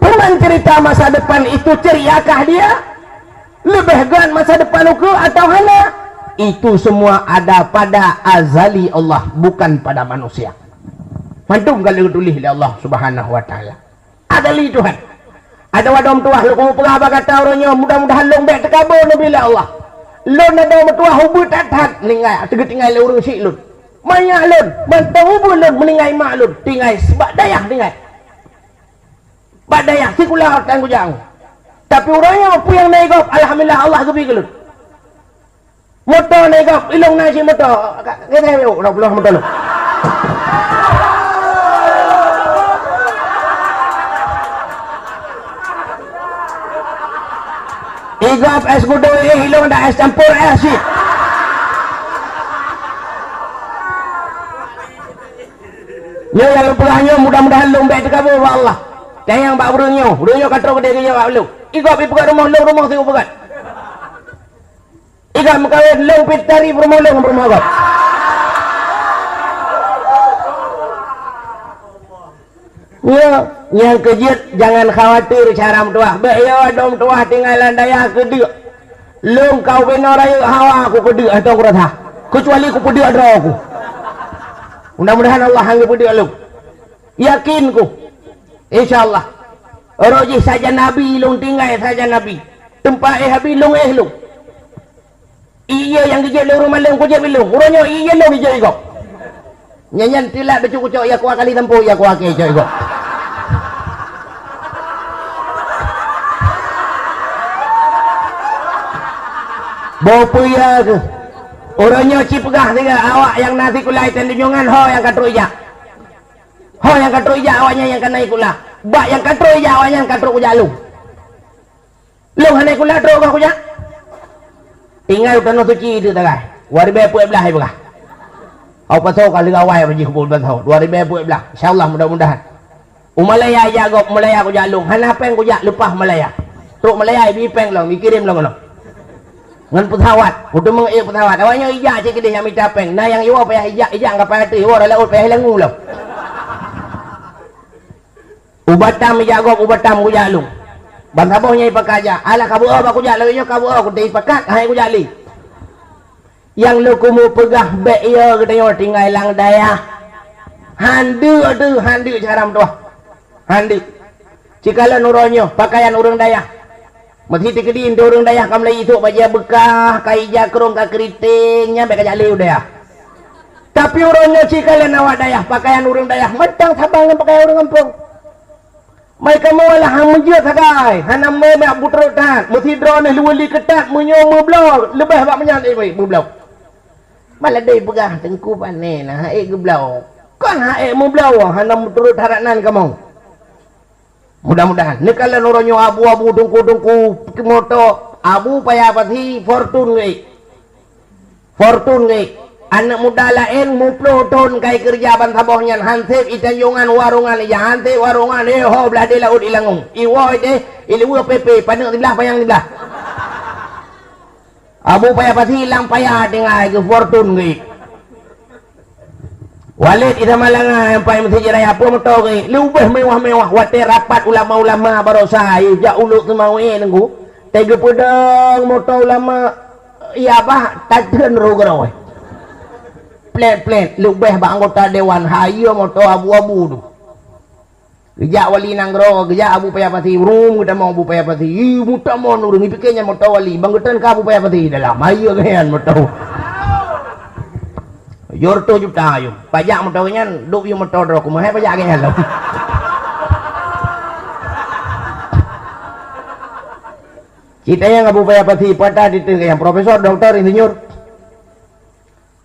Teuma cerita masa depan itu ceriakah dia? Leubeh göt masa depan ukeue atau hana? Itu semua ada pada azali Allah, bukan pada manusia. Mandum ka lheueh geutuléh lé Allah Subhanahu wa Taala. Azali Tuhan. Adoe-adoe meutuwah lôn kupeugah bak gata uroe nyoe, mudah-mudahan lôn bék teukaboe neubi lé Allah. Lôn adoe meutuwah ubeut that-that, ninggai, teugeuteuingai lé ureuëng syiek lôn. Manyak lôn, mantong ubeut lôn meuninggai mak lôn, tinggai sibak dayah tinggai. Bak dayah sikula tan kujak. Tapi uroe nyoe peue nyang na igob, alhamdulillah Allah geubi keu lôn. Moto na igob, ilong na cit moto. Ka, ka, ka, ka, ka, moto lôn. Igob es gudong, eh, ilong dak es campur es cit. Nyoe nyang lôn peugah nyoe mudah-mudahan lôn bék teukaboe bak Allah. Tanyong bak ureuëng nyoe, ureuëng nyoe ka trok keudeh geujaweueb lôn. Igob ipeugah rumoh lôn, rumoh sigoe peugah. Igob meukawen lôn pih tarif rumoh lôn ngon rumoh gob. Nyoe, nyang keujeuet jangan khawatir cara meutuwah. Bék yo adoe meutuwah tinggai lam dayah keudeuk. Lôn ka ubenoe rayeuk hawa ku peudeuk hantong kurasa. Keucuali ku peudeuk droe ku. Mudah-mudahan Allah han geupeudeuk lôn. Yakin ku. Insya Allah. Roh jih sajan Nabi lôn tinggai sajan Nabi. Teumpat éh Nabi lôn éh lôn. Ié nyang geujok lé ureuëng malém kujok lé lôn. Uroe nyoe ié lôn geujok igob. Nyan nyan tilat bacut kucok ya kuah kali tampôh ya kuah keu cok igob. Boh peue ya keuh. Uroe nyoe ci peugah siga awak nyang na sikula i Tanjungan ho nyang ka trok ijak. Ho nyang ka trok ijak awak nyan nyang ka na sikula. Bak nyang ka trok ijak awak nyan ka trok kujak lôn. Lôn hana sikula trok goh kujak. Tinggai u Tanoh Suci teuk tagai. Dua ribèe peuet blah ipeugah. Au pasoe ka lheueh awai bak jih kupeue pasoe. Dua ribèe peuet blah. Insya Allah mudah-mudahan. U Malaya ijak gob, Malaya kujak lôn. Hana péng kujak leupah Malaya. Trok Malaya, ibi péng lom, ikirém lom keunoe. Ngon pesawat, kuteumé ék pesawat. Awaknyoe ijak cit keudeh nyang mita péng. Na nyang iwoe payah ijak, ijak ngon kapal ateueh, iwoe rot laôt payah ilangue lom. U Batam ijak gob, u Batam kujak lôn. Ban saboh nyan ipakat jak. Alah, ka beuo bak kujak, lagée nyoe ka beuo, kuteuipakat, hai kujak lé. Nyang lôn keumeung peugah bék yo geutanyoe tinggai lam dayah. Handeuk teuh, handeuk cara meutuah. Handeuk. Cikalon uroe nyoe, pakaian ureuëng dayah. Meusi teukeudi ureuëng dayah ka mulai isok bajée beukah, ka ija krong, ka keriting, nyan bék kajak lé u dayah. Tapi uroe nyoe cikalon awak dayah, pakaian ureuëng dayah mantong saban ngon pakaian ureuëng gampông. Mai kamoe lah hana meujeuet sagai, hana meunak beutrok that, meusidroe neuh leuweueh li keutat, meunyoe meubloe, leubeh bak meunyan, eh, meubloe. Malah dai peugah teungku pane na, hana ék geubloe. Kon hana ék meubloe, hana meuturot harat nan kamoe. Mudah-mudahan. Neukalon uroe nyoe abu-abu, teungku-teungku moto, Abu Paya Pasi, Fortune geuék. Fortune geuék. Aneuëk muda laén muploh thon ka ikeureuja ban saboh nyan, han sép itanjongan warongan ija, han sép warongan, eh, ho blah deh laôt ilangung. Iwoe deh, iluweue pépé, paneuk siblah, panyang siblah. Abu Paya Pasi lam paya tinggai geuh Fortune geuék. Walét Isa Malanga nyang paih meuseujid raya peue moto geuék, leubeh mewah-mewah watée rapat ulama-ulama baroesa, ijak uluk seumawé nunggu. Teugeupeudeung moto ulama, iya bah tateun roh geuroe. Plét-plét, leubeh bak anggota dewan, hayeue moto abu-abu tu. Geujak wali nanggroe, geujak Abu Paya Pasi, rum geutamong Abu Paya Pasi. Ih, meutamong ureuëng, ipike nyan moto wali, bang geuteun ka Abu Paya Pasi dalam. Hayeue geuh nyan moto. Jor toh juta yum. Pajak moto nyan, dok yum moto droe, kumahe pajak geuh nyan lom. Cit nyang Abu Paya Pasi, patah di tengah nyang profesor, doktor, insinyur.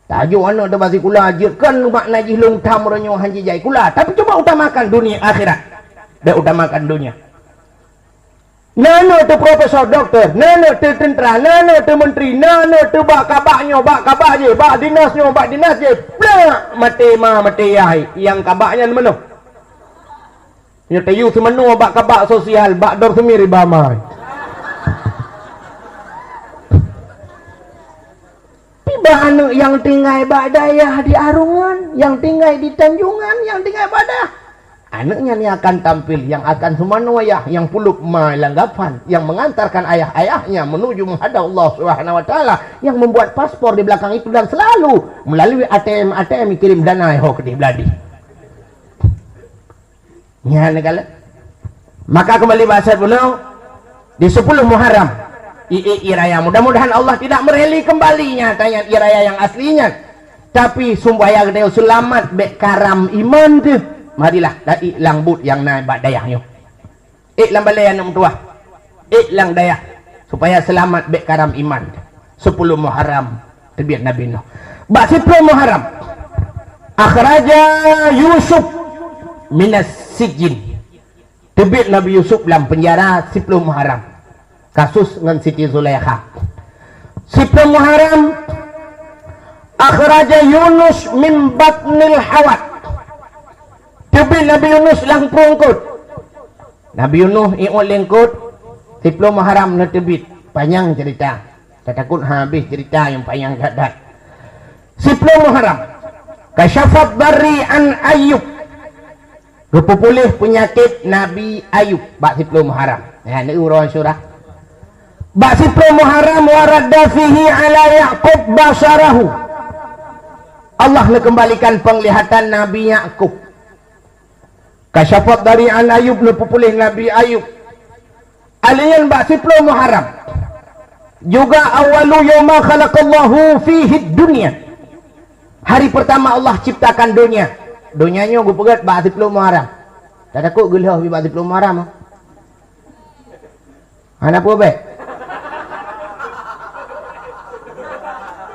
Tajok aneuëk teuh bak sikula jeuet, kon makna jih lôn tham uroe nyoe han jijak sikula, tapi cuba utamakan dunia akhirat. Bék utamakan dunia. Na aneuëk teuh profesor, doktor, na aneuëk teuh teuntara, na aneuëk teuh menteri, na aneuëk teuh bak kabak nyoe, bak kabak jih, bak dinas nyoe, bak dinas jih. Plak! Maté ma, maté yah, nyang kabak nyan meunoh. Nyoe tayue seumanoe bak kabak sosial, bak dor seumir iba mai. Tiba aneuëk nyang tinggai bak dayah di Arungan, nyang tinggai di Tanjongan, nyang tinggai bak dayah. Aneuëk nyan yang akan tampil, yang akan seumanoe yah, yang pulop ma lam gapan, yang mengantarkan ayah-ayahnya menuju menghadap Allah Subhanahu wa Taala, yang membuat paspor di belakang itu dan selalu melalui A T M, A T M kirim dana ho keudeh Beuladi. Nyan kala. Maka kembali bak asai bunoe, di sepuluh Muharram, i, i, i raya. Mudah-mudahan Allah tidak mereli kembali nyata nyan i raya yang asli nyan. Tapi sumbaya geutanyoe seulamat bék karam iman teuh. Marilah ta ék lam buet nyang na bak dayah nyoe. Ék lam balée aneuëk meutuwah. Ék lam dayah, supaya seulamat bék karam iman. Sepuluh Muharram teubiet Nabi Nuh. Bak siploh Muharram, akhraja Yusuf minas sijin. Teubiet Nabi Yusuf lam peunjara siploh Muharram. Kasus ngon Siti Zulaikha. Siploh Muharram, akhraja Yunus min batnil hawat. Teubiet Nabi Yunus lam prueng eungkôt. Nabi Yunus iôt lé eungkôt, siploh Muharram neuteubiet. Panyang ceurita. Tatakot habéh ceurita nyang panyang that-that. Siploh Muharram. Kasyafat darri an Ayub. Geupeupuléh peunyakét Nabi Ayub bak siploh Muharram. Nyan, neu uroe Asyura. Bak siploh Muharram, wa radda fihi ala Yaqub basarahu. Allah neukeumbalikan peunglihatan Nabi Yakub. Kasyafat darri an Ayub, neupeupuléh Nabi Ayub. Alèh nyan bak siploh Muharram. Juga awwalu yauma khalaqallahu fihi dunya. Hari pertama Allah ciptakan donya. Donya nyoe geupeugét bak siploh Muharram. Tatakot geulheueh bak siploh Muharram. Hana peue bék.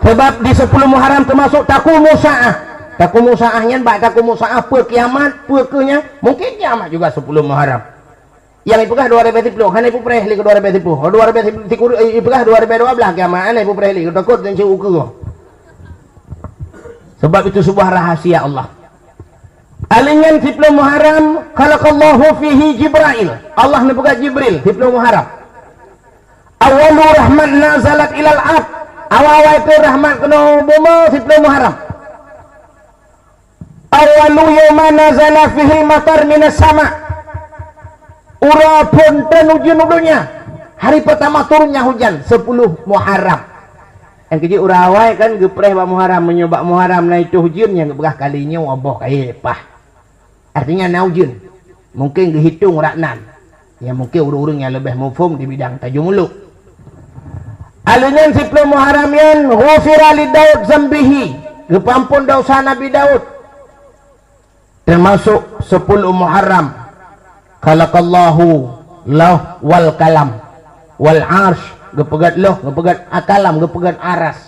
Sebab di sepuluh Muharram teumasok taqumu sa'ah. Taqumu sa'ah nyan bak taqumu sa'ah peue kiamat, peue keuh nyan? Mungkin kiamat juga sepuluh Muharram. Nyang ipeugah dua ribèe siploh, hana ipeugah lé keu dua ribèe siploh. Dua ribèe sikureueng, ipeugah dua ribèe dua blaih kiamat, hana ipeugah lé keu takot dan ceu ukeue. Sebab itu sebuah rahasia Allah. Alèh nyan siploh Muharram, khalaqallahu fihi Jibrail. Allah neupeugah Jibril, siploh Muharram. Awwalu rahmat nazalat ilal ard. Awai-awai keu rahmat keunoe bumoe siplôh Muharram. Awwalu yauma nazala fihil matar minas sama. Uroe phon treun ujeuen u donya. Hari pertama turunnya hujan, sepuluh Muharram. Nyang keujeuet uroe awai kan geupreh bak Muharram, meunyoe bak Muharram na itôh ujeuen nyang geupeugah kali nyoe boh kayée pah. Artinya na ujeuen. Mungken geuhitong rak nan. Ya mungken ureuëng-ureuëng nyang leubeh muphom di bidang tajong muluk. Aleunan siplôh Muharram nyan ghufira li Daud zambihi, geupeuampon desya Nabi Daud. Teumasok sepuluh Muharram, khalaqallahu lauh wal kalam wal arsh, geupeugét loh, geupeugét akalam, geupeugét aras.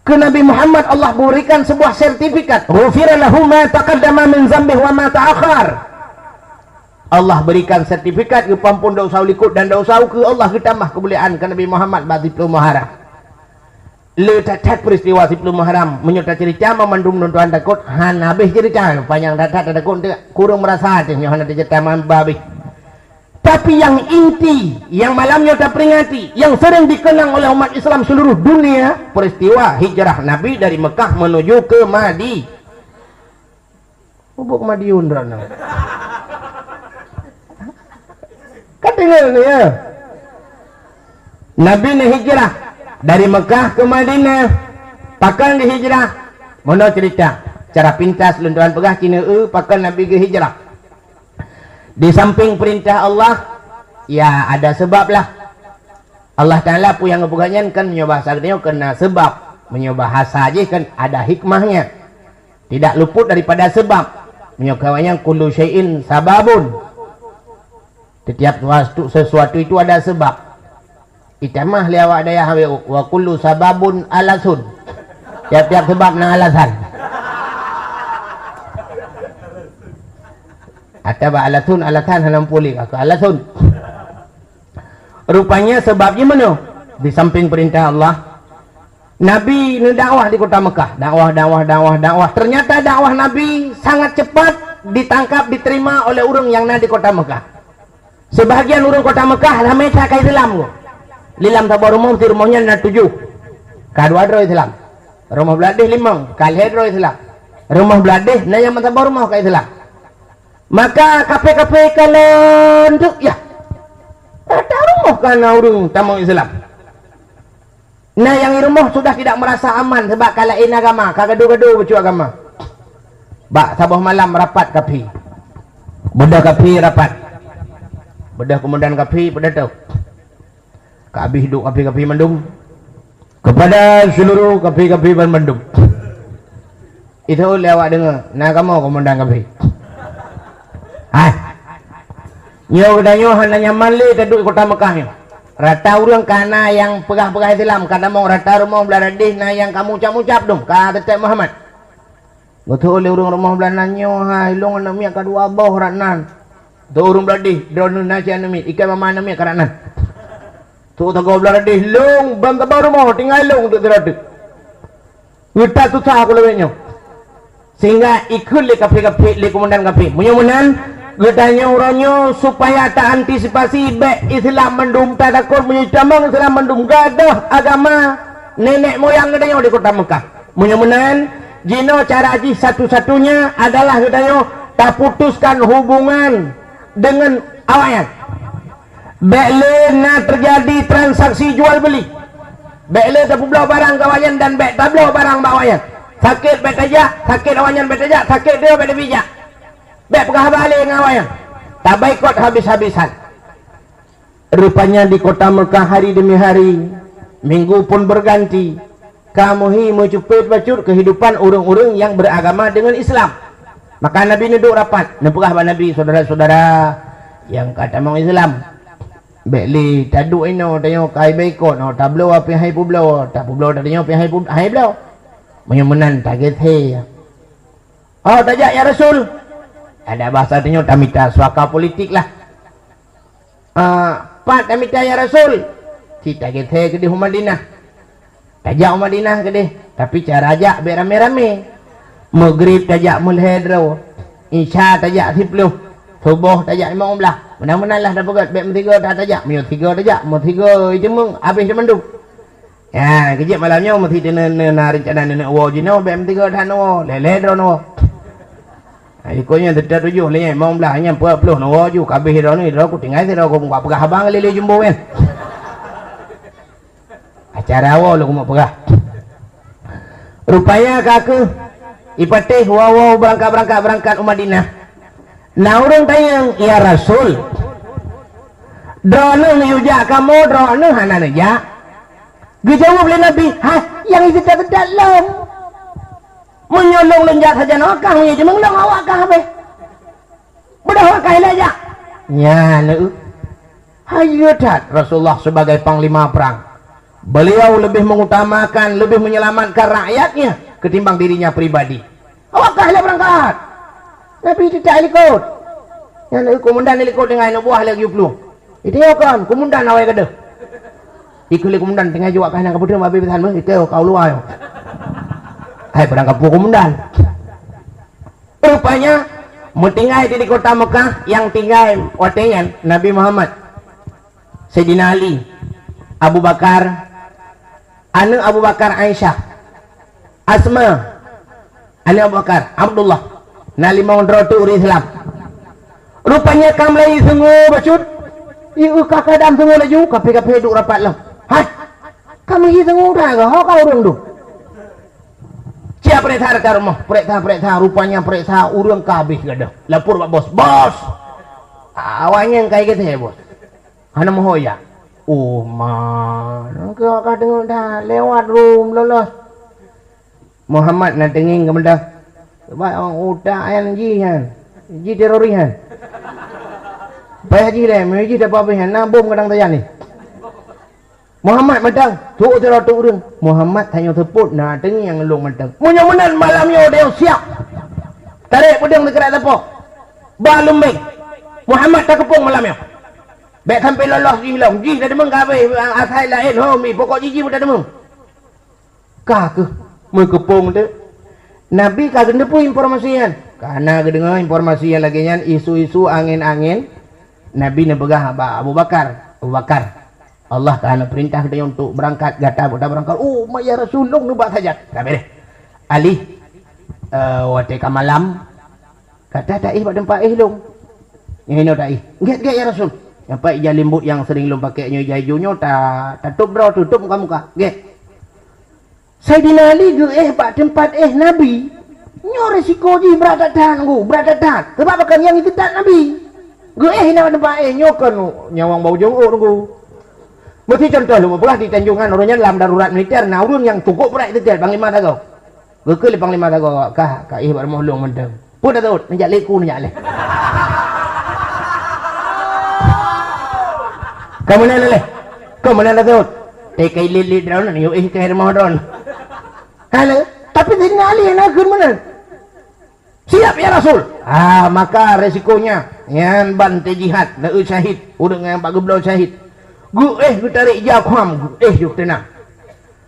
Keu Nabi Muhammad Allah berikan sebuah sertifikat, ghufira lahu ma taqaddama min zambih wa ma ta'akhar. Allah berikan sertifikat geupeuampon desya likot dan desya ukeue, Allah geutamah keumuliaan keu Nabi Muhammad bak siplôh Muharram. Le that-that peristiwa siplôh Muharram, meunyoe tacerita mandum tuan-tuan takot hana habéh cerita, panyang that-that takot kurang meurasa teuh nyoe hana tacerita mamba habéh. Tapi yang inti, yang malam nyoe taperingati, yang sering dikenang oleh umat Islam seluruh dunia, peristiwa hijrah Nabi dari Mekah menuju ke Madi-, Ubuk Madiun droeneuh. Ka deungoe ni ya. Nabi neuhijrah dari Mekah ke Madinah. Pakon geuhijrah? Meunoe cerita. Cara pintas lôn tuan peugah cina eu pakon Nabi geuhijrah. Di samping perintah Allah, ya ada sebab lah. Allah Taala peue nyang geupeugah nyan kan meunyoe bahasa geutanyoe keu na sebab, meunyoe bahasa jih kan ada hikmahnya. Tidak luput daripada sebab. Meunyoe keu awaknyan kullu syai'in sababun. Setiap sesuatu, sesuatu itu ada sebab. Itamah lé awak dayah awé, wa kullu sababun alasun. Tiap-tiap sebab na alasan. Atawa alasun, alasan hana muphom lé ka alasun. Rupanya sebab jih meunoe, di samping perintah Allah, Nabi neudakwah di kota Mekah. Dakwah, dakwah, dakwah, dakwah. Ternyata dakwah Nabi sangat cepat ditangkap, diterima oleh ureuëng nyang na di kota Mekah. Sebahagian ureuëng kota Mekah ramé that ka Islam. Di lam saboh rumoh, di rumoh nyan na tujoh. Ka dua droe Islam. Rumoh blah deh limong, ka lhée droe Islam. Rumoh blah deh na nyang meusaboh rumoh ka Islam. Maka kaphé-kaphé ka lôn deuek yah. Rata rumoh ka na ureuëng tamong Islam. Na nyang di rumoh sudah tidak merasa aman sebab ka laén agama, ka gadoh-gadoh bacut agama. Bak saboh malam rapat kaphé. Beudôh kaphé rapat. Beudôh komandan kaphé, beudôh tu. Ka habéh duek kaphé-kaphé mandum. Kepada seluruh kaphé-kaphé banmandum. Itu lé awak deungoe, na kamoe komandan kaphé. Hai. Nyoe geutanyoe hana nyaman lé taduek di kota Mekah nyoe. Rata ureuëng ka na nyang peugah-peugah Islam, ka tamong rata rumoh blah deh na nyang ka mucab-mucab dong, ka teutek Muhammad. Geuteupeue lé ureuëng rumoh blah nan nyoe, hai, lôn aneuëk miet ka dua boh rak nan. Teuh ureuëng blah deh, droeneuh na cit aneuëk miet, ikai mama aneuëk miet ka rak nan. Teuh sagoe blah deh, lôn ban saboh rumoh, tinggai lôn teuk sidroe teuk. Geutak susah aku lawét nyoe. Sehingga ikheun lé kaphé-kaphé, lé komandan kaphé. Meunyoe meunan, geutanyoe uroe nyoe supaya ta antisipasi bék Islam mandum tatakot meunyoe tamong Islam mandum gadôh agama nenek moyang geutanyoe di kota Mekah. Meunyoe meunan, jinoe cara jih satu-satunya adalah geutanyoe taputuskan hubungan deungon awaknyan. Bék lé na teujadi transaksi jual beuli. Bék lé tapeubloe barang keu awaknyan dan bék tabloe barang bak awaknyan. Sakét bék tajak, sakét awaknyan bék tajak, sakét droe bék tabijak. Bék peugah haba lé ngon awaknyan. Tabaikot habis-habisan. Rupanya di kota Mekah hari demi hari, minggu pun berganti, ka meuhi meucupet bacut keuhidupan ureuëng-ureuëng nyang beragama deungon Islam. Maka Nabi neuduek rapat, neupeugah bak Nabi, "Syedara-syedara nyang ka tamong Islam, bék lé taduek inoe tanyoe ka baikot, nyoe tabloe pih han peubloe, tapeubloe tanyoe pih han peu-, han bloe. Meunyoe meunan tagét he." "Oh, tajak, ya Rasul." Ada bahasa tanyoe tamita suaka politik lah. "Ah, pat tamita, ya Rasul?" "Cit tagét he keudeh u Madinah." Tajak u Madinah keudeh, tapi cara jak bék ramé-ramé. Meugrib tajak meulhée droe, Isya tajak siplôh, suboh tajak limong blah. Meunan-meunan lah tapeugét, bèk meusigoe that tajak. Meunyoe sigoe tajak, meusigoe jimeueng, habéh teumandum. Ya, keujieb malam nyoe meusti teuneuk na reuncana neuneuk woe jinoe, bèk meusigoe that neuwoe, lhèe-lhèe droe neuwoe. Ha, ikôt nyan teutab tujoh lé nyan, limong blah nyan, peuet ploh neuwoe ju, ka habéh droe nyoe, droe ku tinggai sidroe ku peugah abang lé-lé jumbo nyan. Acara woe lôn keumeung peugah. Rupanya ka kheueh ipatéh woe-woe beurangkat-beurangkat, beurangkat u Madinah. Na ureueng tanyong, "Ya Rasul, droeneuh neujak kamoe, droeneuh hana neujak?" Geujaweueb lé Nabi, "Hai, nyang jiteutab-teutab lôn. Meunyoe lôn, lôn jak sajan awak kah, meunyoe jimeueng lôn, awak kah habéh." Beudôh ka ilèe jak. Nyan, hayeue that Rasulullah sebagai panglima perang. Beliau lebih mengutamakan, lebih menyelamatkan rakyatnya ketimbang dirinya pribadi. Awak kah ilèe beurangkat. Nabi teutab ilikôt. Nyan, komandan ilikôt deungon aneuk buah lé geuyue plueng. Itu ya kan, komandan awai gadoh. Ikheun lé komandan, "Teungoh jaweueb kah, hana kapeutrön, babé peusan meuh, ikheun ka u luwa nyoe." Hai, padang kampung komandan. Rupanya, meutinggai di kota Mekah, nyang tinggai watèe nyan Nabi Muhammad, Saidina Ali, Abu Bakar, aneuk Abu Bakar Aisyah, Asma, aneuk Abu Bakar, Abdullah. Na limong droe teuk ureueng Islam. Rupanya ka mulai seungue bacut. Ieu ka keadaan seungue laju, kaphé-kaphé duek rapat lom. Hai, ka meuhi seungue dah, ho ka ureueng tu. Siap peuriksa dekat rumoh, peuriksa, peuriksa, rupanya peuriksa ureueng ka habéh gadoh. Lapor bak bos, "Bos, awaknyan ka igeuthèe, Bos. Hana meuho jak." "Oh, ma, nangka ka deungoe dah, lewat rum lolos." Muhammad na teungieng keumeudeh. Sebab utak nyan jih nyan, jih teroris nyan. Payah jih lé, meunyoe jih dapat habéh nyan, na bom kadang sajan nyoe. Muhammad mantong, trôk sidroe teuk ureueng. Muhammad tanyoe seupôt na teungieng lôn mantong. Meunyoe meunan malam nyoe tanyoe siap. Tarek peudeueng sikrek sapo. Ba leumbeng. Muhammad takeupông malam nyoe. Bèk sampai lolos jih lom. Jih dah deungon ka habéh, asai laén, ho, mi, pokok jih, jih dah deungon. Ka kheueh meukeupông teuk. Nabi ka geuteupeue informasi nyan. Ka na geudeungoe informasi nyang lagèe nyan, isu-isu angén-angén. Nabi neupeugah bak Abu Bakar, "Abu Bakar, Allah ka neupeurintah geutanyoe untuk beurangkat, gata beuta beurangkat." "Oh, ma ya Rasul, lôn nibak sajan." Ka beureh. Ali, eh, watèe ka malam, "Gata taéh bak teumpat éh lôn." "Nyoe hinoe taéh." "Gèt, gèt, ya Rasul." "Nyoe pat ija limbot nyang sering lôn pakèk nyoe, ija ijo nyoe, ta-, tatôp droe, tutôp muka-muka. Gèt." Saidina Ali geuéh bak teumpat éh Nabi. Nyoe risiko jih brat that-that, Teungku, brat that-that. Sabab pakon, nyang geuteutab Nabi. Geuéh inan bak teumpat éh, nyoe kon nyawöng bak ujông ôk, Teungku. Meusti contoh lôn peugah di Tanjong Ngan, uroe nyan lam darurat militer, na ureueng nyang cukôp brat teutab, Panglima Sagoe. Geukheun lé Panglima Sagoe, "Kah, ka éh bak rumoh lôn mantong." "Peue taseut?" "Neujak lé ku, neujak lé." "Ka meunan lé? Ka meunan taseut?" "Teuka ilét-lét droeneuh, yue éh keu rumoh droeneuh." Hana, tapi Saidina Ali hana kheun meunan. "Siap, ya Rasul." "Ah, maka resikonya, nyan ban teujihad, neueu syahid, ureueng nyang bak geubloe syahid. Geuéh geutarek ija keuham, geuéh yoh teunang."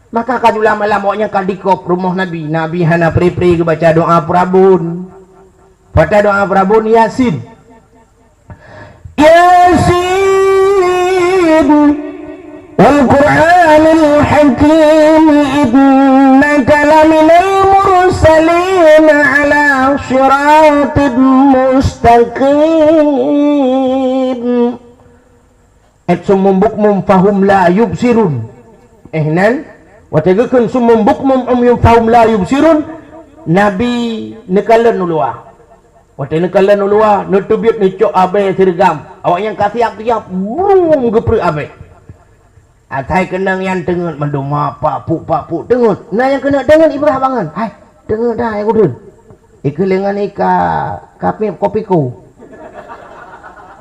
Maka ka jula malam awaknyan ka dikôb rumoh Nabi. Nabi hana pre-pre geubaca doa peurabon. Baca doa peurabon Yasin. Yasin, wal Qur'anil Hakim, innaka laminal mursalin ala siratim mustaqim. Ayat summun bukmun fahum la yubsirun. Eh, nan, watèe geukheun summun bukmun umyun fahum la yubsirun, Nabi neukalon u luwa. Watèe neukalon u luwa, neuteubiet neucok abèe sireugam. Awaknyan ka siap-siap, brum, geupreuek abèe. Asai keunong nyan teungeut mandum, ma pak puk, pak puk, teungeut. Na nyang keuneuk teungeut, ibrah bangon. Hai, teungeut dah, ya kudun. Ikeuh lengan ika, kapék kopi ku.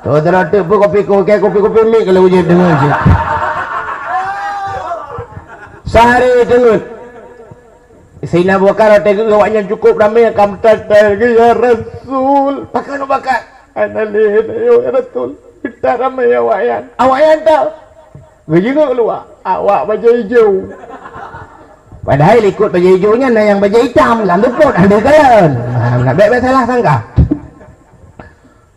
Tuh, tuh, tuh, pun kopi ku, kayak kopi-kopi mik kalau ujian teungeut je. Sehari teungeut. Saidina Abu Bakar watèe geuh awaknyan cukôp ramé, ka meutat-tat lagèe, "Ya Rasul." Pakon Abu Bakar? "Hana lé, ya Rasul. Meutat ramé awaknyan." Awaknyan tau. Geujingok luwa. Awak bajèe ijo. Padahai likôt bajèe ijo nyan na nyang bajèe itam, lam seupôt hana kalon. Nah, nak bèk-bèk salah sangka.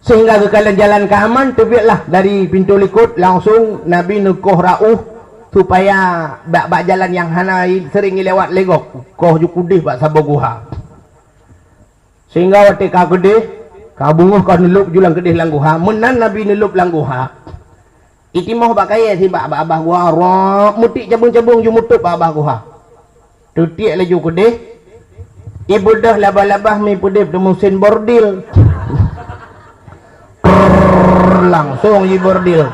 Sehingga geukalon jalan keu aman, teubiet lah dari pintoe likot, langsong Nabi neukoh rauh supaya bak, bak jalan nyang hana sering ilewat lé gob, koh ju keudeh bak saboh guha. Sehingga watée ka keudeh, ka beungoh ka neulop ju lam keudeh lam guha, meunan Nabi neulop lam guha. Itimoh bak kayée sibak bak babah guha, rop meutik cabong-cabong ju mutôb bak babah guha. Teutiek laju keudeh, ibeudôh labah-labah mi peudeb teuh meusén bordil. Prrrr, langsong jibordil.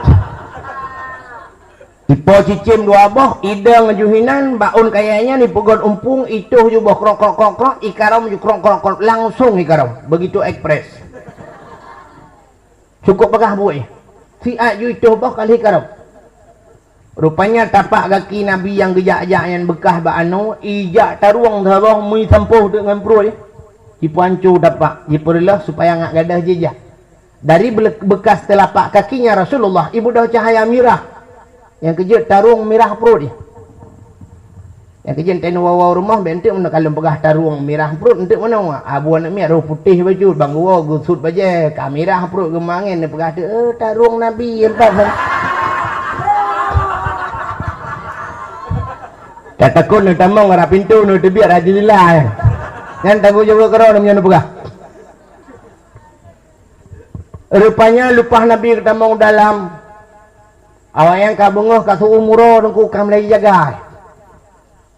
Ipo cicém dua boh, idong ju hinan, bak ôn kayée nyan ipeugot umpung, itoh ju boh krok, krok, krok, krok, ikarôm ju krok, krok, krok, langsong ikarôm. Begitu ekspres. Cukôp peugah buet, siat ju itoh boh ka lheueh karôb. Rupanya tapak gaki Nabi nyang geujak-jak nyan beukah bak anoe, ijak tarueng saboh meuisampôh teuk ngon pruet. Jipeuhanco tapak, jipeureuloh supaya ngat gadôh jijak. Dari bele-, beukas teulapak kakinya Rasulullah, ibeudôh cahaya mirah. Nyang keujeuet tarueng mirah pruet jih. Nyang keujeuet teuh neuwoe-woe rumoh, bèk enteuk meunoe kalon peugah tarueng mirah pruet, enteuk meunoe. Abu aneuk miet roh putéh bacut, bang geuwoe geusut bajèe, ka mirah pruet geumangén, neupeugah teuk, "Eh, tarueng Nabi," empat. Tatakot neutamong rot pintoe, neuteubiet rot jeundela, eh. Nyan tanggong jaweueb keudroe meunyoe neupeugah. Rupanya leupah Nabi geutamong dalam, awaknyan ka beungoh ka seu-uem uroe teungku ka mulai jijaga.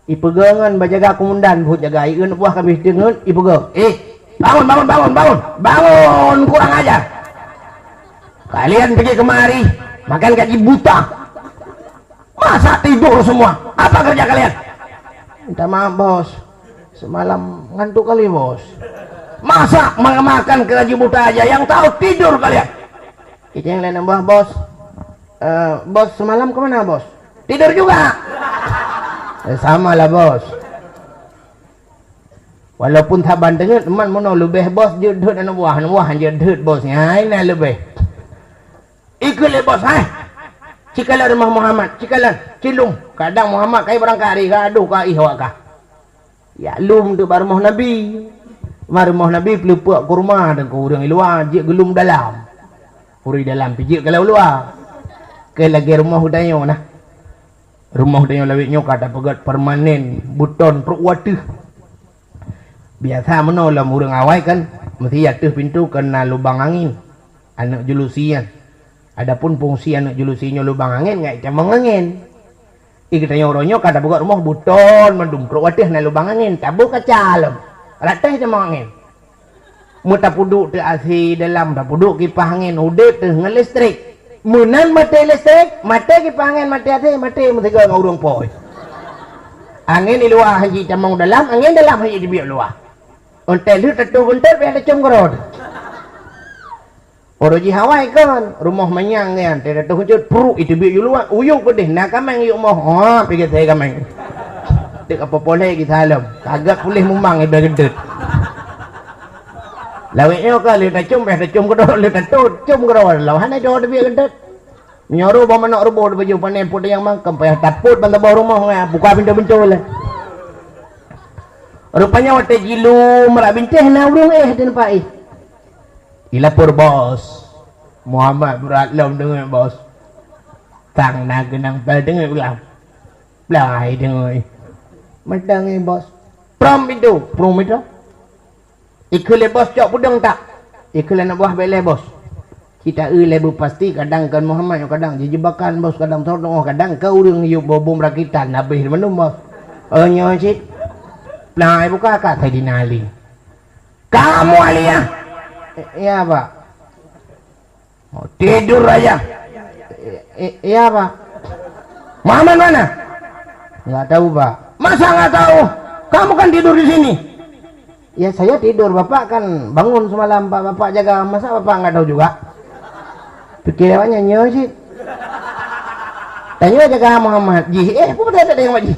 Ipeugah ngon bak jaga keumandan buet jaga, ieu aneuk buah ka abéh teungeut, ipeugah, "Eh, bangun, bangun, bangun, bangun! Bangun, kurang ajar! Kalian pergi kemari, makan gaji buta! Masa tidur semua? Apa kerja kalian?" "Minta maaf, Bos. Semalam ngantuk kali, Bos." "Masa ma-, makan gaji buta aja, yang tahu tidur kalian?" Ijeng lé aneuk buah, "Bos, eh, Bos semalam kemana, Bos?" "Tidur juga." "Eh, sama lah, Bos." Walaupun saban teungeut, man meunoe leubeh Bos jeuet deuet aneuk buah, aneuk buah jeuet deuet Bos. Nyan na leubeh. Ikheun lé Bos, "Hai, cikalon rumoh Muhammad, cikalon, cilum. Kadang Muhammad kai beurangkat, ka adoh ka éh awak kah." Jak lom teuk bak rumoh Nabi. Ma rumoh Nabi peuleupeuk kurma deungon ureueng luwa jeuet geulom dalam. Ureueng dalam pih jeuet ka lam luwa. Keu lagèe rumoh geutanyoe nah. Rumoh geutanyoe lawét nyoe ka tapeugöt permanen, beuton trok u ateueh. Biasa meunoe lom ureueng awai kan, meusti ateueh pintoe keu na lubang angén. Aneuk julusi nyan. Adapun fungsi aneuk julusi nyoe lubang angén ngat itamong angén. Di geutanyoe uroe nyoe ka tapeugöt rumoh beuton mandum, trok u ateueh na lubang angén, taboh kaca lom. Rot ateueh itamong angén. Meutapeuduek teuk A C dalam, tapeuduek kipah angén, udép teuh ngon listrik. Meunan maté listrik, maté kipah angén, maté A C, maté meusigoe ngon ureueng po. Angén di luwa hana jitamong dalam, angén dalam hana jiteubiet luwa. Ontée lheueh tatoh beuntot, payah tacöm keudroe. Uroe jih awai kon, rumoh manyang nyan, teuh tatoh beuntot, pruk, iteubiet u luwa, u yup keudeh, na kaméng yup moh, ha, pih geusé kaméng. Teuk ka poh-poh lhèe gisa lom, ka gèt puléh mumang iba geudeuet. Lawét nyoe ka lheueh tacöm, payah tacöm keudroe, lheueh tatoh, cöm keudroe, lom hana jeuet teubiet geudeuet. Meunyoe roh boh manok ruboh di bajeueng pané peuet nyang mangkém, payah tapot ban saboh rumoh nyan, buka pintoe-pintoe lé. Rupanya watèe jilom rot bintéh na ureueng éh di teumpat éh. Ilapor bos. Muhammad brat lom deungon bos. Tang na geunang pèl deungon ulang. Plai deungon. Meudang éh bos. Prom pintoe, prom pintoe. Ikheun lé bos cok peudong tak? Ikheun lé aneuk buah bèk lé bos. Cit taeu lé beupasti kadang kon Muhammad nyoe kadang jijebakan bos kadang teuh kadang kon ureueng yub bobom rakitan habéh mandum bos. Oh nyoe cit. Nah, buka ka Saidina Ali. Kamu Ali ya? Iya, Pak. Oh, tidur aja. I-, i-, iya, Pak. Muhammad mana? Nggak tahu, Pak. Masa nggak tahu? Kamu kan tidur di sini. Ya, saya tidur. Bapak kan bangun semalam, Pak. Bapak jaga. Masa Bapak nggak tahu juga? Pikir awaknya nyoe sih. Tanya jaga Muhammad. Jih, eh, apa betul tak tengok jih?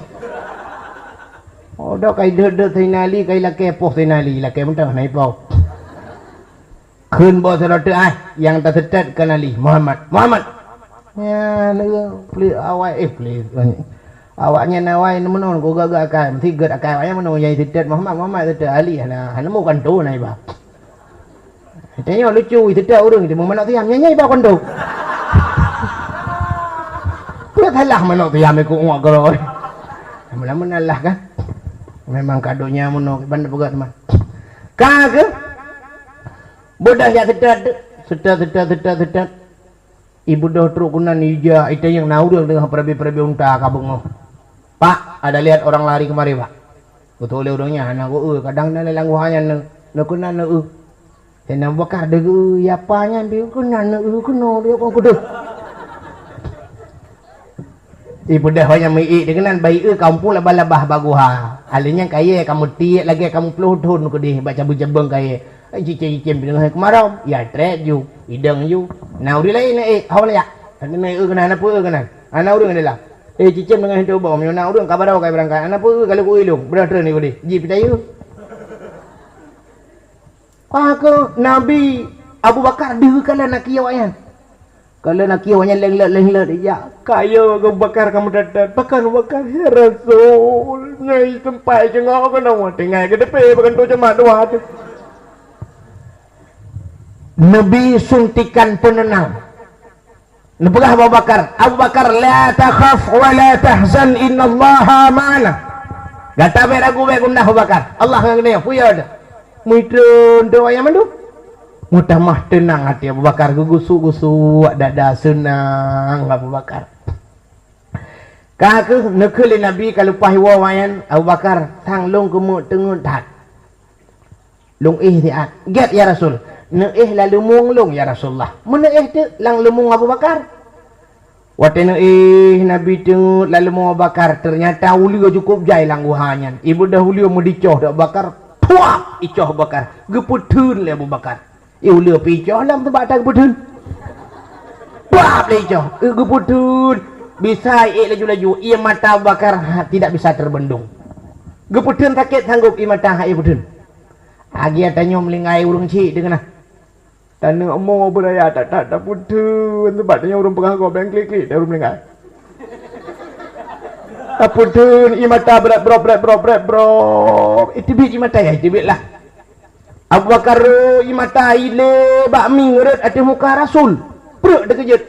Oh, dah kai deuet-deuet Saidina Ali, kai lakèe poh Saidina Ali, lakèe mantong na iploh. Kheun bos sidroe teuk, ah, nyang taseutôt keu Ali, Muhammad. Muhammad! Nyan, eh, peuli awai, eh, peuli, awaknyan awai meunoe, ku geuh-geuh akai, meusti gèt akai awaknyan meunoe, nyang seutôt Muhammad, Muhammad seutôt Ali, hana, hana mukan tu na iba. Tanyoe lucu, seutôt ureuëng teumé manok siam, nyan-nyan iba kondok. Peue salah manok siam ikôt uak keudroe? Lama-lama na lah kan? Memang ka donya meunoe, ban peugah teuma. Ka keuh? Beudôh jak seutôt, seutôt, seutôt, seutôt, seutôt. Ibeudôh trok keunan ija, itanyong na ureuëng teungoh peurabe-peurabe unta ka beungoh. "Pak, ada lihat orang lari kemari, Pak?" Geutôh lé ureuëng nyan, "Hana ku eu, kadang na lé lam guha nyan neu-, neukeunan neu-eu." Saidina Abu Bakar deuh geu-eu, "Yapa nyan pih keunan neu-eu keunoe lé kon keudeh." Ibeudôh awak nyan meu-ék deuh keunan, bah i-eu ka muphom laba-laba bak guha. Alèh nyan kayèe ka meutiek lagèe ka meuploh thon keudeh bak cabeueng-cabeueng kayèe. Cicém-cicém pih teungoh keumarôm, ya trép ju, idong ju. Na ureuëng laén na ék, ho na jak. Hana na eu keunan, hana peue eu keunan. Hana ureuëng di lam. Eh, cicém teungoh hinto ubom, nyoe na ureuëng ka barô ka beurangkat. Hana peue eu, ka lheueh ku ilong. Beudôh treun di keudeh. Ji pih tayue. Ka keuh Nabi Abu Bakar deuh kalon akhé awak nyan. Kalon akhé awak nyan lenglot-lenglot ija. Kayèe Abu Bakar ka meudat-dat. Pakon Abu Bakar, "Ya Rasul, nyoe teumpat jeuet ngon keunoe, tinggai geuteupé bak kantô jeumat dua tu." Nabi suntikan penenang. Neupeugah Abu Bakar, "Abu Bakar, la takhaf wa la tahzan, innallaha ma'ana." Gata bék ragu, bék gundah Abu Bakar. Allah ngon geutanyoe, peue ya. Meuteun tu ayah mandum. Meutamah teunang até Abu Bakar, geugusuk-gusuk dada, seunang Abu Bakar. Ka keuh neukheun lé Nabi ka leupah iwoe awak nyan, Abu Bakar, sang lôn keumeuk teungeut that. Lôn éh siat. Gét, ya Rasul. Neuéh lam leumueng lôn, ya Rasulullah. Meuneuéh teuk lam leumueng Abu Bakar. Watée neuéh Nabi teungeut lam leumueng Abu Bakar, teunyata uleue cukôp jai lam guha nyan. Ibeudôh uleue meudicoh di Abu Bakar, puap! Icoh Abu Bakar. Geupeutheun lé Abu Bakar. Ié uleue pih icoh lam teumpat that geupeutheun. Puap! Lé icoh. Eh, geupeutheun. Bisa ék laju-laju. Ié mata Abu Bakar, ha, tidak bisa terbendung. Geupeutheun sakét sanggôp ié mata, ha, ié peutheun. Agiat tanyoe meulinggai ureuëng chik deungon na. Taneuk mo beuraya that-that tapeutheun, sabab tanyoe ureuëng peugah gob nyang klik-klik, dan ureuëng meulinggai. Tapeutheun, ié mata brat brok, brat brok, brat brok. Iteubiet ié mata, ya, iteubiet lah. Abu Bakar, ié mata ilée bak mieng rhot ateueh muka Rasul. Preuek teukeujot.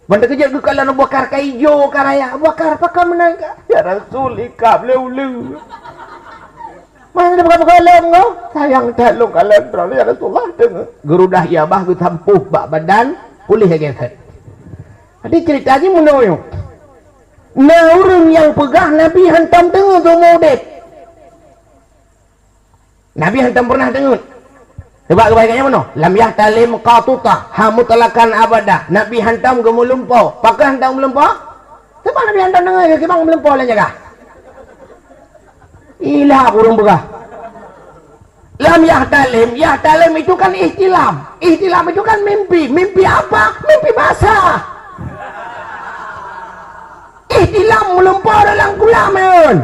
Ban teukeujot geukalon Abu Bakar ka ijo ka raya. "Abu Bakar, pakon meunan ka?" "Ya Rasul, ikab lé uleue." "Meunan peugah-peugah lom ngoe?" "Sayang that lôn kalon droe, ya Rasulullah, deungoe." Geurudah ié babah geusampôh bak badan, puléh lagée that. Jadi ceurita jih meunoe nyoe. Na ureuëng nyang peugah Nabi hantom deungoe seumeu udeb. Nabi hantom peureunah deungoe. Coba geubai gaya meunoe, "Lam yahtalim qatuta, ha mutlaqan abada." Nabi hantom geumeulumpo. Pakon hantom meulumpo? Sebab Nabi hantom deungoe, kiban meulumpo lam jaga. Ilah ureuëng peugah. Lam yahtalim, yahtalim itu kan ihtilam. Ihtilam itu kan mimpi. Mimpi apa? Mimpi basah. Ihtilam meulumpo dalam kulam, ya.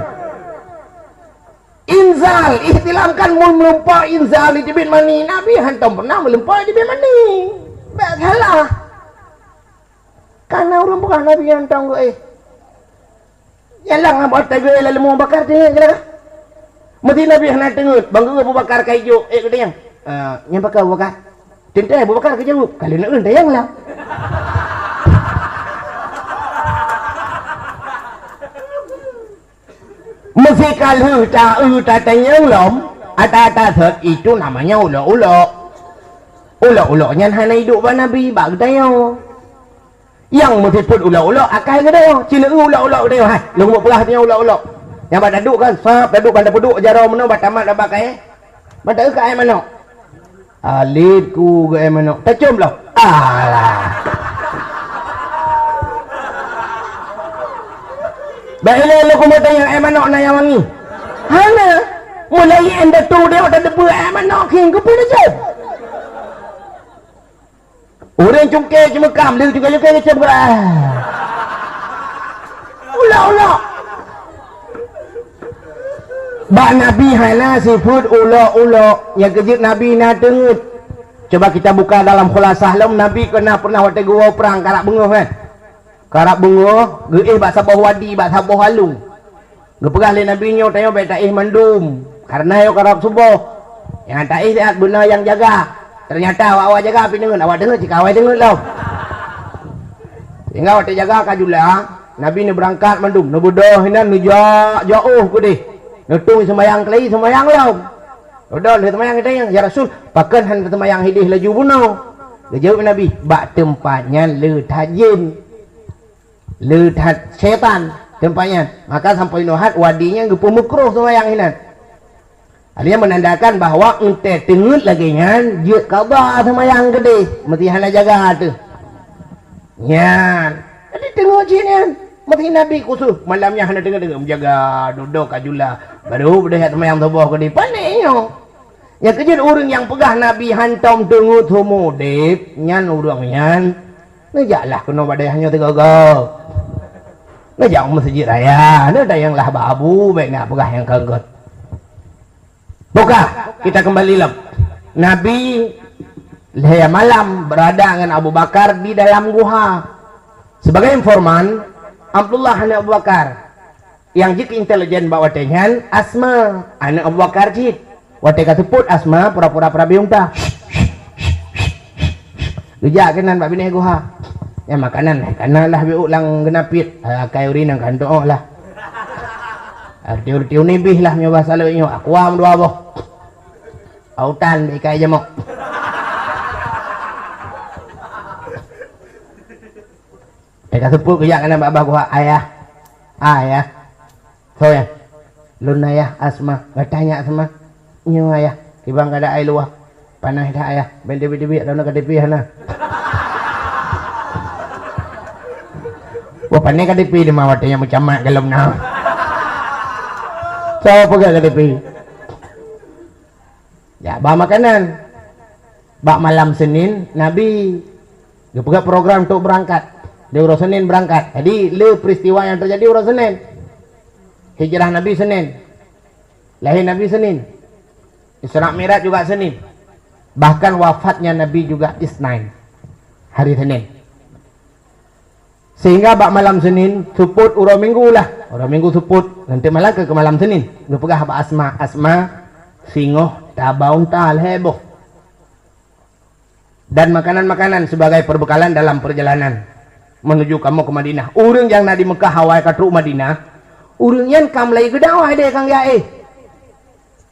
Inzal, ihtilam kan mun meulumpo inzal, jiteubiet mani. Nabi hantom peureunah meulumpo jiteubiet mani. Bék salah. Kana ureuëng peugah Nabi hantom geuéh. Jalan abah teugeuéh lam leumueng Abu Bakar teungeut jalan. Meusti Nabi hana teungeut, ban geuéh Abu Bakar ka ijo, ék geutanyong. "Ah, nyan pakon Abu Bakar?" Teuntèe Abu Bakar geujaweueb, "Ka lheueh neueu tayang lah." Meusi ka lheueh ta-eu tatanyong lom, ata-ata sot, itu namanya ulok-ulok. Ulok-ulok nyan hana iduek bak Nabi, bak geutanyoe. Nyang meusifeuet ulok-ulok akai geutanyoe. Ci leu ulok-ulok geutanyoe, hai. Lôn peugah tanyoe ulok-ulok. Nyang bak taduek kan, sab, taduek ban tapeuduek jaroe meunoe, bak tamat bak kayèe. Ban taeu keu aé manok. Alet ku geuéh manok. Tacôm lom. Alah. Bak ilée lôn keumeung tanyong, aé manok na nyang wangi? Hana. Mulai indatu dia watèe teupeue aé manok khieng keupeue tacôm. Ureueng cungké ceumeukam, lheueh cungké-cungké geucôm geurah. Ulok-ulok. Bak Nabi hana sifeuet ulok-ulok, nyang keujeuet Nabi na teungeut. Cuba kita buka dalam khulasah lom, Nabi keu na pernah watèe geuwoe prang karab beungoh, kan? Karab beungoh, geuéh bak saboh wadi, bak saboh alueng. Geupeugah lé Nabi nyoe, "Tanyoe bèk taéh mandum, kareuna nyoe karab suboh. Nyang taéh siat beuna nyang jaga." Teunyata awak-awak jaga pih deungon, awak deungon cit ka awai deungon lom. Sehingga watée jaga ka jula, Nabi neubeurangkat mandum, neubeudôh inan, neujak jauh keudeh. Neutueng seumayang keulayi, seumayang lom. Udon lheueh seumayang geutanyong, "Ya Rasul, pakon hana seumayang hideh laju bunoe?" Geujaweueb Nabi, "Bak teumpat nyan le that jén." Le that syaitan teumpat nyan. Maka sampoe inoe hat wadi nyan geupeumeukruh seumayang inan. Hal nyan meunandakan bahwa eunteuk teungeut lagée nyan jeuet kaba seumayang keudeh, meusti hana jaga teuh. Nyan. Jadi teungeut cit nyan. Meusti Nabi khusus malam nyan hana teungeut-teungeut meujaga, dudoe ka jula. Baru beudôh jak seumayang suboh keudeh. Panéh nyoe. Nyang keujeuet ureuëng nyang peugah Nabi hantom teungeut seumeu udeb, nyan ureuëng nyan neujaklah keunoe bak dayah nyoe sigoe-goe. Neujak u meuseujid raya, neutanyong lah bak Abu, bék na peugah nyang ka gét. Buka, kita kembali lom. Nabi lhée malam berada ngon Abu Bakar di dalam guha. Sebagai informan, Abdullah aneuk Abu Bakar. Nyang jeuet keu intelijen bak watée nyan Asma, aneuk Abu Bakar cit. Watée ka seupôt Asma pura-pura peurabe unta. Geujak keunan bak binéh guha. Nyan makanan, kana lah biék lam geunapit. Akai ureuëng nyan kan doh lah. Arti-arti unibih lah nyoe basa leueh nyoe, aqua dua boh. Autan bak ikai jamok. Teuka seupôt geujak keunan bak babah guha, "Ayah, ayah." "Soe nyan?" "Lôn ayah Asma." "Gata nyan Asma?" "Nyoe ayah, kiban gata ai luwah." "Panas that ayah, bék teubiet-teubiet droeneuh ka tipi hana." Wah, pané ka tipi teuma watée nyan meucamat golom na. Soe peugah ka tipi? Ya, ba makanan. Bak malam Senin, Nabi geupeugah program untuk berangkat. Di uroe Senin berangkat. Jadi, le peristiwa yang terjadi uroe Senin. Hijrah Nabi Senin. Lahir Nabi Senin. Isra Mi'raj juga Senin. Bahkan wafatnya Nabi juga Isnin. Hari Senin. Sehingga bak malam Senin, seupôt uroe Minggu lah. Uroe Minggu seupôt, nanti malam ke, ke malam Senin. Geupeugah bak Asma, "Asma, singoh taba unta lhée boh." Dan makanan-makanan sebagai perbekalan dalam perjalanan menuju kamoe ke Madinah. Ureuëng nyang na di Meukah awai ka trok Madinah, ureuëng nyan ka mulai geudakwah deh kang ya eh.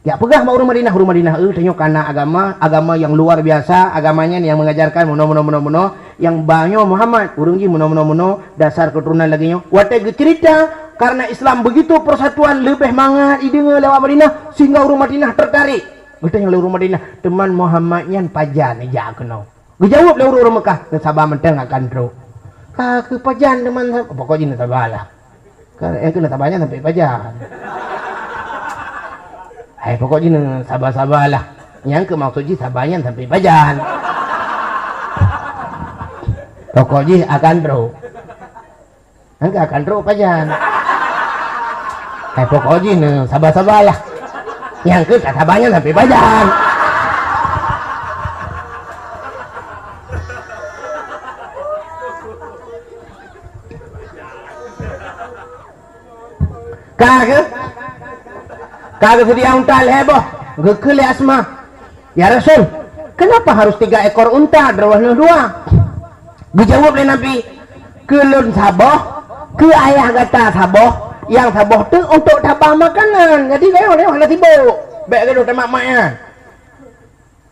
Jak peugah bak ureuëng Madinah, "Ureuëng Madinah, eh, tanyoe kana agama, agama yang luar biasa, agama nyan yang mengajarkan meunoe, meunoe, meunoe, meunoe, nyang ba nyoe Muhammad, ureuëng jih meunoe, meunoe, meunoe, dasar keturunan lagée nyoe." Watée geuceurita, karena Islam begitu persatuan, leubeh mangat ideungoe lewat Madinah, sehingga ureuëng Madinah tertarik. Geutanyong lé ureuëng Madinah, "Teuma Muhammad nyan pajan neujak keunoe?" Geujaweueb lé ureuëng-ureuëng Meukah, "Neusaba mantong akan trok." "Ka keuh pajan teuma, pokok jih neusabalah." Ka, eh, keuh neusaba nyan sampai pajan. Hai, pokok jih neusaba-sabalah. Nyang keuh maksud jih saba nyan sampai pajan. Pokok jih akan trok. Angka akan trok pajan. Hai, pokok jih neusaba-sabalah. Nyang keuh tasaba nyan sampai pajan. Ka keuh? Ka geuseudia unta lhée boh, geukheun lé Asma, "Ya Rasul, kenapa harus tiga ekor unta, droeneuh dua?" Geujaweueb lé Nabi, "Keu lôn saboh, keu ayah gata saboh, nyang saboh teuk untuk taba makanan. Jadi, gayuh, gayuh hana sibuk. Bék gadoh tamat-mat nyan."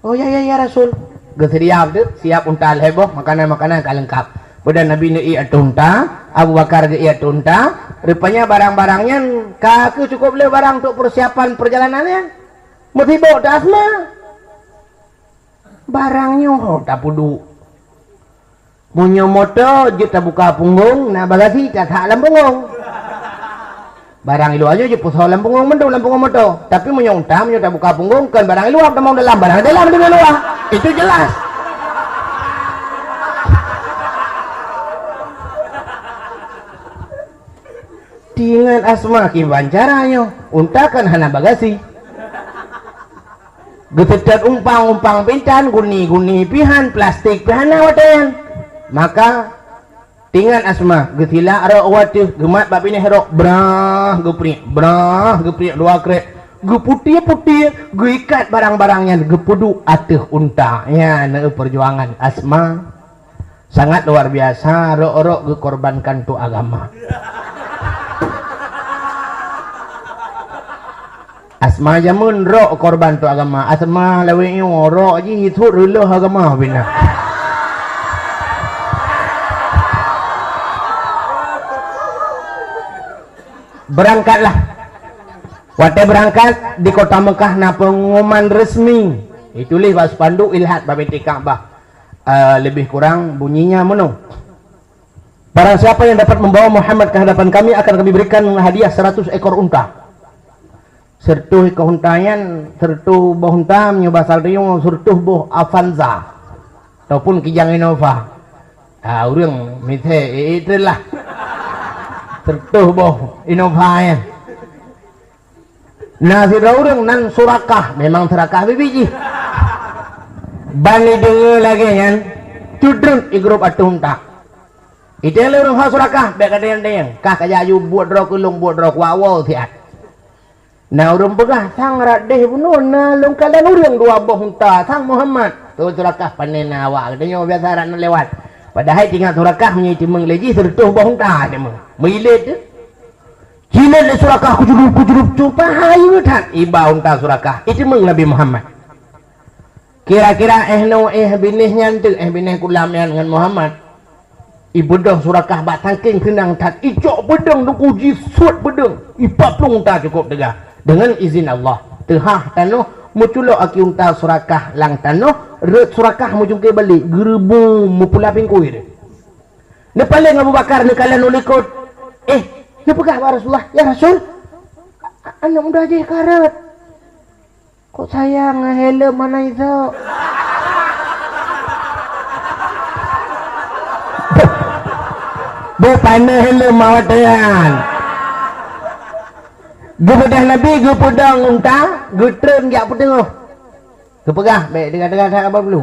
"Oh, ya, ya, ya, Rasul." Geuseudia beutôi, siap unta lhée boh, makanan-makanan ka leungkap. Peue dan Nabi neuiek ateueh unta, Abu Bakar geuiek ateueh unta. Rupanya barang-barang nyan ka keuh cukup le barang untuk persiapan perjalanan nyan. Meusibok teuh Asma. Barang nyoe ho tapeuduek. Meunyoe moto jeuet tabuka punggong, na bagasi tasak lam punggong. Barang i luwa nyoe jipeusoe lam punggong mandum lam punggong moto. Tapi meunyoe unta, meunyoe tabuka punggong, kon barang i luwa tamong dalam, barang dalam di luwa. Itu jelas. Tingat Asma kiban cara nyoe, unta kan hana bagasi. Geuseutôt umpang-umpang pih tan, guni-guni pih han, plastik pih hana watée nyan. Maka, tingat Asma, geusilak rok u ateueh, geumat bak binéh rok, brah geupriek, brah geupriek dua krek. Geuputie-putie, geuikat barang-barang nyan, geupeuduek ateueh unta. Nyan, eh, peujuangan Asma. Sangat luar biasa, rok-rok geukorbankan untuk agama. Asma jameun rok korban untuk agama. Asma lawét nyoe rok jih thot reuloh agama bina. Berangkatlah. Watée beurangkat, di kota Meukah na peungumuman resmi. Dituléh bak spanduk, ilhat bak binti Ka'bah. Eh, lebih kurang bunyinya meunoe. Barang siapa yang dapat membawa Muhammad ke hadapan kami akan kami berikan hadiah seratus ekor unta. Seratus ekor unta nyan, seratus boh unta meunyoe basa tanyoe seratus boh Avanza ataupun Kijang Innova. Ha, ureuëng misai, eh, eh, lah. Seratus boh Innova nyan. Na sidroe ureuëng nan Surakah, memang Surakah bibi jih. Ban ideungoe lagée nyan, cudrut i grup ateueh unta. Itée lé ureuëng ho Surakah, bék ka dayang-dayang, kah ka jaju buet droe keu lôn, buet droe kuat woe siat. Na ureuëng peugah, sang radeh bunoe na lôn kalon ureuëng dua boh unta, sang Muhammad. Tu Surakah panen awak, geutanyoe biasa rak na lewat. Padahai tingat Surakah meunyoe teumeung lé jih seratus boh unta teumeung. Meuilet tu. Jilet lé Surakah kujulup-kujulup tu pahayeue that iba unta Surakah iteumeung Nabi Muhammad. Kira-kira eh noe eh binéh nyan teuk, eh binéh kulam nyan ngon Muhammad. Ibeudôh Surakah bak sangkéng seunang that, icok beudeueng teungku jisuet beudeueng, ipaplong unta cukôp teuga. Deungon izin Allah, teuhah tanoh meuculok aki unta Surakah lam tanoh, rot Surakah meujungké balek, geureubong meupula pingkui. Neupaleng Abu Bakar neukalon u likot. Eh, neupeugah bak Rasulullah, "Ya Rasul, a-, aneuëk muda jih ka rot. Kok sayang ngon helom hana isok." Beu panéh helom awak tanyan. Geubeudôh Nabi geupeudong unta, geutreun jak peuteungoh. Geupeugah, "Bék teuga-teuga that haba blu.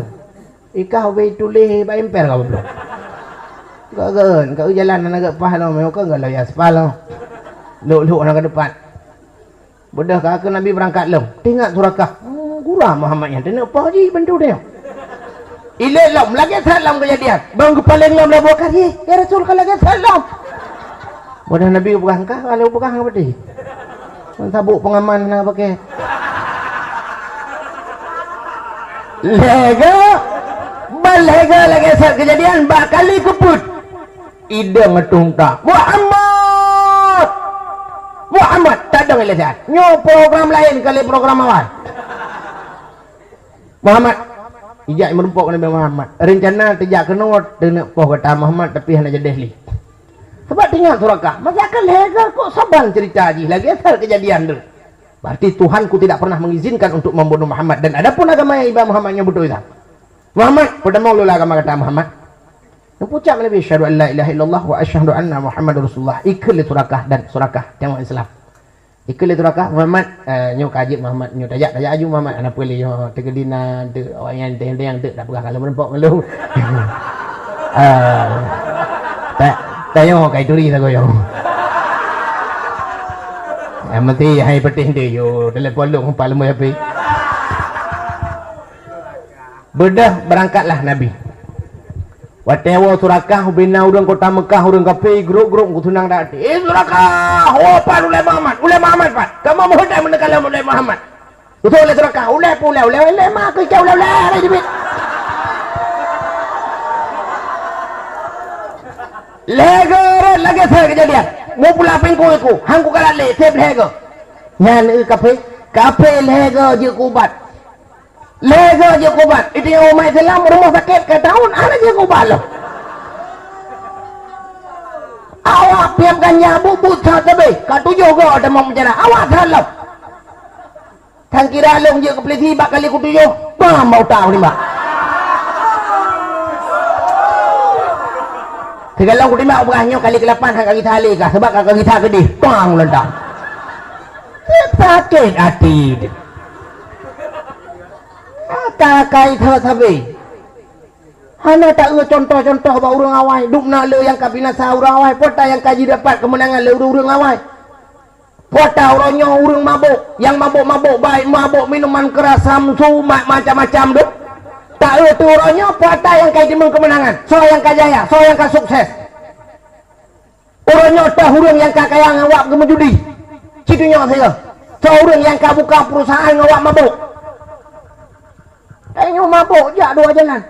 Ikah ubé tuléh bak emper ka blu." Ka geuh, ka geuh jalan hana geuh paih lom, ka geuh lom aspal lom. Lhok-lhok hana geuh teupat. Beudôh ka keu Nabi beurangkat lom. Teuingat Surakah, "Hmm, gura Muhammad nyan, teuneuk poh jih bantu teuh." Ilét lom, lagée that lom keujadian. Ban geupaleng lom lé Abu Bakar, "Yeh, ya Rasul, ka lagée that lom." Beudôh Nabi geupeugah, "Engkah, ka lôn peugah ngon peutih." Sabuk pengaman na pakai. Lhée goe, ban lhée goe lagée that keujadian bak kali keupeuet. Idong ateueh unta. "Muhammad! Muhammad!" Tadong ilée siat. Nyoe program laén kali program awai. "Muhammad!" Ijak meurumpok Nabi Muhammad. Rencana teujak keunoe teuneuk poh gata Muhammad, tapi hana jadeh lé. Sabab teuingat Surakah, masa ka lhée goe kok saban cerita jih lagée asal keujadian tu. Berarti Tuhanku tidak pernah mengizinkan untuk membunuh Muhammad, dan adapun agama yang iba Muhammad nyoe beutôi that. "Muhammad, peutamong lula agama gata Muhammad." Neupucap Nabi, "Asyhadu an la ilaha illallah wa asyhadu anna Muhammadar Rasulullah." Ikheun lé Surakah dan Surakah teurimong Islam. Ikheun lé Surakah, "Muhammad, eh, nyoe ka jeuet Muhammad, nyoe tajak, tajak aju Muhammad, hana peue lé nyoe teukeudi na teu awaknyan teuh-teuh teu tak peugah ka lôn meurumpok ngon lôn." Ah, ta-, tanyoe ka ituri sagoe nyoe. Nyang penting hai peutih teu yo, telepon lôn umpat leumoh api. Beudôh beurangkatlah Nabi. Watée woe Surakah, ubena ureuëng kota Meukah, ureuëng kafé, grup-grup geutunang dak, "Eh, Surakah, woe pat ulée Muhammad, ulée Muhammad pat. Kamoe meuheuét meuneukalon ulée Muhammad." Usoe ulée Surakah, "Ulée peue ulée, ulée, ulée ma keu ulée, ulée, ulée, ulée jibit." Lhée goe rot lagée asal keujadian. Meupula pingkui ku, han kukalon lé, seb lhée goe. Nyan eu kafé, kafé lhée goe jeuet keu ubat. Lhée goe jeuet keu ubat, di teungoh umat Islam rumoh sakét ka tahun hana jeuet keu ubat lom. Awak piep ganja buet-buet that sabé, ka tujoh goe tamong penjara, awak that lom. Tan kira lôn jeuet keu peulisi bak kali keutujoh, bam bak utak kutimbak. Sigohlom kutimbak peugah nyoe kali keulapan han ka gisa lé kah, sabab ka, ka gisa keudeh, bam lôn utak. Sakét até. Akai-akai that sabé. Hana taeu contoh-contoh bak ureuëng awai, dum na le nyang ka binasa ureuëng awai, peue ta nyang ka jidapat keumeunangan lé ureuëng-ureuëng awai. Peue ata uroe nyoe ureuëng mabök, nyang mabök-mabök baik mabök minuman keras, samsu, ma-, macam-macam deuh. Taeu teuh uroe nyoe peue ata nyang ka jiteumeung keumeunangan, soe nyang ka jaya, soe nyang ka sukses. Uroe nyoe teuh ureuëng nyang ka kaya ngon wab geumeujudi. Cit tunyok sigoe. Soe ureuëng nyang ka buka perusahaan ngon wab mabök. Tanyoe mabök jak dua jalan.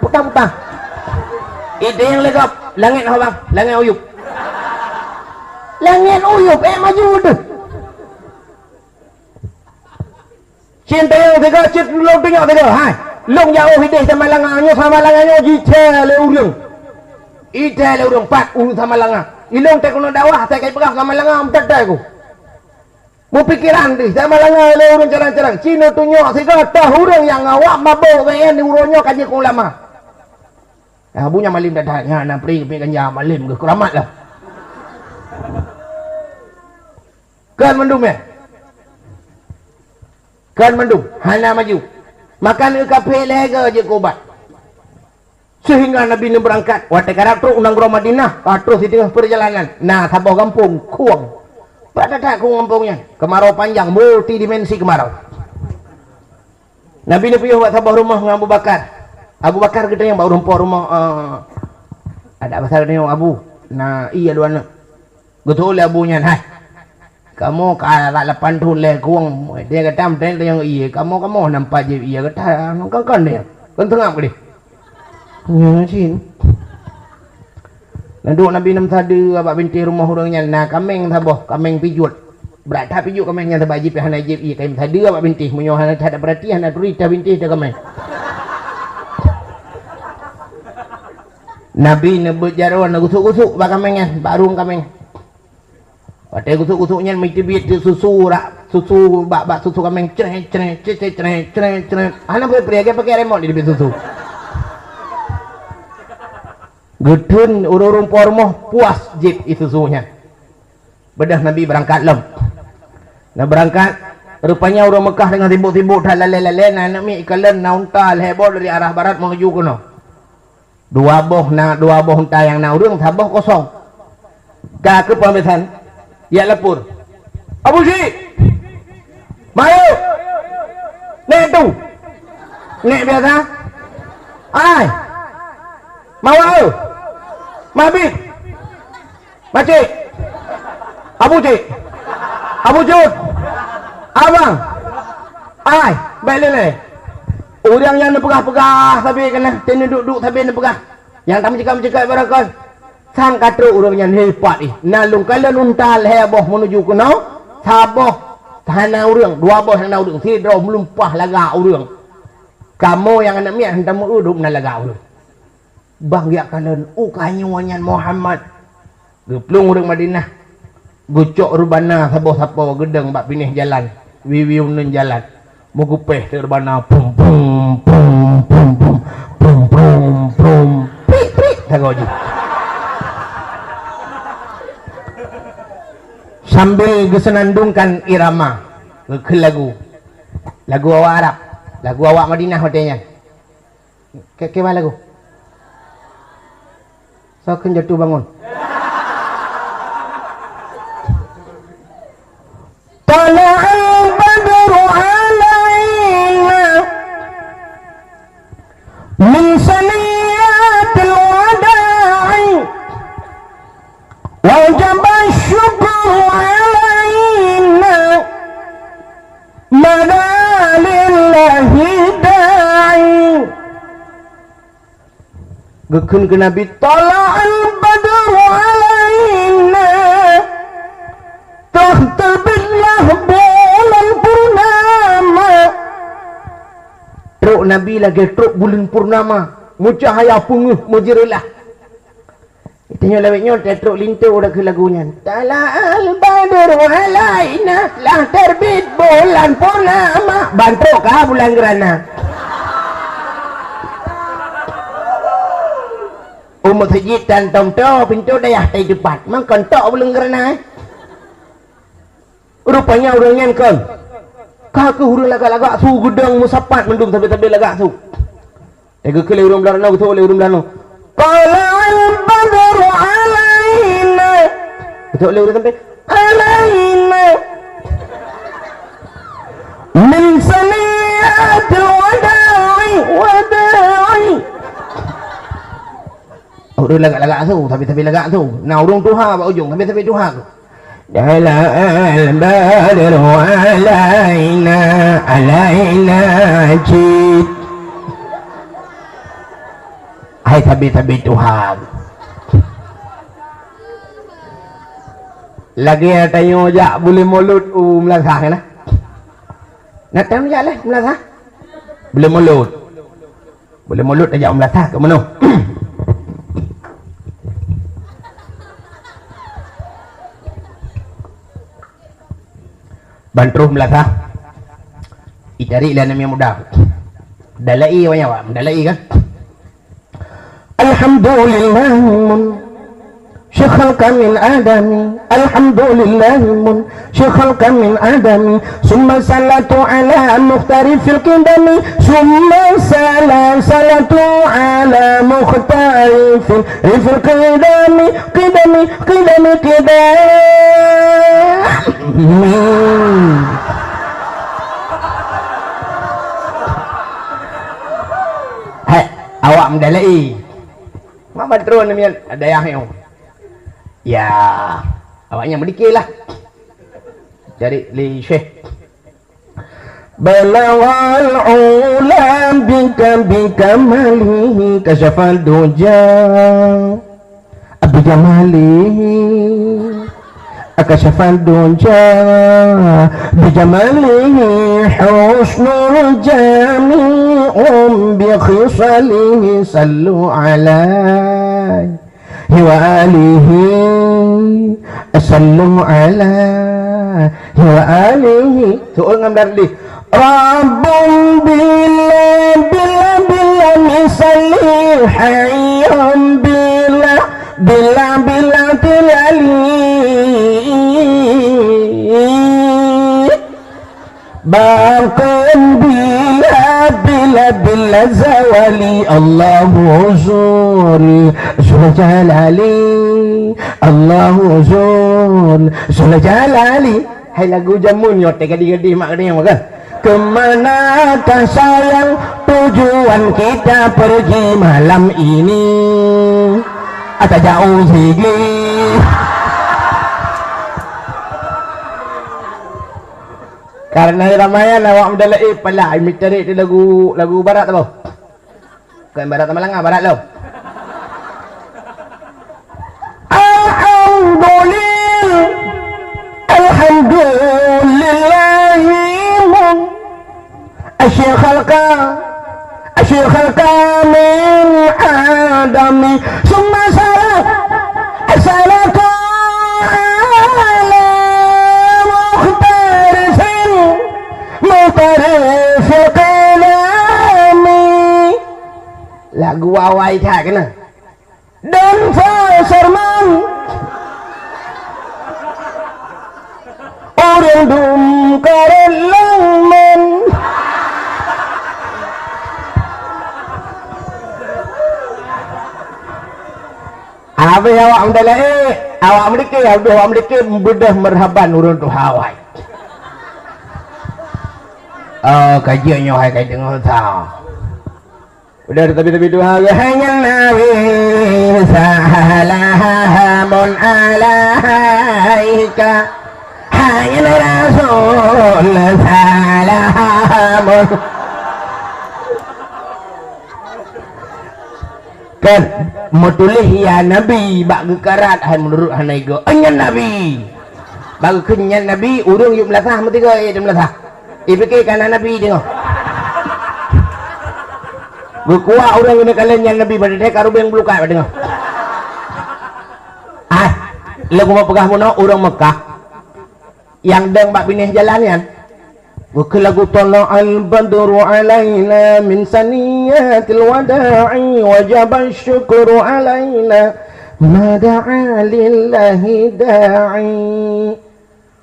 Puta-puta. Idéh nyang lé gob, langét ho bang, langét uyueb. Langét uyueb, eh, maju deuh. Cit tunyok sigoe, cit lôn tunyok sigoe, hai. Lôn jak óh idéh Samalanga nyoe, Samalanga nyoe jicé lé ureuëng. Icé lé ureuëng pat ureuëng Samalanga. Ilôn teuh keuneuk dakwah, asai ka ipeugah Samalanga meuteuteu ku. Meupikiran deh, Samalanga lé ureuëng carang-carang. Cit tunyok sigoe teuh ureuëng nyang awak mabök ngon uroe nyoe ka jeuet keu ulama. Nah, bu nyan malem that-that, nyan na pri keupiek ganja malem geuh keuramat lah. Kan mandum ya? Kan mandum, hana maju. Makan eu kaphé lhée goe jeuet keu ubat. Sehingga Nabi neubeurangkat, watée karab trok u nanggroe Madinah, ka troh siteungoh peurjalanan, na saboh gampông, Khueng. Brat that-that Khueng gampông nyan, keumaroe panjang, multidimensi keumaroe. Nabi neupiôh bak saboh rumoh ngon Abu Bakar. Abu Bakar geutanyong bak ureuëng po rumoh, eh, adak basa geutanyong, "Abu, na ié dua aneuk." Geutôh lé abu nyan, "Hai, kamoe ka lapan thon lé Khueng, dia gata meuteun nyang ié, kamoe-kamoe nampak jih ié gata, kon-kon dia, kon seungab keu dia." Nyan cit. Neuduek Nabi nam sadeue bak bintéh rumoh ureuëng nyan, na kaméng saboh, kaméng pijuet. Brat that pijuet kaméng nyan, sabab jih pih hana jieb ié, kaméng sadeue bak bintéh, meunyoe hana that peurati, hana turi that bintéh that kaméng. Nabi neubeuet jaroe, neugusuk-gusuk bak kaméng nyan, bak rueng kaméng. Watée gusuk-gusuk nyan, meuteubiet susu rak, susu bak, bak susu kaméng, creh, creh, creh, creh, creh, creh. Hana peue-peue, lagée pakai remot di susu. Geutheun ureuëng-ureuëng po rumoh puas jieb ié susu nyan. Beudôh Nabi beurangkat lom. Na beurangkat, rupanya ureuëng Meukah teungoh sibuk-sibuk that lalée-lalée, na aneuk miet ikalon na unta lhée boh dari arah barat meunuju keunoe. Dua boh na, dua boh unta nyang na ureuëng, saboh kosong. Ka keupeue bisan? Jak lapor. "Abu Syik! Mayuek! Nék tu! Nék biasa! Ai! Mawa eu! Mabit! Macik! Abu Cik! Abu Cut! Abang! Ai! Bék lé-lé!" Ureuëng nyang neupeugah-peugah sabe keunan, teuh neuduek-duek sabe neupeugah. Nyang tameucakap-cakap barangkon. Sang ka trok ureuëng nyan, "Hei, pat ih, na lôn kalon unta lhée boh meunuju keunoe, saboh hana ureuëng, dua boh hana ureuëng, sidroe meulumpah lagak ureuëng. Kamoe nyang aneuk miet hana tameueu dum na lagak ureuëng." Bang geujak kalon, u ka nyoe nyan Muhammad. Geuplueng ureuëng Madinah, geucok reubana saboh sapo geudong bak binéh jalan, wiwi uneuen jalan. Meugeupéh teuk reubana, pum, pum, pum, pum, pum, pum, pum, prik, prik, sagoe jih. Sambil geuseunandungkan irama, geukheun lagu. Lagu awak Arab, lagu awak Madinah watée nyan. Ke, ke mana lagu? Soe kheun jatuh bangun? Tala'al badru alaina min saniyatil wada'i, wajaba syukru alaina, mana lillahi da'i. Geukheun keu Nabi, "Tala'al badru alaina." Toh teubitlah bulan purnama. Trok Nabi lagée trok buleuen purnama, meucahya peungeuh meujeureulah. Tanyoe lawét nyoe, trok linto udah keu lagu nyan. Tala'al badru alaina, lah terbit bulan purnama. Ban trok ka bulan geurana. U meuseujid tan tom toe pintoe dayah tai teupat. Mangkon tok bulan geurana, eh. Rupanya ureuëng nyan kon. Ka keuh ureuëng lagak-lagak su geudong meusapat mandum sabe-sabe lagak su. Eh, geukheun lé ureuëng Beulano, geuseuôt lé ureuëng Beulano. Tala'al badru alaina. Geuseuôt lé ureuëng sampé. alaina min saniyatil wada'i, wada'i. Ureueng lagak-lagak su, tapi-tapi lagak su. Na ureueng tuha bak ujong, tapi-tapi tuha su. Tala'al badru alaina, alaina jid. Hai sabe-sabe tuha. Lagèe tanyoe jak buleuen mulod u meulasah na. Na tanyoe jak lé meulasah. Buleuen mulod. Buleuen mulod tajak u meulasah keu meunoh. Ban troh meulasah. Itarék lé aneuk muda. Dalai awaknyan, dalai kan? Alhamdulillah. Syekh khalqa min adami. Alhamdulillah. Syekh khalqa min adami. Summa salatu ala muhtari fil qidami. Summa sala-, salatu ala muhtari fil, fil qidami. Qidami, qidami, qidami. Hai, awak meudalai. Mak ban troh namiet dayah nyoe. Ya, awaknyan meudike lah. Jadi lé Syekh. Balaghal ula bika, bikamalihi kasyafad duja. Bijamalihi kasyafad duja. Bijamalihi husnul jami'un bi khisalihi sallu alaihi. Wa alihi, sallu alaihi wa alihi. Seuôt ngon Dardi. Rabbun bila, bila, bila misali, hayyun bila, bila, bila tilali. Baqin bila, bila, bila zawali. Allahu Zul, Zul Jalali. Allahu Zul, Zul Jalali. Hai lagu jameun nyoe teuh gadih-gadih mak gadih kan? Kemana kah sayang tujuan kita pergi malam ini? Ata jauh sigi. Karena ramai awak meudalai pala, ai meucari di lagu, lagu barat apa? Bukan barat sama langa, barat lo. Alhamdulillah, alhamdulillahi. Asyik khalqa, asyik khalqa min adami. Summa salat, salatu ala muhtarisin, muhtarisil qidami. Lagu awai that keunan. Dan Faserman. Ureueng dum karet lengman. Habéh awak meudalai, awak meudike, habéh awak meudike beudôh meurhaban ureueng tuha awai. Oh, kaji nyoe hai kai deungoe sa. Udah tapi-tapi dua hari. Hai nyan Nabi, salamun alaika. Hai nyan Rasul, salamun. Kan meutuléh ya Nabi bak geukarat hai meunurot hana igo. Nyan Nabi. Bak geukheun nyan Nabi, ureueng yub meulasah meusigoe, eh, meulasah. Ipike kana Nabi deungoe. Geukuak ureueng keuneuk kalon nyan Nabi, padahai ka rubeng bulukat bak deungoe. Ah, lé kupeugah bunoe ureueng Meukah nyang dong bak binéh jalan nyan. Geukheun lagu, "Tala'al badru alaina min saniyatil wada'i, wajaba syukru alaina, ma da'a lillahi da'i."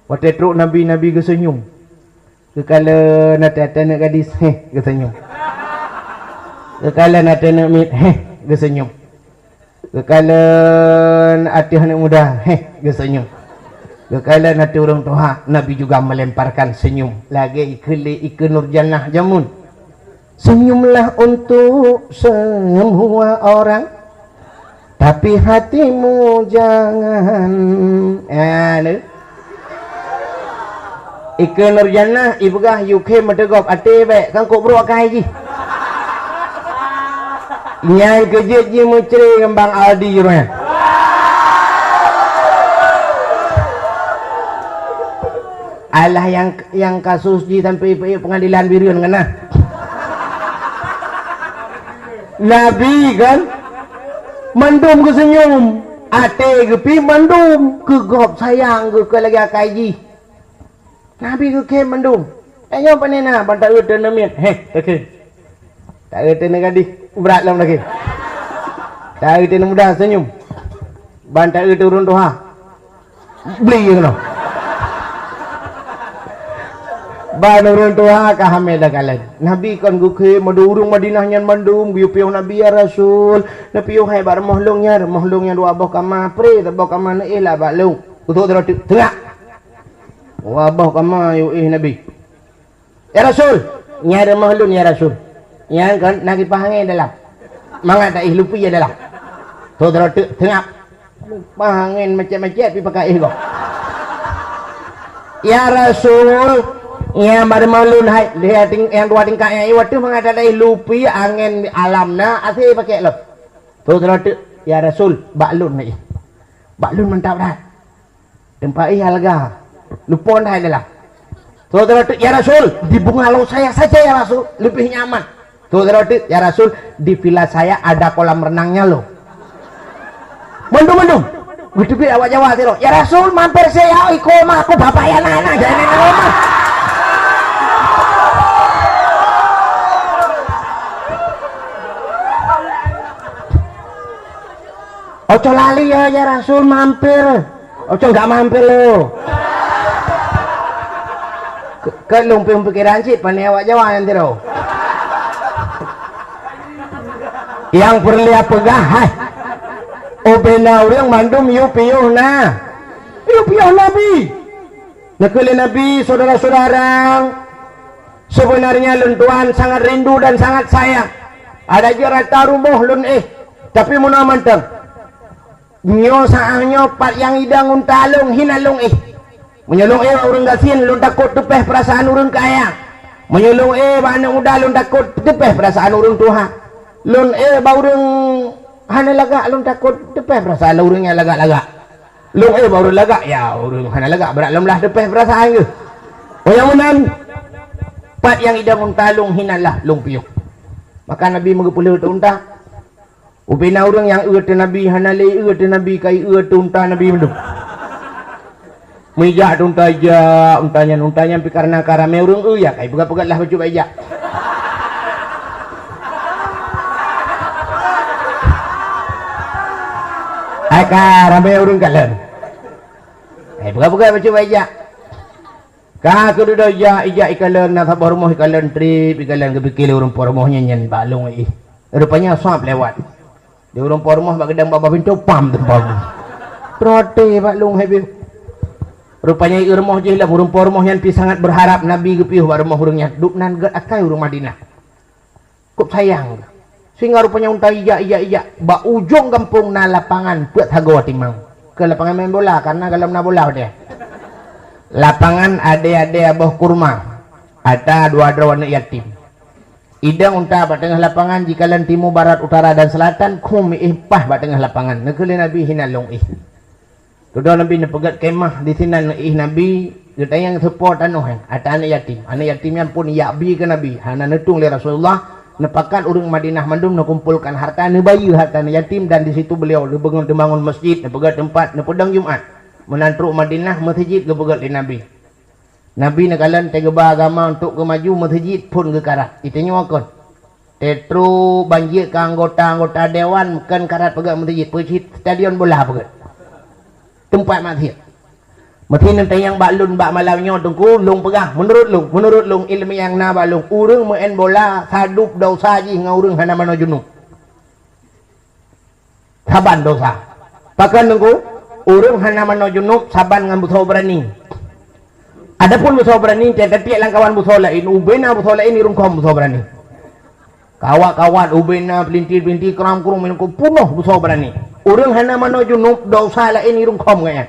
Watée trok Nabi, Nabi geuseunyum. Geukalon até-até aneuk gadis, héh, geuseunyum. Geukalon até aneuk miet, héh, geuseunyum. Geukalon ateueh aneuk muda, héh, geuseunyum. Geukalon ateueh ureuëng tuha, Nabi juga melemparkan senyum lagée ikeue lé ikeue Nurjannah jameun. Senyumlah untuk semua orang, tapi hatimu jangan. Ah, ni. Ikeue Nurjannah ipeugah, "Yue khem meuteugop até bék, kan kok brok akai jih." Nyan keuh jeuet jimeucre ngon Bang Aldi roh nyan. Alah, nyang, nyang kasus jih sampai ipe-ipe peungadilan Bireuen ngon na. Nabi kan mandum geuseunyum, até geupi mandum, keu gob sayang geuh keu lagée akai jih. Nabi geukhem mandum. Eh, nyoe pane na, ban taeu teuh neumiet. Heh, takhem. Taeu teuh neugadih, brat lom takhem. Taeu teuh neumuda, senyum. Ban taeu teuh ureuëng tuha. Bli keunoe. Ban ureuëng tuha ka hamé dah kalon. Nabi kon geukhem, mandum ureuëng Madinah nyan mandum geuyue piôh Nabi, "Ya Rasul, neupiôh hai bak rumoh lôn nyan, rumoh lôn nyan dua boh kama, pré saboh kama neuéh lah bak lôn." Kutôk droe teuk, teungak. Dua boh kama yue éh Nabi. "Ya Rasul, nyan rumoh lôn, ya Rasul." Nyan kon na kipaih angén dalam. Mangat taéh lupi ya dalam. Tho droe teuk teungap. Kipaih angén macet-macet pi pakai éh gob. "Ya Rasul, nyan bak rumoh lôn hai, lhée ting-, nyang dua tingkat nyan, eh, wateuh mangat taéh lupi angén alam na, asé pakai lom." Tho droe teuk, "Ya Rasul, bak lôn na éh. Bak lôn mantap that." Teumpat éh alga. Lupon hai dalam. Saudara tu, "Ya Rasul, di bungalow saya saja ya Rasul, lebih nyaman." Saudara tu, "Ya Rasul, di villa saya ada kolam renangnya loh." Mandum-mandum. Beuteubiet awak Jawa sidroe. "Ya Rasul, mampir saya iko mah, aku bapak ya anak-anak, jangan main rumah." "Oco lali ya, ya Rasul, mampir." "Oco enggak mampir lo." Ke, ke lôn pih pikiran cit, pane awak Jawa nyan tiro. Nyang peureulée peugah, hai. Ubena ureuëng mandum yue piôh na. Yue piôh Nabi. Neukeue lé Nabi, "Saudara-saudara, sebenarnya lôn tuan sangat rindu dan sangat sayang. Ada jih rata rumoh lôn éh, tapi meunoe mantong. Nyoe saát nyoe pat nyang idong unta lôn hina lôn éh. Meunyoe lôn éh bak ureuëng gasien, lôn takot teupeh peurasaan ureuëng kaya. Meunyoe lôn éh bak aneuëk muda, lôn takot teupeh peurasaan ureuëng tuha. Lôn éh bak ureuëng hana lagak, lôn takot teupeh peurasaan ureuëng nyang lagak-lagak. Lôn éh bak ureuëng lagak, ya ureuëng hana lagak, brat lom lah teupeh peurasaan geuh." Oh nyang meunan, pat nyang idong unta lôn hina lah lôn piôh. Maka Nabi meugeupeuleue teuh unta. Ubena ureuëng nyang eu teuh Nabi, hana lé eu teuh Nabi, ka eu teuh unta Nabi mandum. Meujak teuh unta, ijak unta nyan, unta nyan pih kareuna ka ramé ureuëng eu, ya kai peugah-peugah lah bacut bak ijak. Ai ka ramé ureuëng kalon. Ai peugah-peugah bacut bak ijak. Ka keududoe ijak, ijak ikalon, na saboh rumoh ikalon treb, ikalon geupike lé ureuëng po rumoh nyan, nyan bak lôn éh. Rupanya sab lewat. Di ureuëng po rumoh bak geudong babah pintoe, pam teupam. Trote bak lôn hai piôh. Rupanya i rumoh jih lom, ureuëng po rumoh nyan pih sangat beurharap Nabi geupiôh bak rumoh ureuëng nyan. Duek nan gét akai ureuëng Madinah. Kok sayang. Sehingga rupanya unta ijak, ijak, ijak. Bak ujong gampông na lapangan peuet sagoe timang. Keu lapangan main bola, karena golom na bola watée. Lapangan adé-adé aboh kurma. Ata dua droe aneuëk yatim. Idong unta bak teungoh lapangan, jikalon timu, barat, utara dan selatan, khum éh pah bak teungoh lapangan. Neukeue lé Nabi hina lôn éh. Dudoe Nabi neupeugét kemah disinan, éh Nabi geutanyong seupo tanoh nyan, ata aneuëk yatim. Aneuëk yatim nyan phon ijak bi keu Nabi, hana neutueng lé Rasulullah, neupakat ureuëng Madinah mandum neukumpolkan harta, neubayeue harta aneuëk yatim dan di situ beliau neubangun, neubangun masjid, neupeugét teumpat, neupeudong Jumat. Meunan trok Madinah, meuseujid geupeugét lé Nabi. Nabi neukalon teuh geuba agama untuk geumaju, meuseujid phon geukarat. Iteunyoe kon. Teutrok ban jeuet keu anggota-anggota dewan, kon karat peugét meuseujid, peucit stadion bola peugét. Teumpat maksiat. Meusti neutanyong bak lôn bak malam nyoe, Teungku, lôn peugah, meunurot lôn, meunurot lôn, iéleumé nyang na bak lôn, ureuëng meu'en bola sadub desya jih ngon ureuëng hana manoe junub. Saban desya. Pakon Teungku? Ureuëng hana manoe junub saban ngon beusoe beurani. Adapun beusoe beurani, tieb-tieb lam kawan beusoe laén, ubena beusoe laén irungkôm beusoe beurani. Kawat-kawat, ubena, peulinti-peulinti, kram-krum, irungkôm punoh beusoe beurani. Ureuëng hana manoe junub, desya laén irungkôm gobnyan.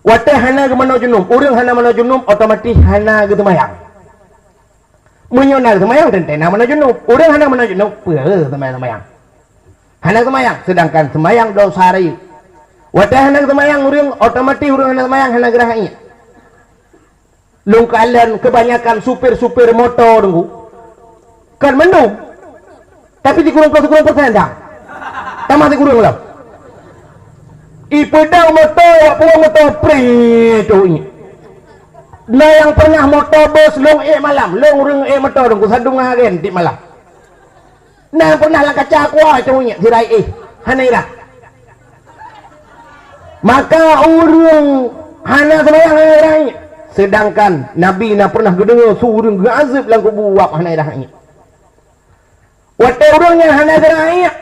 Watée hana geumanoe junub, ureuëng hana manoe junub, otomatis hana geuseumayang. Meunyoe na geuseumayang, teuntée na manoe junub. Ureuëng hana manoe junub, peue seumayang-seumayang? Hana seumayang, seudangkan seumayang desya rayeuk. Watée hana geuseumayang ureuëng, otomatis ureuëng hana seumayang, hana geurhah iék. Lôn kalon keubanyakan supir-supir moto Teungku, kon mandum, tapi sikureueng ploh sikureueng persen dah. Tamah sikureueng lom. Ipeudong moto, awak peurueng moto, preh, toh iék. Na nyang pernah moto bus lôn ék malam, lôn ureuëng ék moto Teungku, sadum ngon agen tieb malam. Na pernah lam kaca kuah cungiek sirai éh, hana irah. Maka ureuëng hana seumayang hana irah iék. Seudangkan Nabi na pernah geudeungoe su ureuëng geuazeueb lam kubu uap hana irah iék. Watée ureuëng nyan hana irah iék,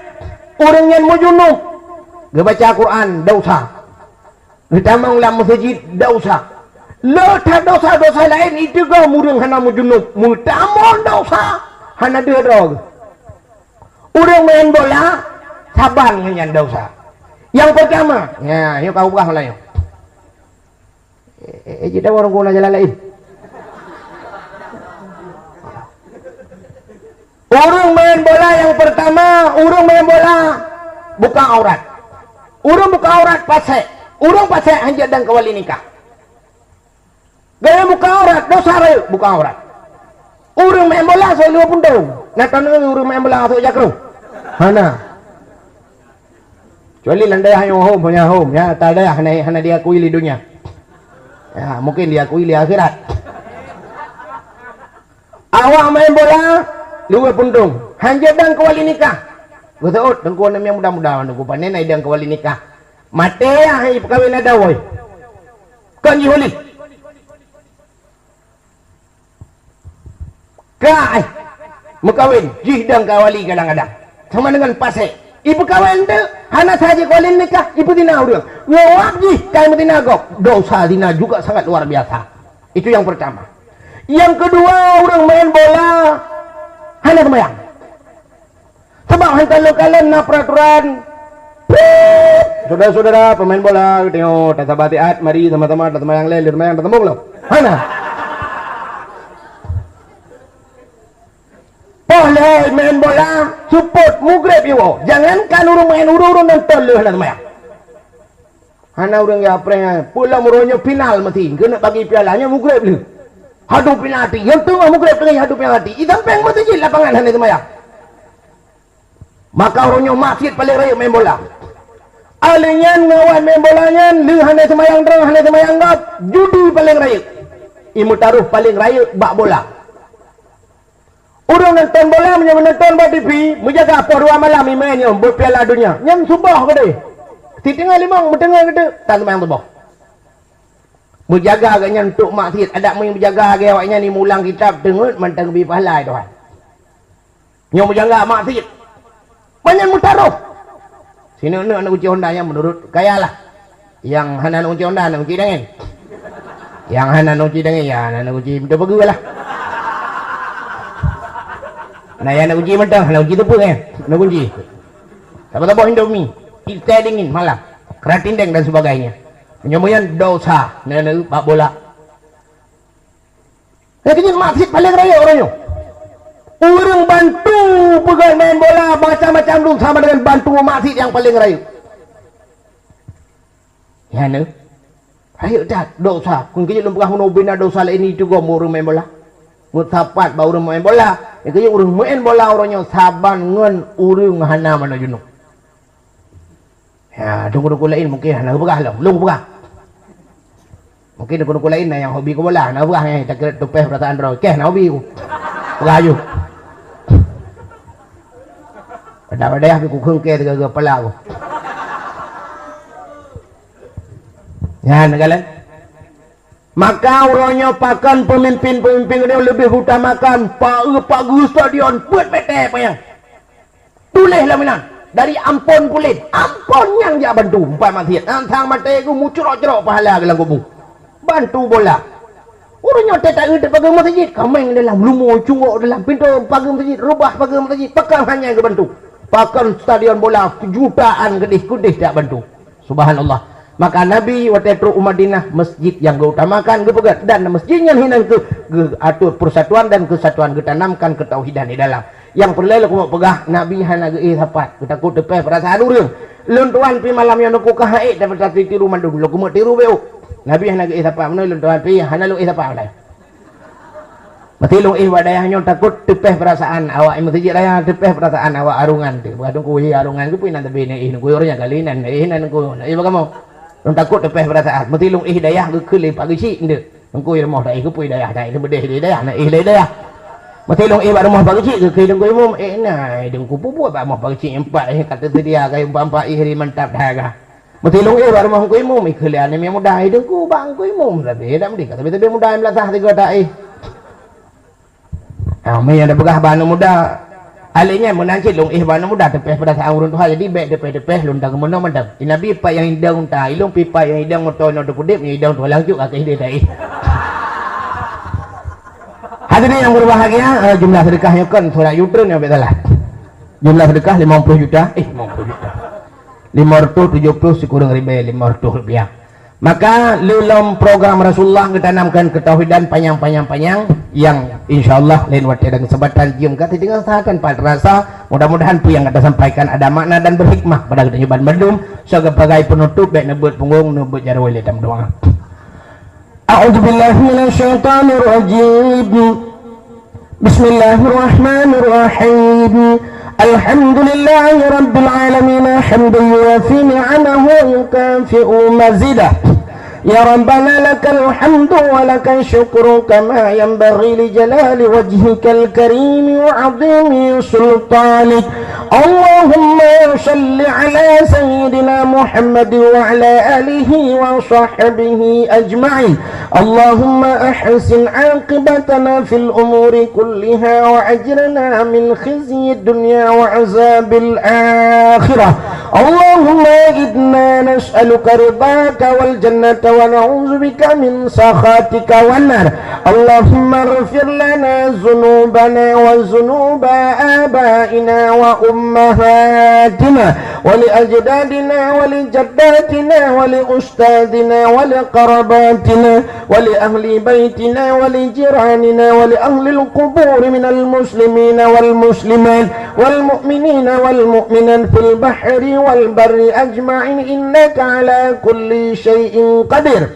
ureuëng nyan meujunub, geubaca Quran, desya. Geutamong lam meuseujid, desya. Le that desya-desya laén iteugoe ureuëng hana meujunub, meutamong desya, hana deuh droe geuh. Ureuëng maén bola, saban ngon nyan desya. Nyang peurtama, nyan, nyoe ka ubah meulayang. Eh, eh, eh, jeuet dawa ureuëng guna jalan laén. Ureuëng maén bola nyang peurtama, ureuëng maén bola buka aurat. Ureuëng buka aurat pasék. Ureuëng pasék hanjeuet dan kawali nikah. Gaya buka aurat, desya rayeuk buka aurat. Ureuëng maén bola sok lheueh puntông. Na taneuk ureuëng maén bola sok jakroh? Hana. Kecuali lam dayah nyoe hom, hana hom. Ya, ata dayah hana, hana diakui lé donya. Ya, mungkin diakui lé akhirat. Awak maén bola, lheueh puntông. Hanjeuet dan kawali nikah. Geuseuôt, Teungku, aneuk miet muda-muda, Teungku, pané na idang kawali nikah. Maté, ah, ipeukawen adoe. Kon jih ulih. Ka, eh, meukawen, jih dang kawali kadang-kadang. Sama dengan pasék. Ipeukawen teuk, hana saja kawali nikah, ipeuzina ureuëng. Nyoe wab jih, ka imeuzina gob. Desya zina juga sangat luar biasa. Itu yang pertama. Yang kedua, ureuëng maén bola, hana seumayang. Sabab han kalon-kalon na peuraturan. Prit! Syedara-syedara peumaén bola, geutanyoe, tasaba siat, mari sama-sama taseumayang lé, lé seumayang tasambong lom. Hana. Poh lhée maén bola, seupôt, mugreb iwoe. Jangankan ureuëng maén, ureuëng-ureuëng nonton lé hana seumayang. Hana ureuëng ya preh, peue lom uroe nyoe final meuti, keuneuk bagi piala, nyoe mugreb lé. Hadu penalti, nyang teungoh mugreb teungoh hadu penalti. Di sampéng meuseujid lapangan hana seumayang. Maka uroe nyoe maksiet paleng rayeuk maén bola. Alèh nyan ngon awai maén bola nyan, lheueh hana seumayang droe, hana seumayang gob, judi paleng rayeuk. Imeutarôh paleng rayeuk bak bola. Ureuëng nonton bola meunyoe meunonton bak T V, meujaga poh dua malam imaén nyoe beuet Piala Donya. Nyan suboh keudeh. Siteungoh limong meuteungoh keudeh, tan seumayang suboh. Meujaga geuh nyan untuk maksiet, adak meunyoe meujaga geuh awak nyan imulang kitab teungeut mantong geubri pahala Tuhan. Nyoe meujaga maksiet. Banyak meutarôh. Sineuk-neuk aneuk kunci Honda nyan meunurot gaya lah. Nyang hana aneuk kunci Honda, aneuk kunci dangén. Nyang hana aneuk kunci dangén, ya hana aneuk kunci meuteupeugeue lah. Nah, ya aneuk kunci mantong, aneuk kunci teupeu, eh. Aneuk kunci. Saboh-saboh Indomie. Teh dingin malam. Keratin deng dan sebagainya. Meunyoe nyan dosa, neuneu bak bola. Nyang keujeuet maksiet paleng rayeuk uroe nyoe. Ureuëng bantu peugah maén bola macam-macam dum sama dengan bantu maksiet nyang paleng rayeuk. Nyan neu. Rayeuk that dosa. Kon keujeuet lôn peugah meunoe bina dosa laén itu gob ureuëng maén bola. Meusapat bak ureuëng maén bola. Nyang keujeuet ureuëng maén bola uroe nyoe saban ngon ureuëng hana manoe junub. Ya, dukun-dukun laén mungkin hana geupeugah lom, lôn geupeugah. Mungkin dukun-dukun laén na nyang hobi keu bola, hana geupeugah, eh, takeuet tupeh peurasaan droe. Keh, na hobi ku. Peugah aju. Pada-pada ku kheun keh teuga-teuga pala ku. Nyan, neukalon. Maka uroe nyoe pakon peumimpin-peumimpin nyoe leubeh utamakan paeu pageue stadion peuet mètè panyang. Tuléh lam inan, Dari Ambon Pulet, Ambon nyang jak bantu, empat maksiat. Nang sang maté geuh mucrok-crok pahala geuh lam kubu. Bantu bola. Ureueng nyoe teuta-eu teupageue meuseujid, kaméng dalam, lumo cungok dalam, pintoe pageue meuseujid, rubah pageue meuseujid, pakon hana geubantu. Pakon stadion bola jutaan keudeh-keudeh jak bantu. Subhanallah. Maka Nabi watée trok u Madinah, masjid nyang geuutamakan geupeugét, dan masjid nyan hinan kheueh geuatur persatuan dan kesatuan, geutanamkan ketauhidan di dalam. Nyang peureulée lôn keumeung peugah, Nabi hana geuéh sapat, geutakot teupéh peurasaan ureuëng. Lôn tuan pih malam nyoe neukukah ék dapat tiru mandum, lôn keumeung tiru bék. Nabi hana geuéh sapat, meunoe lôn tuan pih hana lôn éh sapat meunoe. Meuti lôn éh bak dayah nyoe takot teupéh peurasaan awak meuseujid raya, teupéh peurasaan awak arungan teuh. Peugah teungku, "Hi arungan, keupeue nan teubi neuéh neukuyue nyan kali nan éh nan neukuyue." Éh bagamoe? Lôn takot teupéh peurasaan. Meuti lôn éh dayah geukheun lé Pak Geuchik nteuk. Teungku i rumoh taéh, keupeue dayah taéh, teubeudoh lé dayah, na éh lé dayah. Meuti lôn éh bak rumoh Pak Geuchik geukheun teungku imum, "Éh na, teungku peubuet bak rumoh Pak Geuchik empat éh ka teuseudia kayée empat-empat éh ri mantap that ka." Meuti lôn éh bak rumoh Teungku Imum, ikheun lé aneuk miet muda, "Hai Teungku, bak Teungku Imum sabe, dak meudeh ka sabe-sabe muda nyang beulasah sigoe taéh." Ah, meunan nyang tapeugah bak aneuk muda, alèh nyan meunan cit lôn éh bak aneuk muda teupéh peurasaan ureueng tuha, jadi bèk teupéh-teupéh lôn takeumeunoe mantong. Di Nabi pat nyang idong unta, ilôn pih pat nyang idong moto nyoe teupeudép, nyang idong tuha lanjut ka keuh idéh taéh. Hadirin yang berbahagia, eh, jumlah sedekah nyoe kon surat yutreun nyang bèk salah. Jumlah sedekah limong puluh juta, eh, limong puluh juta. Lima ratus tujuh puluh sikureueng ribèe lima ratus rupiah. Maka lom program Rasulullah geutanamkan ketauhidan panyang-panyang-panyang yang insya Allah lain watèe dan kesempatan jeuem ka teungoh saat tanpa terasa. Mudah-mudahan peue nyang ka tasampaikan ada makna dan berhikmah pada geutanyoe banmandum. Sebagai penutup, bèk neubeuet punggong, neubeuet jaroe lé tameudoa. أعوذ بالله من الشيطان الرجيم. بسم الله الرحمن الرحيم. الحمد لله رب العالمين، حمدا يوافي نعمه ويكافئ مزيده. يا ربنا لك الحمد ولك الشكر كما ينبغي لجلال وجهك الكريم وعظيم سلطانك. اللهم صل على سيدنا محمد وعلى آله وصحبه أجمعين. اللهم أحسن عاقبتنا في الأمور كلها وأجرنا من خزي الدنيا وعذاب الآخرة. اللهم إنا نسألك رضاك والجنة ونعوذ بك من سخطك والنار. اللهم اغفر لنا ذنوبنا وذنوب آبائنا وأمهاتنا ولأجدادنا ولجداتنا ولأستاذنا ولقراباتنا ولأهل بيتنا ولجيراننا ولأهل القبور من المسلمين والمسلمات والمؤمنين والمؤمنات في البحر والبر أجمعين، إنك على كل شيء قدير.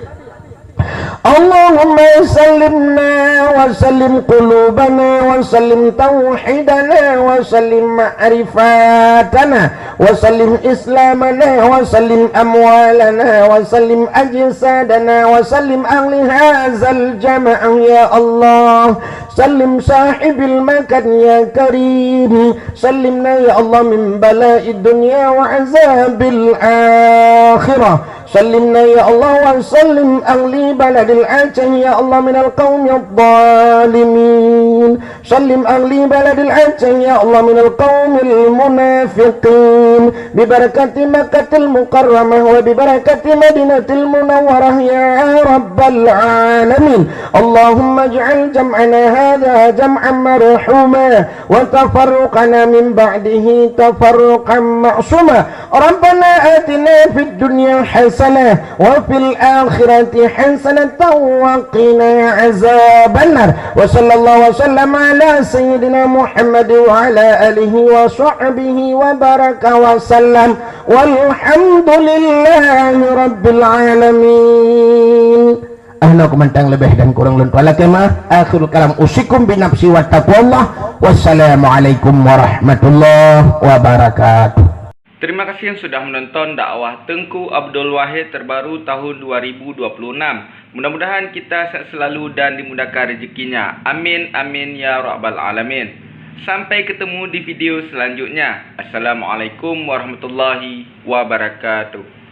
اللهم سلمنا وسلم قلوبنا وسلم توحيدنا وسلم معرفتنا وسلم إسلامنا وسلم أموالنا وسلم أجسادنا وسلم أهل هذا الجمع يا الله. سلم صاحب المكان يا كريم. سلمنا يا الله من بلاء الدنيا وعذاب الآخرة. سلمنا يا الله وسلم أهل بلد العجم يا الله من القوم الظالمين. سلم أهل بلد العجم يا الله من القوم المنافقين. ببركة مكة المكرمة وببركة مدينة المنورة يا رب العالمين. اللهم اجعل جمعنا هذا جمعا مرحوما وتفرقنا من بعده تفرقا معصوما. ربنا آتنا في الدنيا حسنة وفي الآخرة حسنة وقنا عذاب النار. وصلى الله وسلم على سيدنا محمد وعلى آله وصحبه وبارك وسلم. والحمد لله رب العالمين. Ahna keumantang leubeh dan kurang lôn tuan lakèe meu'ah. Akhirul kalam, usikum binafsi wa taqwallah. Wassalamualaikum warahmatullahi wabarakatuh. Terima kasih yang sudah menonton dakwah Teungku Abdul Wahid terbaru tahun dua ribu dua puluh enam. Mudah-mudahan kita sehat selalu dan dimudahkan rezekinya. Amin, amin, ya rabbal alamin. Sampai ketemu di video selanjutnya. Assalamualaikum warahmatullahi wabarakatuh.